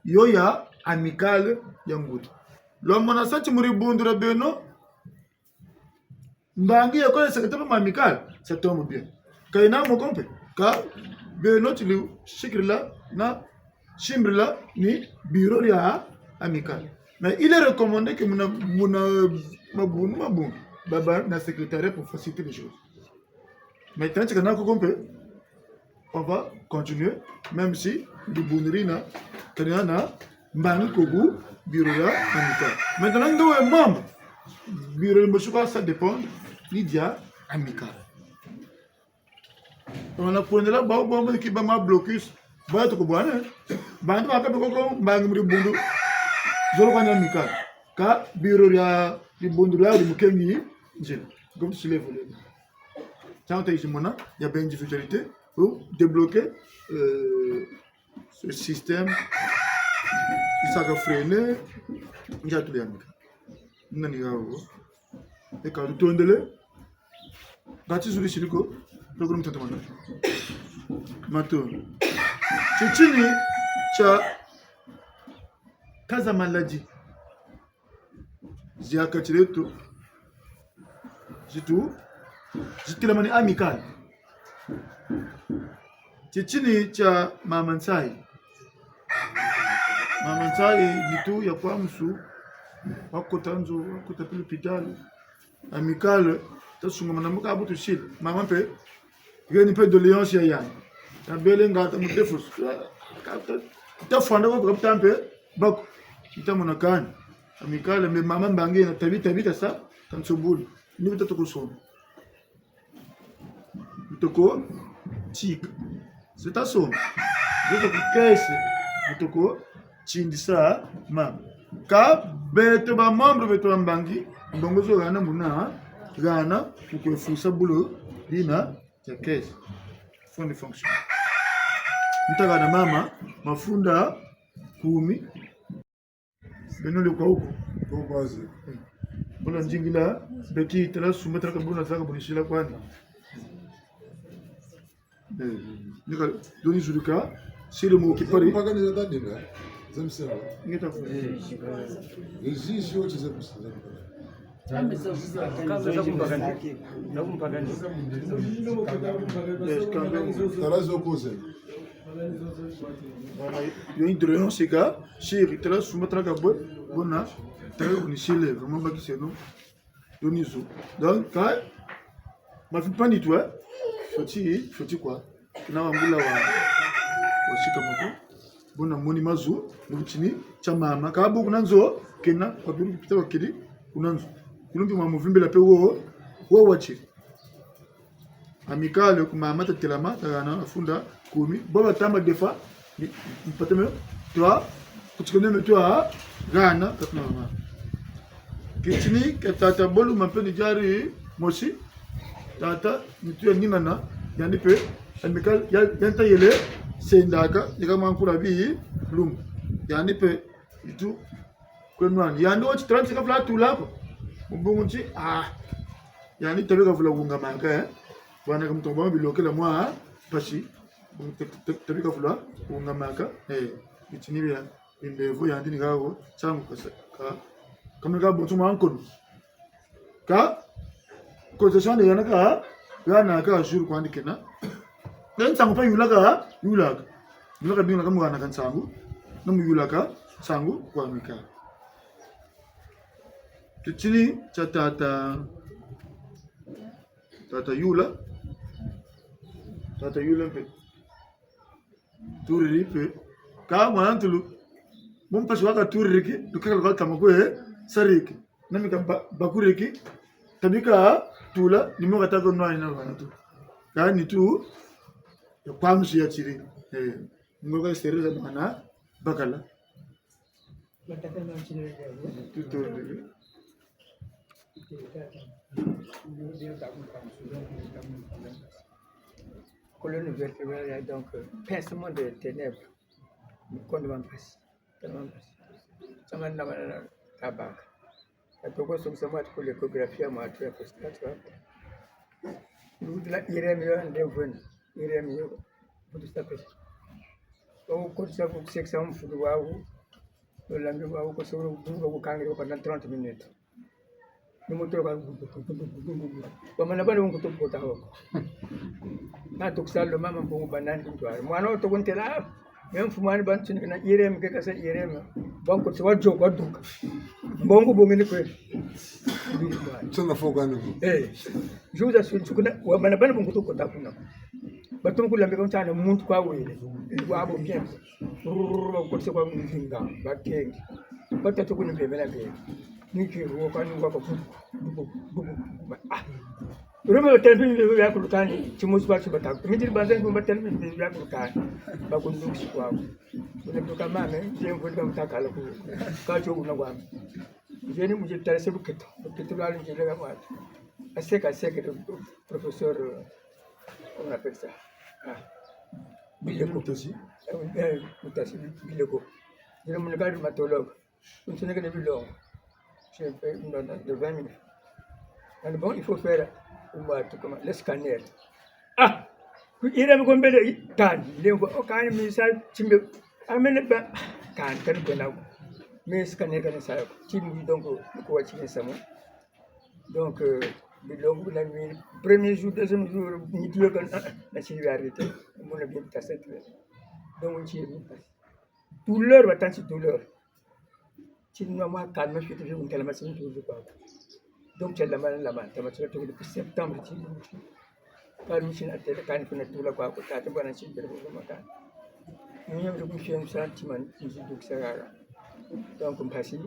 yo ya Amicale ya nguria. Lwamona sa ti mu dibundu dia beno, mbangi ya kole secrétaire mu Amicale, ça tombe bien. Kayena moko mpe, kâ beno ti lusikirila na simbirila ni bureau ya Amicale. Mais il est recommandé que muna, muna mabundu, mabundu, babâ na secrétariat pour faciliter les choses. Maintenant, ti kana koko mpe, on va continuer, même si dibundu dina, kena na mbangi ko ku bureau ya Amicale. Maintenant, nge we membre, bureau mbo suka, ça dépend ni dia Amicale. On a kwendela bawu, bawu, ki ba ma blocus, bawu tuku bwana, bantu bakabe koko mbangi mu dibundu, zolo kwa ni Amicale. Kâ bureau ya dibundu dia di mukengi, nzila. Comme tu soulèves le. Ntangu ta yizi mona, ya ba individualité, pour débloquer, euh, ce système, yisaka freiner, nzatu ya Amicale. Nani gawo? Eka lutondele. Ngati zulu siri ko, tokulu mutata mana. Matondo. Titini tia cas za maladie. Zi ha kati dieto, zitu, zitelamani Amicale. Titini tia mama nsayi. Mama Nsayi, nitu ya kwa musu, wakota nzo, wakota pe l'hôpital. Amicale, tasungamana mu ka bu tusila. Mama mpe, yeni mpe doléance ya yandi. Tabele nga ta mu défausse. Ta, ta, tafwanda kwa kwa mpe, bako. Ntamona kani. Amicale, mais mama mbangi na tabi, tabi tasa, tansobuli. Ni bu tatukusonga. Bu toko tika. Zeta soma. Zeta ku caisse. Bu toko tindisa mama. Kâ beto ba membre, beto ba mbangi, mbongo zo hana muna, hana, mu kwe fusa bulu dina dia caisse. Fonds de fonction. Nta hana mama mafunda kumi. Beno le kwa uko. Kwa kwazi. Bula nzingila, beti tala sumba tala ka buna tala ka bunisila kwani. Eh, nika, doni zuluka, sile mo kipari. Mpaka ni za tadinga, za msela. Ngeta fu. Ezi sio ti za msela. Tala zo koze. Voilà, yo indroyon sika, siri, tala sumba, tala ka bwe, bona, tala ko ni sile, vraiment bakiseno, yo ni zo. Donc, kâ, mafi pani tu, eh, foti, foti kwa. Kina wangula wa, wa sika moko. Bona moni mazu, mu tini, tia mama. Kâ bu kuna nzo, kena, kwa biri kupita kwa kiri, kuna nzo. Kulumpi mwa muvimbila pe wo, wo watiri. Amicale ku mama tatelama, tahana, afunda, kumi. Bo batamba defa, ni, mpateme, twa, kutikene me twa, hana, katuna mama. Kitini, ke tata bolu mampe ni diari, mosi, tata, nitu ya ningana, yandi pe, Amicale, ya, yanta yele, sendaka, nika mankula bi, lum. Yandi pe, nitu, kwe nwani. Yandi wo ti trente ka vula tula ko. Mu bungu ti, ah. Yandi tabi ka vula wungamaka, eh. Bwana ka mutombo bilokela mwa, pasi. Bungu te, te, tabi ka vula wungamaka, eh. Bitini bia, bimbevo yandi ni kako, tiangu kasa, ka, kamwe ka bonso mwa nkono. Kâ, concession de hana ka, hana ka jour kwandi kena. Ntangu mpe yulaka, yulaka. Yulaka bingana ka mu hana ka nsangu, na mu yulaka nsangu kwa Amicale. Tutini tia tata, tata yula, tata yula mpe. Turiri mpe. Kâ mwana ntulu, mu mpasi waka turiri ki, lukaka lukaka tama kwe, sariki. Na mi ka ba, bakuriki, tabi ka tula, ni mo kata ko nwani na bana tu. Kâ nitu, ya kwa musi ya tiri. Eh, ngo ka sereza mwana, bakala. Tutu. Colonne vertébrale, donc, euh, pincement de ténèbres. Mikondo ma mpasi. Tellement mpasi. Sama na mana tabaka. Katoko sukisa mwati ku l'échographie ya mwati ya prostate. Lutila ireme yo nde vwena. Ireme yo. Butu sa pesa. Okotisa ku sekisa mfutu wawu. Olambi wawu ko solo buka kukangiri pendant trente minutes. Ni mutu ka, bamana bana bungu tukota ho. Na tukusalo mama mbongo banani kuntwari. Mwana wo tukuntela, me mfumani bantu ni na ireme ke kasa ireme. Banko tsi wa djo kwa duka. Mbongo bungu ni kweri. Tsona foka ni. Eh. Juza suntu kuna, wamana bana bungu tukota kuna. Batu kulambika ntana muntu kwa wele. Wa bo bien. Rrrr, kotisa kwa mvinga, bakenge. Batatu kuni mpembela mpembe. Niki ruo kani ngwa kwa bubu, bubu, bubu. Ah. Rume otempi ya kulukani, timosi kwa tibata. Mitiri banza nkumba tempi ya kulukani. Bakundusi kwa. Kuna duka mame, nje mvuli kwa mtakala ku. Kacho kuna kwa. Nje ni muje tala se buketo. Buketo lwa nje lega mwatu. Aseka, aseka, professeur, comment on appelle ça? Ah. Bileko. Mutasi. Eh, eh, Mutasi, Bileko. Je me regarde rhumatologue. Vous ne tenez que de bilongo. J'ai fait une ordonnance de vingt mille. Alors bon, il faut faire, euh, comment, le scanner. Ah! Ireme ko mbele, i, kani, lemvo, o kani, mi sa, timbe, amene ba, kani, kani kwenda ko. Mi scanner kani sa, timbe, donc, ko wa timbe samu. Donc, euh, bilongo na mi, premier jour, deuxième jour, ni tuwe kan, ah, ah, na si arrêté. Mon avis, ça c'est très. Donc, on tire, on passe. Douleur, batâ ti douleur. Ti nwa mwa calme, fweti fi ntela masini toujours kwa. Donc, tia lamba, lamba, ntama tia toko depuis septembre, ti. Kani misini atele, kani kuna tula kwa ko, tata bwana ti bele kwa makani. Mwenye mtu kumfia msa, ti mani, nzi dukisa rara. Donc, mpasi.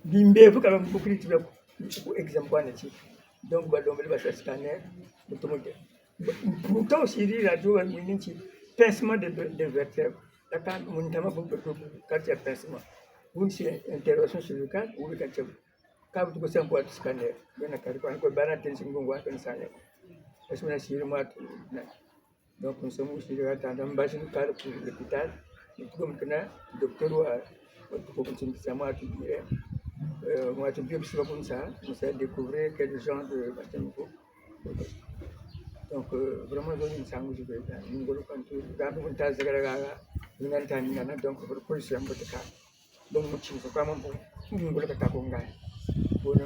Bimbevo kaba mbukiri tibia ku, ku exam kwa na ti. Donc, balombele basa scanner, mutu mutu. Pourtant, aussi, radio, on dit pincement de, de, de vertèbres. Kaka mu ntama bu, bu, bu, kati ya pincement. Une, c'est intervention chirurgicale, ou le kati ya, ka bu tuko sa mpo atu scanner. Bena kari kwa, kwa bana tension ngungu wa scanner. Parce que on a siri mwa tu, na. Donc, nous sommes aussi là, dans, dans, dans une case pour l'hôpital. Nous pouvons maintenant, docteur, wa, wa, tuko kutsindisa mwa tu, eh, euh, mwa tu biopsie wa kunsa, nous allons découvrir quel genre de, Donc, euh, vraiment, nzoni nsangu zi bena, ngolo kantu, gambi kunta zakala gaga, ningana ta ningana, donc, pour, pour se mbote ka. Donc, mu tini so kwa mambo, ngolo kata ko ngai. Bon,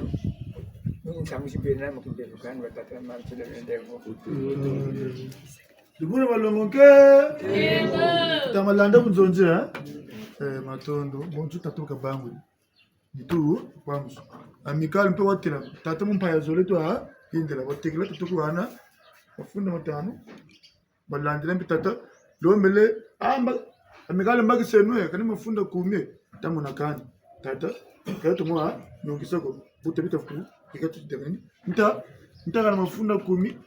nzoni nsangu zi bena, mu kimbevo kani, batata, mama, tshile, ndengo. Dibuna balongo nke. Tama landa bunzonzi, eh? Eh, matondo, bonso tatuka bangu. Nitu, kwa musu. Amicale mpe watêla. Tata mu mpa ya zole twa, yendela, watekela tata kwa hana. Mafunda matanu. Balandila mpe tata. Lombele, ah, mba, Amicale mbakiseno, kani mafunda kumi. Tamona kani. Tata, kaya tumwa, nungisa ko. Buta bita fu, yika tuti dangani. Nta, nta kana mafunda kumi.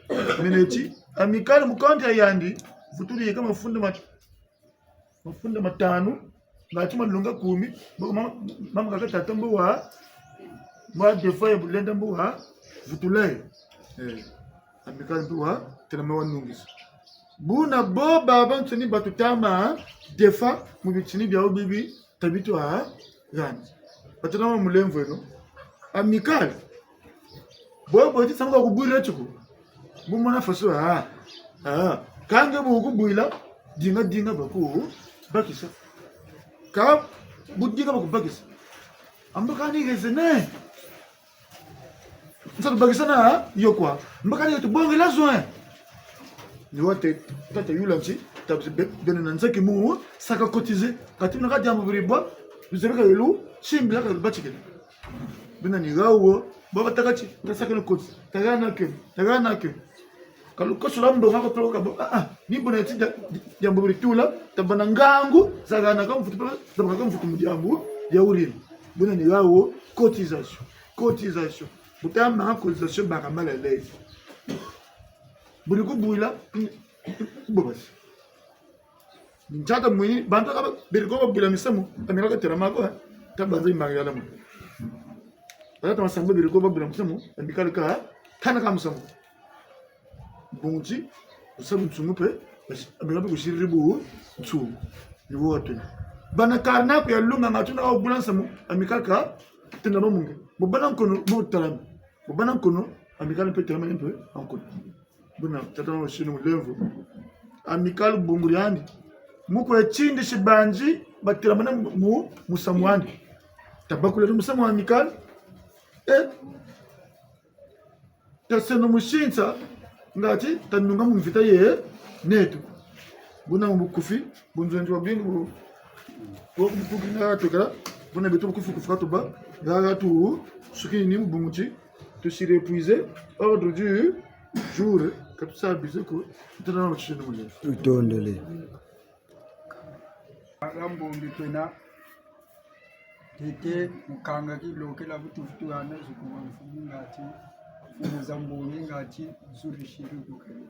Mene ti, Amicale mu compte ya yandi. Vutuli yika mafunda mat-, mafunda matanu, ngati malonga kumi, bo mama, mama kaka tata mbo wa, mwa defa ya bulenda mbo wa, vutula ye. Eh, Amicale mbo wa, têla me wa nungisa. Buna bo babansoni batutama, defa, mu bitini bia bibi, tabitu ha, gani. Batutama mulemvo eno. Amicale. Bo, bo, ti sanga kubwila tiko. Bu mona faso, ah, ah. Kâ nge bu kubwila, dinga, dinga baku bakisa. Kâ bu dinga baku bakisa. Amba kani raisonner. Nsa tubakisa na yo kwa. Amba kani tubongela zo, eh. Ni wate, tata yula nti, tabi be, bene na nzaki mu, saka cotiser. Kati na ka diambu biri bwa, luzebe ka yulu, simbila ka yulu batikele. Bina ni gawo, baba takati, tasaka no koti, tagana ke, tagana ke. Ka lukoso lwa mbongo ko peleko ka bo, ah, ah, ni bona ti dia, dia mbongo litula, tabana ngangu, zagana ka mvutu pela, zagana ka mvutu mu diambu, dia wuriri. Bina ni gawo, cotisation, cotisation. Bu tama cotisation baka mal à l'aise. Buri kubwila, mm, mm, mm, bobasi. Ntiata mwini, bantu kaba, beri ko babwila misamu, Amicale ka têla mako, eh. Tabanza imari yala mu. Bala tama samba beri ko babwila misamu, Amicale ka, kana ka misamu. Bungu ti, wusabu nsungu mpe, basi, Amicale mpe kusiriri bu, nsungu. Ni wo watuna. Bana karna ku ya lunga ngatu na wabwila misamu, Amicale ka, tenda mamunge. Mu bana nkono, mu talami. Mu bana nkono, Amicale mpe têla mani mpe, nkono. Buna, tata wa sino mulemvo. Amicale bungu diandi. Mu kwe tindi sibanzi, batelamana mu, mu, musamu wandi. Tabakula musamu wa Amicale. Eh. Taseno musinsa, ngati, tanunga mu mvita ye, neto. Buna mu bukufi, bunzonzi bwa bingi bu, bu, bu, bu, nga twekala, buna beto bukufi kufi ka tuba, nga, nga tu, sukini ni mu bungu ti, tusiri épuisé, ordre du jour, ka tusa abuser ko, ntana na machine mu lefu. Tutondele. Ala mbongi twena, tete, mukanga kilokela butufutu ana zukuma mfumu ngati, mfumu za mbongi ngati, zuri shiri kukele.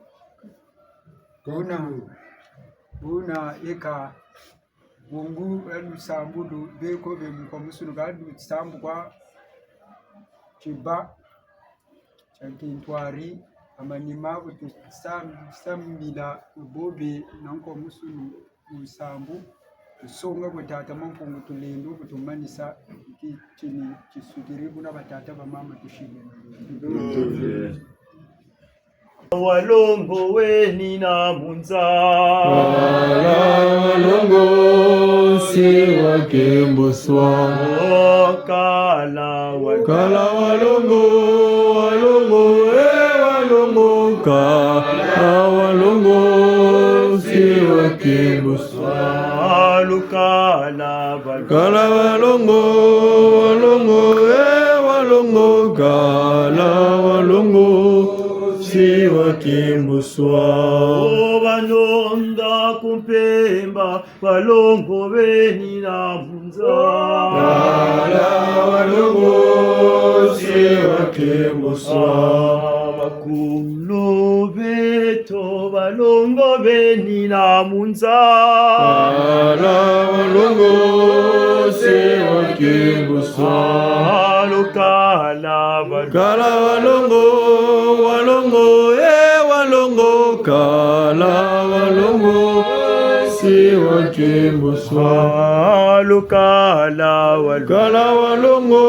Buna, buna eka, bungu ya lusambu lu, beko be mukwa musunu ka lusambu kwa tiba, tia kintwari, amanima bu tusam-, sambila bobe na nkwa musunu lusambu, tusonga kwa tata Mampungu tulendo, kutumanisa, ki-, tini, tisukiri buna batata bamama tushile. Walongo weni na munza. Kala walongo nsi wa kemboswa. Oh, kala wa-, kala walongo, walongo, eh, walongo, kala walongo nsi wa kemboswa. Kala balongo, balongo, eh, balongo, kala balongo, si bakimbuswa. O banonda ku mpemba, balongo beni na mu nza. Kala balongo, si bakimbuswa. Bakulu beto, balongo beni na mu nza. Kala balongo, si bakimbuswa. Kala balongo. Kala balongo, balongo, eh, balongo, kala balongo, si bakimbuswa. Kala balongo. Kala balongo,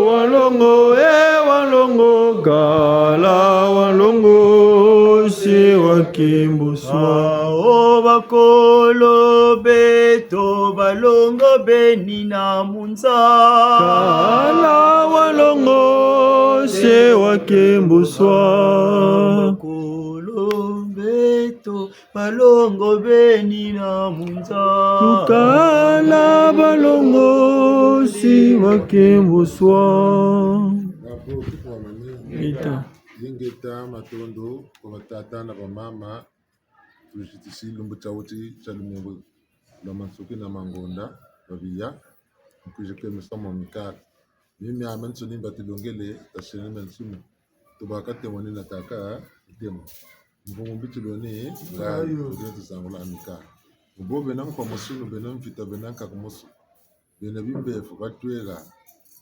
balongo, eh, balongo, kala balongo, si bakimbuswa. O bakolo beto, balongo beni na mu nza. Kala balongo, si bakimbuswa. Bakolo beto, balongo beni na mu nza. Kala balongo, si bakimbuswa. Bravo, tukwamane. Ingeta. Ingeta, matondo kwa batata na bamama. Tuzitisi lumbu tia wuti tia lumingu lwa mansuki na mangonda, babiya, nkwizi kwe misamu mikari. Mimi ame nsuni mba tulongele, tasene me nsumu. Tubaka temo ni nataka temo. Mvungu mbi tuloni, ngayo, tuzenti zangula amikari. Mbo bena nkwa mosu, bena mvita, bena nkaka mosu. Bena bimbevo, batwela,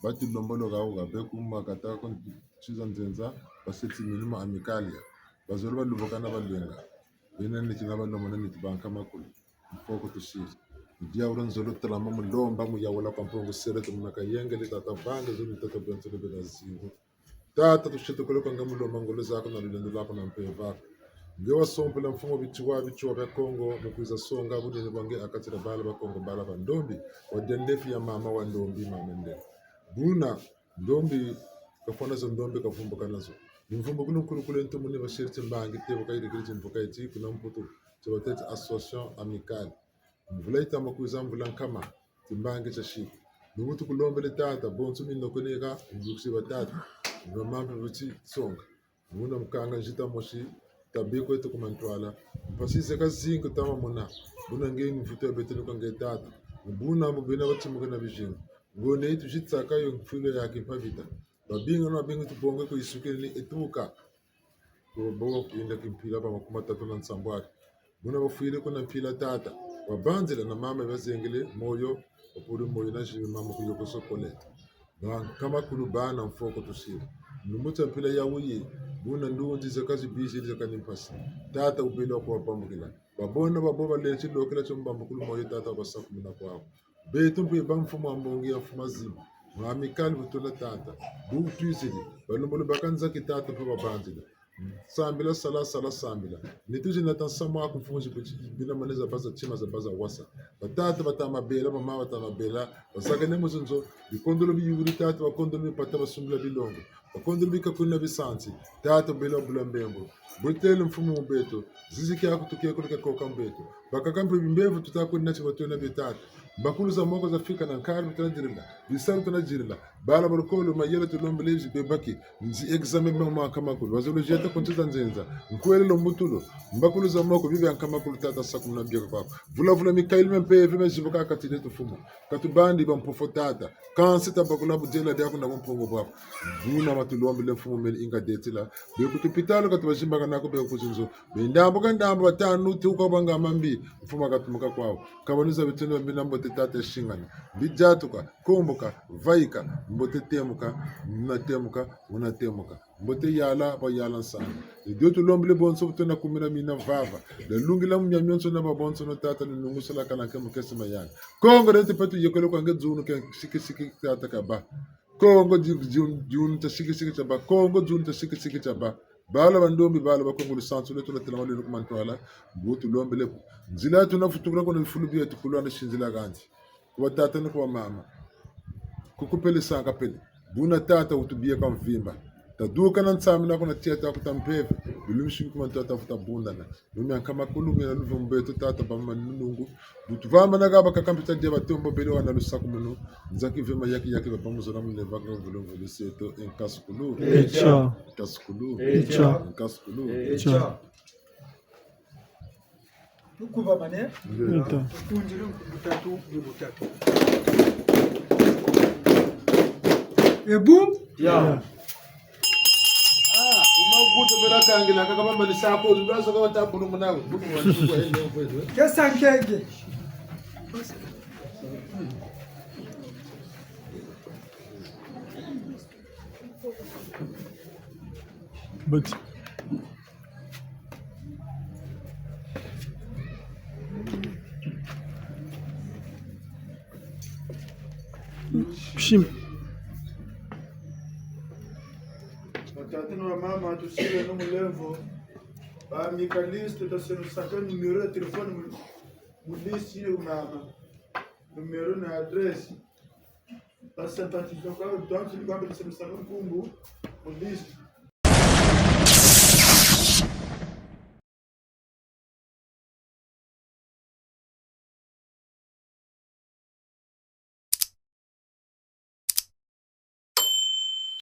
batulomboloka wuka, be kuma kata ku ntiza nzenza, baseti milimo amicale. Bazolo balubukana balwenga. Bena niti na balomona niti banka makulu. Mfoko tusiri. Diawula nzolo talama mu lomba mu yawula kwa Mpungu sele tumuna kayengele tata vanga zulu tata bensele bena zingu. Tata, tusitukulu kwa nge mu lomba ngolo zaku na lulendo lwaku na mpeve aku. Nge wasompela mfumu bitiwa, bitiwa bia Kongo, mu kwiza songa bunene bwa nge ha kati dia bala ba Kongo, bala ba ndombi, wa dia ndefi ya mama wa ndombi, mama nde. Buna, ndombi, kafwa nazo ndombi, kavumbuka nazo. Ni mvumbukulu nkulukulu ntumuni basiri timbangi, tebo kayirikiri timvuka iti, kuna Mputu, tibateti association amicale. Mvula yitama kwiza, mvula nkama, timbangi tia siku. Ni bu tukulombele tata, bonso minokoneka, mvukisi ba tata, mvula mampe buti songa. Muna mukanga nzita mosi, tabe kweto ku mantwala. Mpasi zeka zingi tama mona, buna nge mvutu ya beto ni kwa nge tata. Buna mu bena batimuka na bizingu. Ngonda yi tuzitsaka yo mfwilo ya kimpa vita. Babingi na babingi tubonge ku yisukini ni etuka. Bo, bo, kwenda kimpila ba makumi matatu na nsambwadi. Buna bafwiri kuna mpila tata. Babanzila na mama bazengele moyo, bapuri moyo na zimi mama ku yoko sokole. Ba nkama kulu bana mfoko tusiri. Lumbu tia mpila ya wuyi, buna ndundi zaka zibiziri zaka ni mpasi. Tata wubele wa kuwabambukila. Babona babo balenzi lokela tio mbambukulu moyo tata wabasakumuna kwaku. Beto mpe ba mfumu a mbongi ya mfumu a zima. Mwa amicale bu twena tata. Bu twiziri. Balembolo baka nzaki tata mpe babanzila. Sambila, sala, sala, sambila. Ni tuzi nata nsamu aku mfumu zi buti, bina mane za baza tima za baza wasa. Batata bata mabela, bamama bata mabela. Basakane mu zinzo, bikondolo biyuri tata, bakondolo bipata basumbila bilongo. Bakondolo bikakuni na bisansi. Tata bela bula mbembo. Bwetele mfumu mu beto. Zizi kiaku tukekulu ke koka mu beto. Bakaka mpe bimbevo tuta kuni na ti batwena bie tata. Mbakulu za moko zafika na nkari bu twena dirila. Bisalu twena dirila. Bala ba lukolo mayela tulombele zi bebaki. Nzi examen mia mwa nkama kulu. Wazolo zieta ku nti za nzenza. Nkwelelo mbutulo. Mbakulu za moko bibi ya nkama kulu tata sakumuna bieka kwaku. Vula vula mikayilu mia mpeve mia zibuka ha kati dieto mfumu. Ka tubandi ba mpofo tata. Kansi tabakula budiela diaku na bumpungu bwaku. Buna ma tulombele mfumu meni inga detila. Be ku tupitalu ka tubazimbaka nako be ku zinzo. Be ndambu ka ndambu batanu tuka banga mambi. Mfumu katumuka kwawu. Kabanuza bitendo bia mbi na mbote tata singana. Mbi diatuka, komboka, vaika, mbote temuka, muna temuka, muna temuka. Mbote yala, ba yala nsanga. Ni dio tulombele bonso bu twena kumina mina vava. Lungila mu miamionso na babonsono tata ni nungusala kala nke mu kesi mayanga. Kongo dieto mpe tuyekole kwa nge dzunu ke sikisiki tata kaba. Kongo di-, di-, diunu tia sikisiki tia ba. Kongo diunu tia sikisiki tia ba. Bala ba ndombi, bala ba Kongo, lusansu lweto lwa telama lweno ku mantwala. Bu tulombele ku. Nzila twena vutukula kuna bifulu bieto kulwana sinzila kandi. Ku batata ni ku bamama. Ku kupele sanga pele. Buna tata wutubieka mvimba. Taduka na nsamina kuna tiya ta kuta mpeve, bilumbu shingi kuma nto ta futa bundana. Lumi ankama kulu ngena luve mbeto tata ba mani lunungu. Butu vamba na gaba kaka mpita dia batombo bele wana lusakumunu. Nzaki ve mayaki yaki ba pamuzo na mune vanga mvulu mvulu seto enkasukulu. Echa. Enkasukulu. Echa. Enkasukulu. Echa. Tukuba mane. Eto. Tukunzile nkumbu tatu, nkumbu tatu. Ebu? Ya. Ya. Ah, uma kuto bela kangila, kaka bamba ni sako, lwazo kaka tabulu munawe. Kesa nkenge. But Shim. Batata na bamama, tusile no mulemvo. Ba amicalistes, taselusaka numéro ya téléphone mu, mu liste yina mama. Numéro na adresse. Ba sympathisants kwa, donc, ni bamba taselusaka nkumbu mu liste.